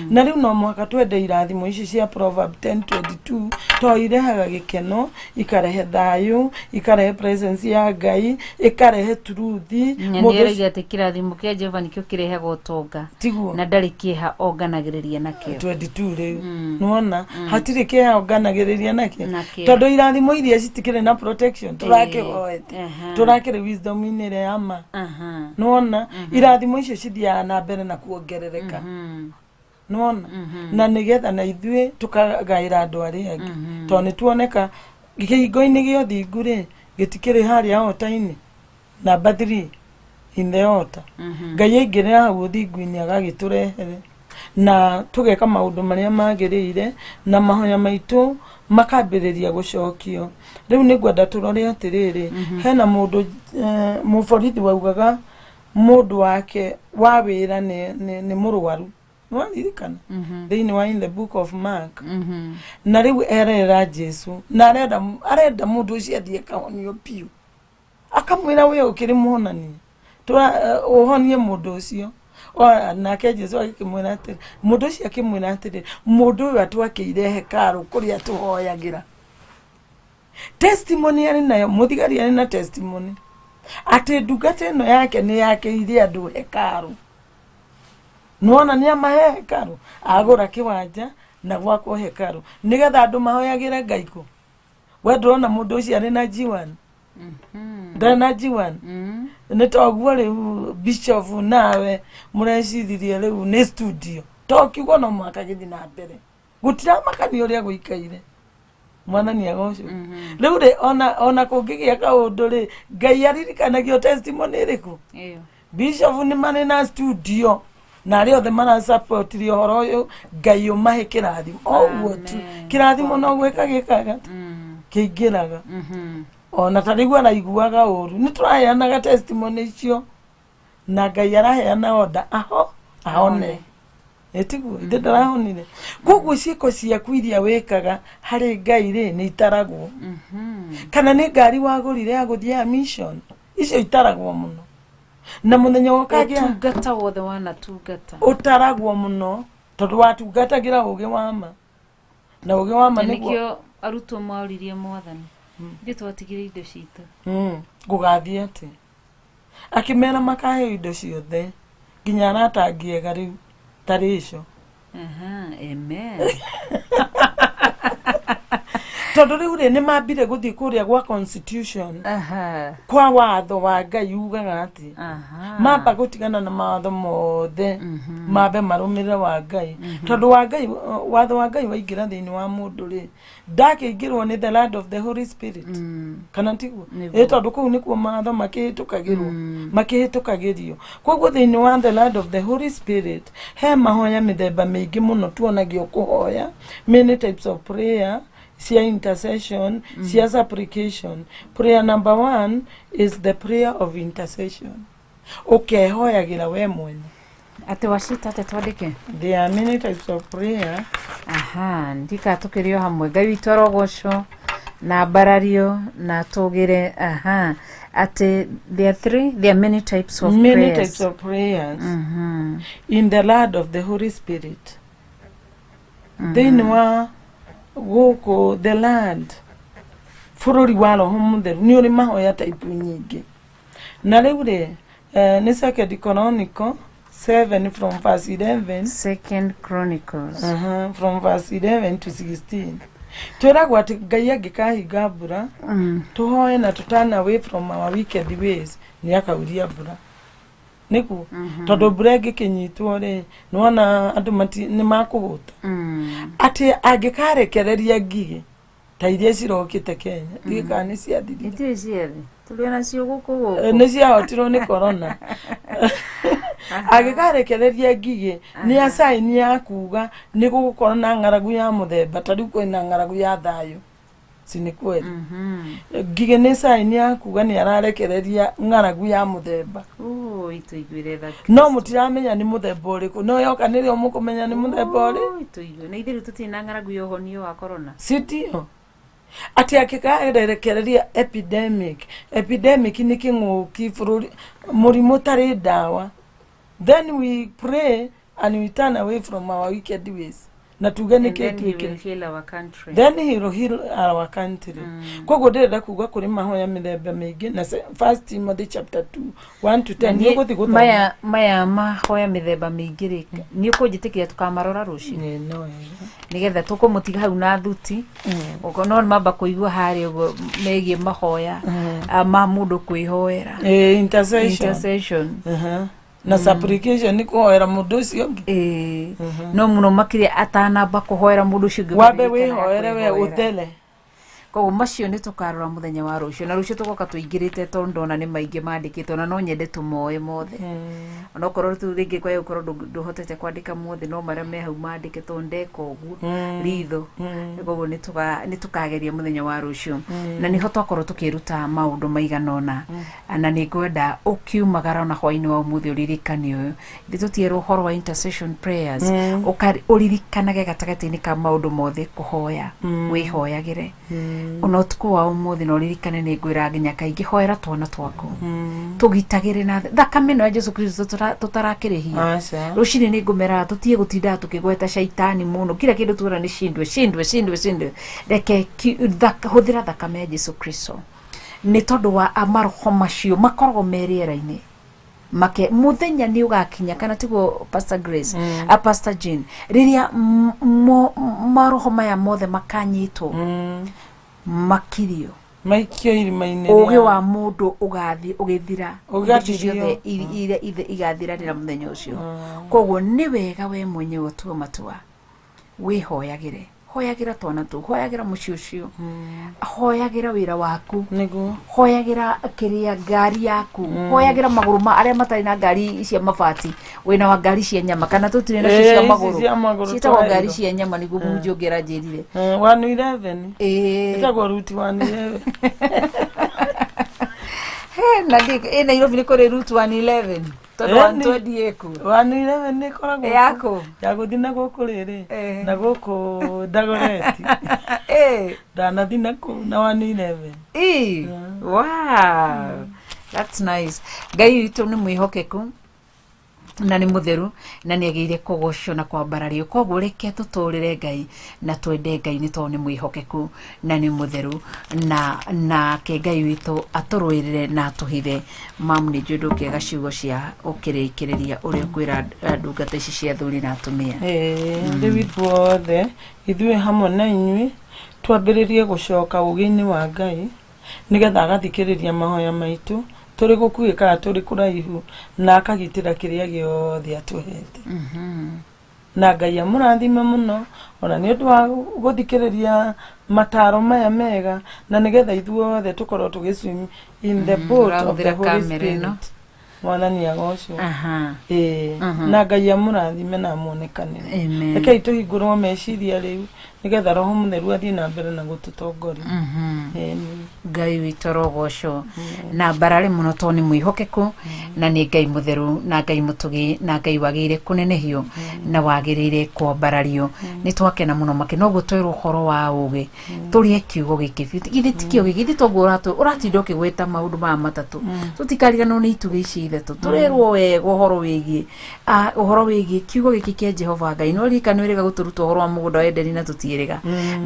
Na rĩu no mũhaka twende irathimo ici cia Proverb 10:22, to irehaga gĩkeno, ikarehe thayũ, ikarehe presence ya Ngai, ikarehe truth. Na Mũndũ nĩ aragia atĩ kĩrathimo kĩa Jehova nĩkĩo kĩrehaga ũtonga, tiguo? Na ndarĩ kĩeha onganagĩrĩria nakĩo. 22 rĩu nĩwona hatirĩ kĩeha onganagĩrĩria nakĩo, Nakĩo. Tondũ irathimo iria citikĩrĩ na protection tũrakĩhoete, tũrakĩrĩ wisdom-inĩ ĩrĩa ya ma. Nĩwona irathimo icio cithiaga na mbere na kuongerereka, nĩwona, na nĩgetha na ithuĩ tũkagaĩra andũ arĩa angĩ, tondũ nĩ tuoneka kĩhingo-inĩ gĩa ũthingu rĩ, gĩtikĩrĩ harĩa altar-inĩ number 3 in the altar. Ngai aingĩrĩra hau ũthingu-inĩ, agagĩtũrehere na tũgeka maũndũ marĩa magĩrĩire, na mahoya maitũ makambĩrĩria gũcokio. Rĩu nĩ ngwenda tũrore atĩrĩrĩ, hena mũndũ mũborithi waugaga mũndũ wake wa wĩra nĩ mũrwaru, nĩwaririkana, thĩinĩ wa in the book of Mark. Na rĩu erera Jesu na arenda mũndũ ũcio athiĩ akahonio biũ, akamwĩra, "We ũkĩrĩ mũhonania, ũhonie mũndũ ũcio." Nake Jesu agĩkĩmwĩra atĩrĩ, mũndũ ũcio akĩmwĩra atĩrĩ, "Mũndũ ũyũ atwakĩire hekarũ kũrĩa tũhoyagĩra." Testimony arĩ nayo, mũthigari arĩ na testimony atĩ ndungata ĩno yake nĩ yakĩire andũ hekarũ. Nĩwona nĩ amahe hekarũ, agũra kĩwanja na gwakwo hekarũ nĩgetha andũ mahoyagĩre Ngai kũ. We ndũrona mũndũ ũcio arĩ na G1, ndarĩ na G1? Nĩ toguo rĩu bishop nawe mũreciririe rĩu nĩ studio, to kiugo no mũhaka gĩthiĩ na mbere, gũtiramakania ũrĩa gũikaire. Mwathani agocwo. Rĩu rĩ, ona kũngĩgĩa kaũndũ rĩ, Ngai aririkanagio testimony ĩrĩkũ? Ĩyo. Bishop nĩ marĩ na studio na arĩa othe marasapotire ũhoro ũyũ, Ngai ũmahe kĩrathimo o ũguo tu. Amen. Kĩrathimo no gwĩka gĩkaga kĩingĩraga. Ona ta rĩu araiguaga ũru, nĩ tũraheanaga testimony icio na Ngai araheana order aho ahone, ĩtiguo ithe ndarahonire. Koguo ciĩko ciaku iria wĩkaga harĩ Ngai rĩ, nĩ itaragwo. Kana nĩ ngari wagũrire ya gũthiĩ ya mission, icio itaragwo mũno, na mũthenya ũkagĩa Ũtungata wothe wanatungata. Ũtaragwo mũno, tondũ watungatagĩra ũgĩ wa ma, na ũgĩ wa ma Na nĩguo nĩkĩo arutwo maoririe Mwathani, ithuĩ twatigire indo citũ. Gũgathiĩ atĩ akĩmera makaheo indo ciothe, nginya arata angĩega rĩu tarĩ icio. Aha, amen. Tondũ rĩu rĩ, nĩ mambire gũthiĩ kũrĩa gwa constitution, kwa watho wa Ngai ugaga atĩ mamba gũtigana na mawatho mothe, mambe marũmĩrĩre wa Ngai, tondũ wa Ngai, watho wa Ngai waingĩra thĩinĩ wa mũndũ rĩ, ndakĩingĩrwo nĩ the land of the Holy Spirit, kana tiguo? Nĩguo. Ĩ tondũ kũu nĩkuo mawatho makĩhĩtũkagĩrwo, makĩhĩtũkagĩrio. Koguo thĩinĩ wa the land of the Holy Spirit he mahoya mĩthemba mĩingĩ mũno tuonagio kũhoya, many types of prayer cia intercession, cia supplication. Prayer number one is the prayer of intercession, ũkehoyagĩra we mwene. Atĩ wacita atĩ twandĩke? There are many types of prayer. Aha, ndika tũkĩrĩ o hamwe. Ngai witũ arogocwo na mbarario na tũgĩre. Aha, atĩ there are three, there are many types of many prayers. Types of prayers in the land of the Holy Spirit. Thĩinĩ wa gũkũ the land, bũrũri wa Roho Mũtheru, nĩ ũrĩ mahoya type nyingĩ. Na rĩu rĩ, nĩ Second Chronicle 7 from verse 11. Second Chronicles. From verse 11 to 16, twĩragwo atĩ Ngai angĩkahinga mbura, tũhoe na tũturn away from our wicked ways, nĩ akauria mbura. Nĩguo, tondũ mbura ĩngĩkĩnyitwo rĩ, nĩwona andũ nĩ makũhũta. Atĩ angĩkarekereria ngigĩ ta iria cirokĩte Kenya, ndiũĩ kana nĩ ciathirire. Itirĩ ciathi, tũrĩ onacio gũkũ gũkũ. Nĩ ciahotirwo nĩ corona. Angĩkarekereria ngigĩ, nĩ acaini ya kuga nĩ gũgũkorwo na ng'aragu ya mũthemba. Ta rĩu kwĩna ng'aragu ya thayũ, si nĩ kweli? Ngigĩ nĩ caini ya kuga nĩ ararekereria ng'aragu ya mũthemba. Ui, tũiguire tha. No mũtiramenya nĩ mũthemba ũrĩkũ, no yoka nĩrĩo mũkũmenya nĩ mũthemba ũrĩ. Ui, tũigue na ithuĩ rĩu tũtirĩ na ng'aragu ya ũhonio wa corona. Sindio? Atĩ akĩkarekereria epidemic. Epidemic nĩ kĩng'ũki bũrũri, mũrimũ tarĩ ndawa. Then we pray and we turn away from our wicked ways, na tuge And nĩ kĩ then he will twĩke. heal our country. Then he will heal our country. Koguo ndĩrenda kuga kũrĩ mahoya mĩthemba mĩingĩ, na First Timothy chapter 2 1 to 10 nĩ ũgũthiĩ gũthoma. Maya mahoya mĩthemba mĩingĩ rĩ, nĩ ũkũnjĩtĩkĩria tũkamarora rũciũ? Ĩĩ, no wega. Nĩgetha tũkũmũtiga hau na thuti. Ũguo no mamba kũigua harĩa ũguo megiĩ mahoya ma mũndũ kwĩhoera. Ĩĩ, intercession. Intercession. Na supplication nĩ kũhoera mũndũ ũcio ũngĩ. Ĩĩ, no mũno makĩria atanamba kũhoera mũndũ ũcio ũngĩ, wambe ũkaririkana wĩhoere we kwĩhoera. ũthere. Koguo macio nĩ tũkarora mũthenya wa rũciũ, na rũciũ tũgoka tũingĩrĩte, tondũ ndona nĩ maingĩ mandĩkĩtwo na no nyende tũmoe mothe, onokorwo tu rĩngĩ kwa gũkorwo ndũhotete kwandĩka mothe, no marĩa me hau mandĩke, tondũ ndeka ũguo ritho. Koguo nĩ tũkageria mũthenya wa rũciũ, na nĩho twakorwo tũkĩruta maũndũ maigana ũna, na nĩ ngwenda ũkiumagara ona hwainĩ wa ũmũthĩ ũririkane ũyũ ithe tũtierwo ũhoro wa intercession prayers. Ũririkanage gatagatĩ-inĩ ka maũndũ mothe kũhoya, wĩhoyagĩre ona ũtukũ wa ũmũthĩ, na ũririkane nĩ ngwĩra nginya kaingĩ, hoera twana twaku, tũgitagĩre na thakame ĩno ya Jesu Kristo tũtarakĩrĩhia. Aca. Rũcinĩ nĩ ngũmeraga tũtige gũtindaga tũkĩgweta caitani mũno, kila kĩndũ tuona nĩ cindwe, cindwe, cindwe, cindwe. Reke hũthĩra thakame ya Jesu Kristo, nĩ tondũ wa maroho macio makoragwo me rĩera-inĩ make. Muthenya nĩ ũgakinya, kana tiguo, Pastor Grace? A Pastor Jane, rĩrĩa maroho maya mothe makanyitwo, makirio, maikio irima-inĩ ũgĩ wa mũndũ ũgathiĩ ũgĩthira. Ũgathirio. Indo ciothe iria igathiranĩra mũthenya ũcio. Koguo nĩ wega we mwenyewe ũtue matua, wĩhoyagĩre, hoyagĩra twana tũu, hoyagĩra mũciĩ ũcio, hoyagĩra wĩra waku, nĩguo hoyagĩra kĩrĩa ngari yaku, hoyagĩra magũrũ ma arĩa matarĩ na ngari cia mabati, wĩna wa ngari cia nyama kana tũtirĩ nacio cia Ĩĩ, ici magũrũ. cia magũrũ. Ciĩtagwo ngari twaheirwo. cia nyama, nĩguo mũhunjia ũngĩ aranjĩrire. 111. Ĩĩ. Ĩtagwo route 111. He, na ĩ Nairobi nĩ kũrĩ route 111, tondũ Ĩĩ, 120 ĩkuo. 111 nĩ ĩkoragwo Yakũ? Ya gũthiĩ na gũkũ rĩrĩ Eh. na gũkũ Dagoretti. Ndanathi na kũu na 111. Ĩ, wow, that's nice. Ngai witũ nĩ mwĩhokeku na nĩ mũtheru na nĩ agĩire kũgocwo na kwambarario. Koguo reke tũtũrĩre Ngai na twende Ngai, nĩ tondũ nĩ mwĩhokeku na nĩ mũtheru, na nake Ngai witũ atũrũĩrĩre na atũhithe. Mamu, nĩ njũĩ ndũngĩaga ciugo cia ũkĩrĩkĩrĩria ũrĩa ũkwĩra ndungata ici cia athuri na atumia. Ĩĩ, rĩu ithuothe, ithuĩ hamwe na inyuĩ, twambĩrĩrie gũcoka ũgĩ-inĩ wa Ngai, nĩgetha agathikĩrĩria mahoya maitũ tũrĩ gũkuhĩ kana tũrĩ kũraihu, na akagitĩra kĩrĩa gĩothe atũhete. Na Ngai amũrathime mũno ona nĩ ũndũ wa gũthikĩrĩria mataro maya mega, na nĩgetha ithuothe tũkorwo tũgĩ swim in the boat of the Ũrahũthĩra Holy kamera ĩno. Spirit. Mwathani agocwo. Ĩĩ, na Ngai amũrathime na amuonekanĩre. Amen. Rekei tũhingũrwo meciria rĩu, nĩgetha Roho Mũtheru athiĩ na mbere na gũtũtongoria. Amen. Ngai witũ arogocwo na mbararĩ mũno, tondũ nĩ mwĩhokeku na nĩ Ngai mũtheru na Ngai mũtugi na Ngai wagĩrĩire kũnenehio na wagĩrĩire kwambarario. Nĩ twakena mũno makĩ noguo twerwo ũhoro wa ũgĩ, tũrĩe kiugo gĩkĩ biũ. Githĩ ti kĩo gĩkĩ? Githĩ toguo ũratinda ũkĩgweta maũndũ maya matatũ? Tũtikariganĩrwo nĩ itugĩ ici ithatũ tũrerwo wega ũhoro wĩgiĩ kiugo gĩkĩ kĩa Jehova Ngai. No ririkano ĩrĩga gũtũruta ũhoro wa mũgũnda wa Edeni, na tũtiĩrĩga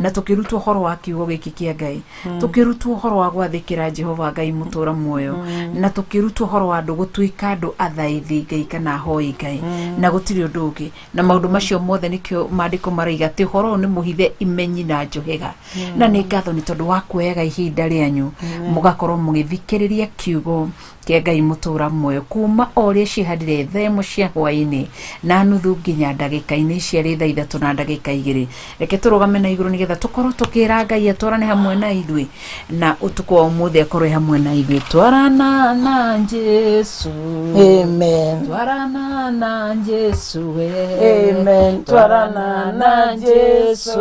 na tũkĩrutwo ũhoro wa kiugo gĩkĩ kĩa Ngai, tũkĩrutwo ũhoro wa gwathĩkĩra Jehova Ngai mũtũra muoyo, na tũkĩrutwo ũhoro wa andũ gũtuĩka andũ athaithi Ngai kana ahoi Ngai, na gũtirĩ ũndũ ũngĩ. Na maũndũ macio mothe nĩkĩo maandĩko maraiga atĩ ũhoro ũyũ nĩ mũhithe imenyi na njũhĩga. Na nĩ ngatho nĩ tondũ wa kuoyaga ihinda rĩanyu mũgakorwo mũgĩthikĩrĩria kiugo kĩa Ngai mũtũra muoyo kuma o ũrĩa cihandire thaa 1 cia hwaĩ-inĩ na nuthu nginya ndagĩka-inĩ ciarĩ thaa 3:02. Reke tũrũgame na igũrũ, nĩgetha tũkorwo tũkĩra Ngai atwarane hamwe na ithuĩ, na ũtukũ wa ũmũthĩ akorwo e hamwe na ithuĩ. Twarana na Jesu. Amen. Twarana na Jesu we. Amen. Twarana na Jesu.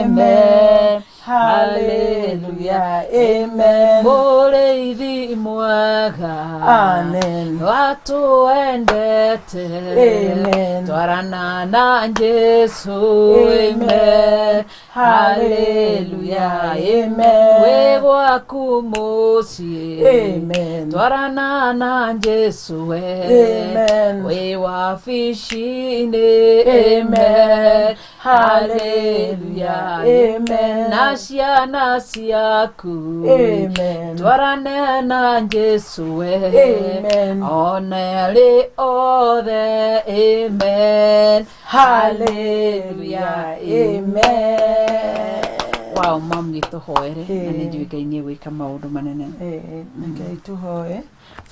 Amen. Hallelujah. Amen. Mũrĩithi mwega Amen. Watuendete Amen. Twarana na Jesu Amen. Amen. Hallelujah. Amen. Wĩ gwaku mũciĩ Amen. Twarana na Jesu we Amen. Wĩ wabici-inĩ Amen. Hallelujah. Amen. Na ciana ciaku Amen. Twarane na Jesu we Amen. Ona arĩ othe Amen. Hallelujah. Amen. Wow, mam gĩtũhoere na Ĩĩ. nĩ njũĩ Ngai nĩ egwĩka maũndũ manene. Rekei tũhoe.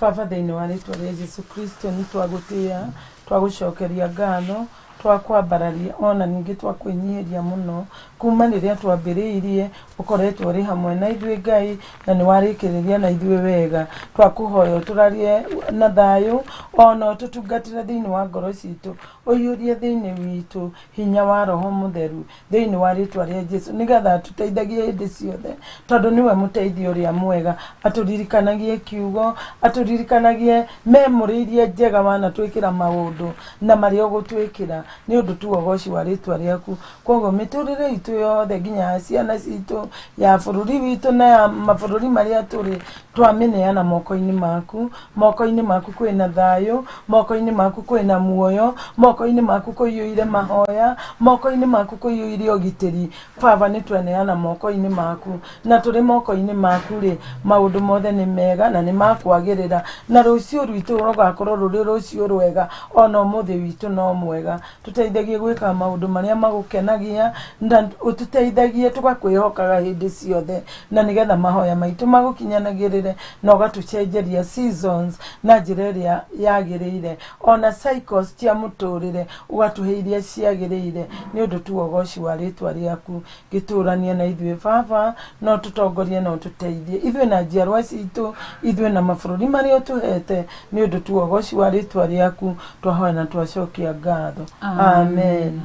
Baba, thĩinĩ wa rĩtwa rĩa Jesu Kristo, nĩ twagũtĩa, twagũcokeria ngatho, twakwambararia ona ningĩ twakwĩnyihĩria mũno kuma rĩrĩa twambĩrĩirie ũkoretwo ũrĩ hamwe na ithuĩ Ngai, na nĩ warĩkĩrĩria na ithuĩ wega. Twakũhoya ũtũrarie na thayũ, ona ũtũtungatĩre thĩinĩ wa ngoro citũ, ũiyũrie thĩinĩ witũ hinya wa Roho Mũtheru thĩinĩ wa rĩtwa rĩa Jesu, nĩgetha atũteithagie hĩndĩ ciothe, tondũ nĩwe mũteithia ũrĩa mwega. Atũririkanagie kiugo, atũririkanagie memory iria njega wanatwĩkĩra maũndũ na marĩa ũgũtwĩkĩra, nĩ ũndũ tu ũgoci wa rĩtwa rĩaku. Koguo mĩtũrĩre itũ yothe nginya ya ciana citũ, ya bũrũri witũ na ya mabũrũri marĩa tũrĩ, twamĩneana moko-inĩ maku. Moko-inĩ maku kwĩna thayũ, moko-inĩ maku kwĩna muoyo, moko-inĩ maku kũiyũire mahoya, moko-inĩ maku kũiyũire ũgitĩri. Baba, nĩ tweneana moko-inĩ maku, na tũrĩ moko-inĩ maku rĩ, maũndũ mothe nĩ mega na nĩ makwagĩrĩra, na rũciũ rwitũ rũgakorwo rũrĩ rũciũ rwega, ona ũmũthĩ witũ no mwega. Tũteithagie gwĩka maũndũ marĩa magũkenagia, na ũtũteithagie tũgakwĩhokaga hĩndĩ ciothe, na nĩgetha mahoya maitũ magũkinyanagĩrĩre, na ũgatũcenjeria seasons na njĩra ĩrĩa yagĩrĩire, ona cycles cia mũtũrĩre ũgatũhe iria ciagĩrĩire, nĩ ũndũ tu ũgoci wa rĩtwa rĩaku. Gĩtũranie na ithuĩ Baba, no tũtongorie na ũtũteithie ithuĩ na njiarwa citũ, ithuĩ na mabũrũri marĩa ũtũhete, nĩ ũndũ tu ũgoci wa rĩtwa rĩaku. Twahoya na twacokia ngatho. Amen.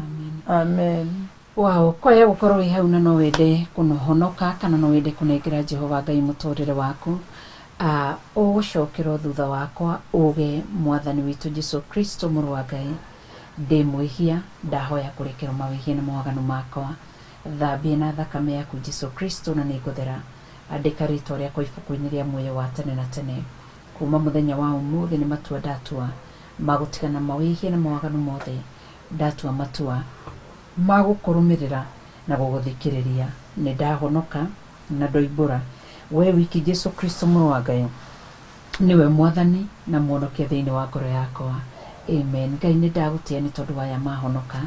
Amen. Wow, kwaya gũkorwo wĩ hau na no wende kũhonoka kana no wende kũnengera Jehova Ngai mũtũrĩre waku, ũgũcokerwo thutha wakwa uge, Mwathani witũ Jesu Kristo mũrũ wa Ngai, ndĩ mwĩhia, ndahoya kũrekerwo mawĩhia na mawaganu makwa, thambie na thakame yaku Jesu Kristo na nĩngũthera. Andĩka rĩtwa rĩakwa ibuku-inĩ rĩa muoyo wa tene na tene. Kuma mũthenya wa ũmũthĩ nĩ matua ndatua ma gũtigana mawĩhia na mawaganu mothe, ndatua matua ma gũkũrũmĩrĩra na gũgũthikĩrĩria. Nĩ ndahonoka na ndoimbũra we wiki Jesu Kristo mũrũ wa Ngai niwe Mwathani na mwonokia thĩinĩ wa ngoro yakwa. Amen. Ngai nĩ ndagũtĩa nĩ tondũ waya mahonoka,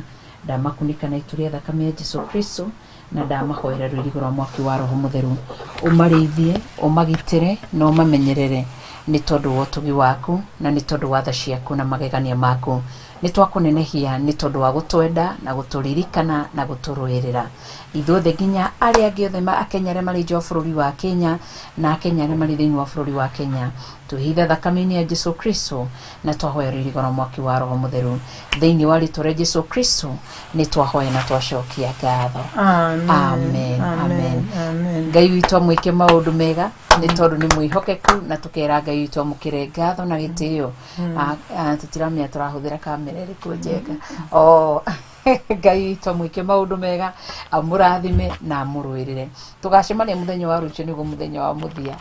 ndamakunĩka na itu rĩa thakame ya Jesu Kristo, na ndamahoera rũirigo rwa mwaki wa Roho Mũtheru, ũmarĩithie, ũmagitĩre na ũmamenyerere nĩ tondũ wa ũtugi waku na nĩ tondũ wa tha ciaku na magegania maku. Nĩ twakũnenehia nĩ tondũ wa gũtwenda na gũtũririkana na gũtũrũĩrĩra ithuothe nginya arĩa angĩ othe Akenya arĩa marĩ nja wa bũrũri wa Kenya na Akenya arĩa marĩ thĩinĩ wa bũrũri wa Kenya. Twĩhithe thakame-inĩ ya Jesu Kristo na twahoya rũirigo rwa mwaki wa Roho Mũtheru thĩinĩ wa rĩtwa rĩa Jesu Kristo nĩ twahoya na twacokia ngatho. Amen. Amen. Amen. Amen. Ngai witũ amwĩke maũndũ mega nĩ tondũ nĩ mwĩhokeku, na tũkera Ngai witũ amũkĩre ngatho na gĩtĩo. Tũtiramenya tũrahũthĩra kamera ĩrĩkũ njega. O Ngai witũ amwĩke maũndũ mega, amũrathime na amũrũĩrĩre. Tũgacemania mũthenya wa rũciũ nĩguo mũthenya wa mũthia.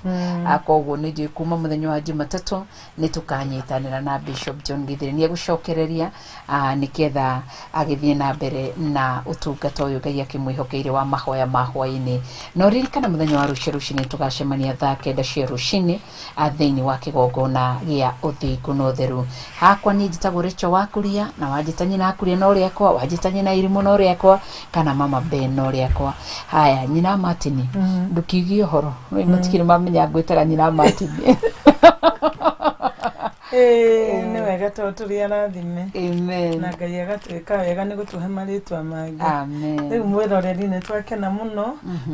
Koguo nĩ njũĩ kuma mũthenya wa Jumatatũ nĩ tũkanyitanĩra na Bishop John Githiri, nĩ egũcokereria nĩketha agĩthiĩ na mbere na ũtungata ũyũ Ngai akĩmwĩhokeire wa mahoya ma hwaĩ-inĩ. Na ũririkane mũthenya wa rũciũ rũcinĩ tũgacemania thaa 9 cia rũcinĩ thĩinĩ wa kĩgongona gĩa ũthingu na ũtheru. Hakwa niĩ njĩtagwo Rachel Wakuria, na wanjĩta nyina Akuria no rĩakwa, wanjĩta nyina Irimũ no rĩakwa, kana Mama Ben no rĩakwa. Haya, nyina Martin, ndũkiugie ũhoro, matikĩrĩ mamenya ngwĩtaga nyina Martin. Ĩĩ, nĩ wega tondũ tũrĩ arathime Amen. Na Ngai agatwĩka wega nĩ gũtũhe marĩtwa mangĩ. Amen. Rĩu mwĩroreri nĩ twakena mũno,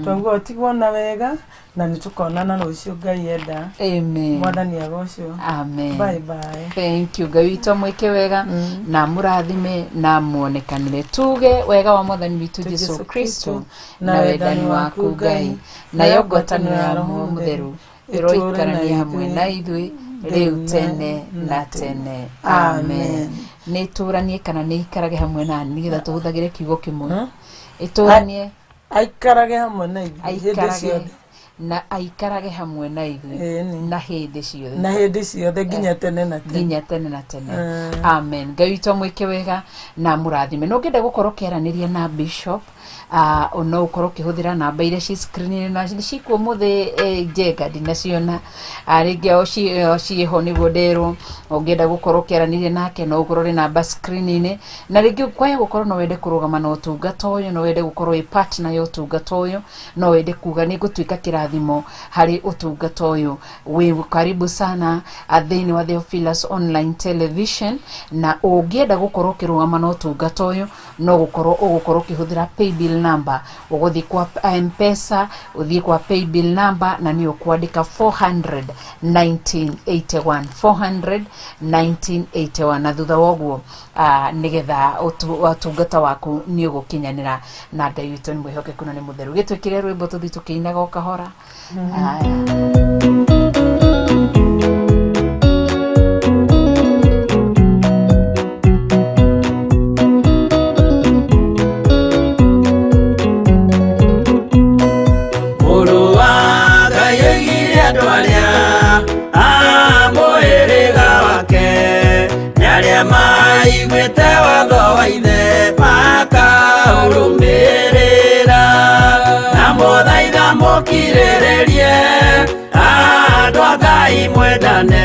twauga ũtigwo na wega na nĩ tũkonana rũciũ Ngai enda. Amen. Mwathani agocwo. Amen. Bye bye. Thank you. Ngai witũ amwĩke wega na amũrathime na amuonekanĩre. Tuge wega wa mwathani witũ Jesu Kristo na wendani waku Ngai nayo ngwatanĩro ya Roho Mũtheru ĩroikarania hamwe na ithuĩ rĩu tene na tene. Amen. Nĩ ĩtũranie kana nĩ ikarage hamwe nani nĩgetha tũhũthagĩre kiugo kĩmwe. Ĩtũranie. Aikarage hamwe na ithuĩ hĩndĩ aikarage ciothe. Na aikarage hamwe na ithuĩ Ĩni. Na hĩndĩ ciothe. Na hĩndĩ ciothe nginya tene na tene. Nginya tene na tene. Amen. Ngai witũ amwĩke wega na amũrathime. Na ũngĩenda gũkorwo ũkĩaranĩria na bishop, no ũkorwo ũkĩhũthĩra namba iria ci screen-inĩ na cikuo mũthĩ, njenga ndinaciona. Rĩngĩ o ciĩho nĩguo nderwo. Ũngĩenda gũkorwo ũkĩaranĩria nake no ũkorwo namba screen-inĩ, na rĩngĩ kwaya gũkorwo no wende kũrũgama na ũtungata ũyũ, no wende gũkorwo wĩ partner ya ũtungata ũyũ, no wende kuga nĩ ngũtuĩka kĩrathimo harĩ ũtungata ũyũ, wĩ karibu sana thĩinĩ wa Theophilus Online Television. Na ũngĩenda gũkorwo ũkĩrũgama na ũtungata ũyũ, no gũkorwo ũgũkorwo ũkĩhũthĩra paybill number. Ũgũthiĩ kwa Mpesa, ũthiĩ kwa paybill number na nĩ ũkwandĩka 400 1981, 400 1981, na thutha wa ũguo nĩgetha ũtungata waku nĩ ũgũkinyanĩra. Na Ngai witũ nĩ mwĩhokeku na nĩ mũtheru. Gĩtwĩkĩre rwĩmbo tũthiĩ tũkĩinaga o kahora. Haya. Mũrũ wa Ngai oigire andũ arĩa a mũhĩrĩga wake nĩ arĩa maiguĩte watho wa ithe makaũrũmĩrĩra, na mũthaitha mũkirĩrĩrie andũ a Ngai mwendane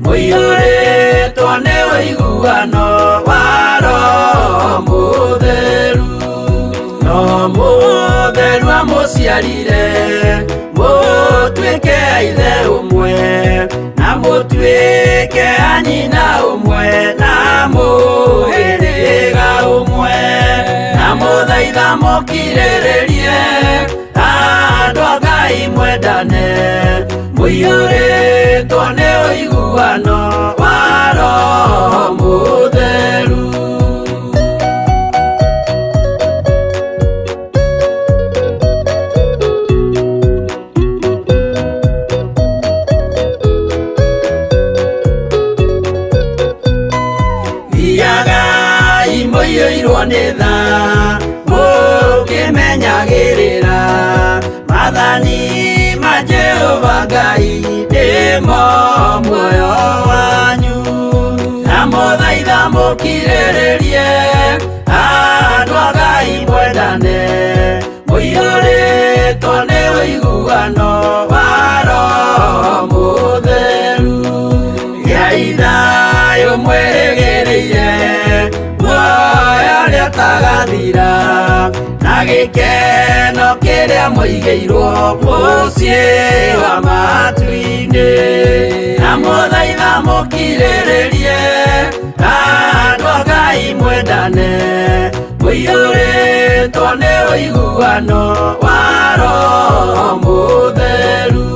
mũiyũrĩtwo nĩ ũiguano wa Roho Mũtheru. No mũtheru amũciarire mũtuĩke a ithe ũmwe na mũtuĩke a nyina ũmwe na mũhĩrĩga ũmwe, na mũthaitha mũkirĩrĩrie andũ a Ngai mwendane mũiyũrĩtwo nĩ ũiguano wa Roho Mũtheru. Thiagai mũiyũirwo nĩ tha mũkĩmenyagĩrĩra maathani ma Jehova Ngai nĩmo muoyo wanyu, na mũthaitha mũkirĩrĩrie andũ a Ngai mwendane mũiyũrĩtwo nĩ ũiguano wa Roho Mũtheru. Gĩai thayũ mwĩrĩgĩrĩire muoyo ũrĩa ũtagathira na gĩkeno kĩrĩa mũigĩirwo mũciĩ wa matu-inĩ, na mũthaitha mũkirĩrĩrie andũ a Ngai mwendane mũiyũrĩtwo nĩ ũiguano wa Roho Mũtheru.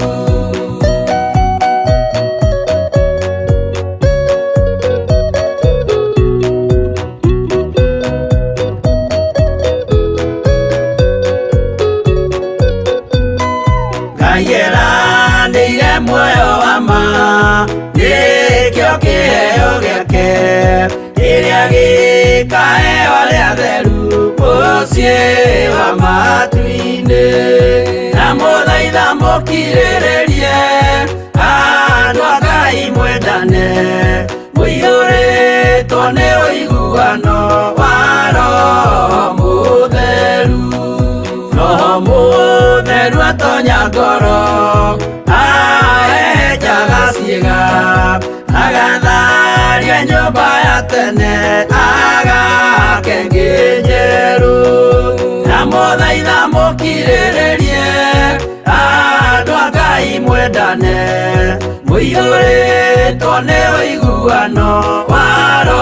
Ngai eranĩire muoyo wa ma nĩkĩo kĩheo gĩake kĩrĩa gĩkaheo arĩa atheru mũciĩ wa matu-inĩ, na mũthaitha mũkirĩrĩrie andũ a Ngai mwendane mũiyũrĩtwo nĩ ũiguano wa Roho Mũtheru. Roho Mũtheru atonya ngoro ahehenjaga ciĩga agatharia nyũmba ya tene agake ĩngĩ njerũ, na mũthaitha mũkirĩrĩrie andũ a Ngai. Ikaragai mwendane, mũiyũrĩtwo nĩ ũiguano wa Roho.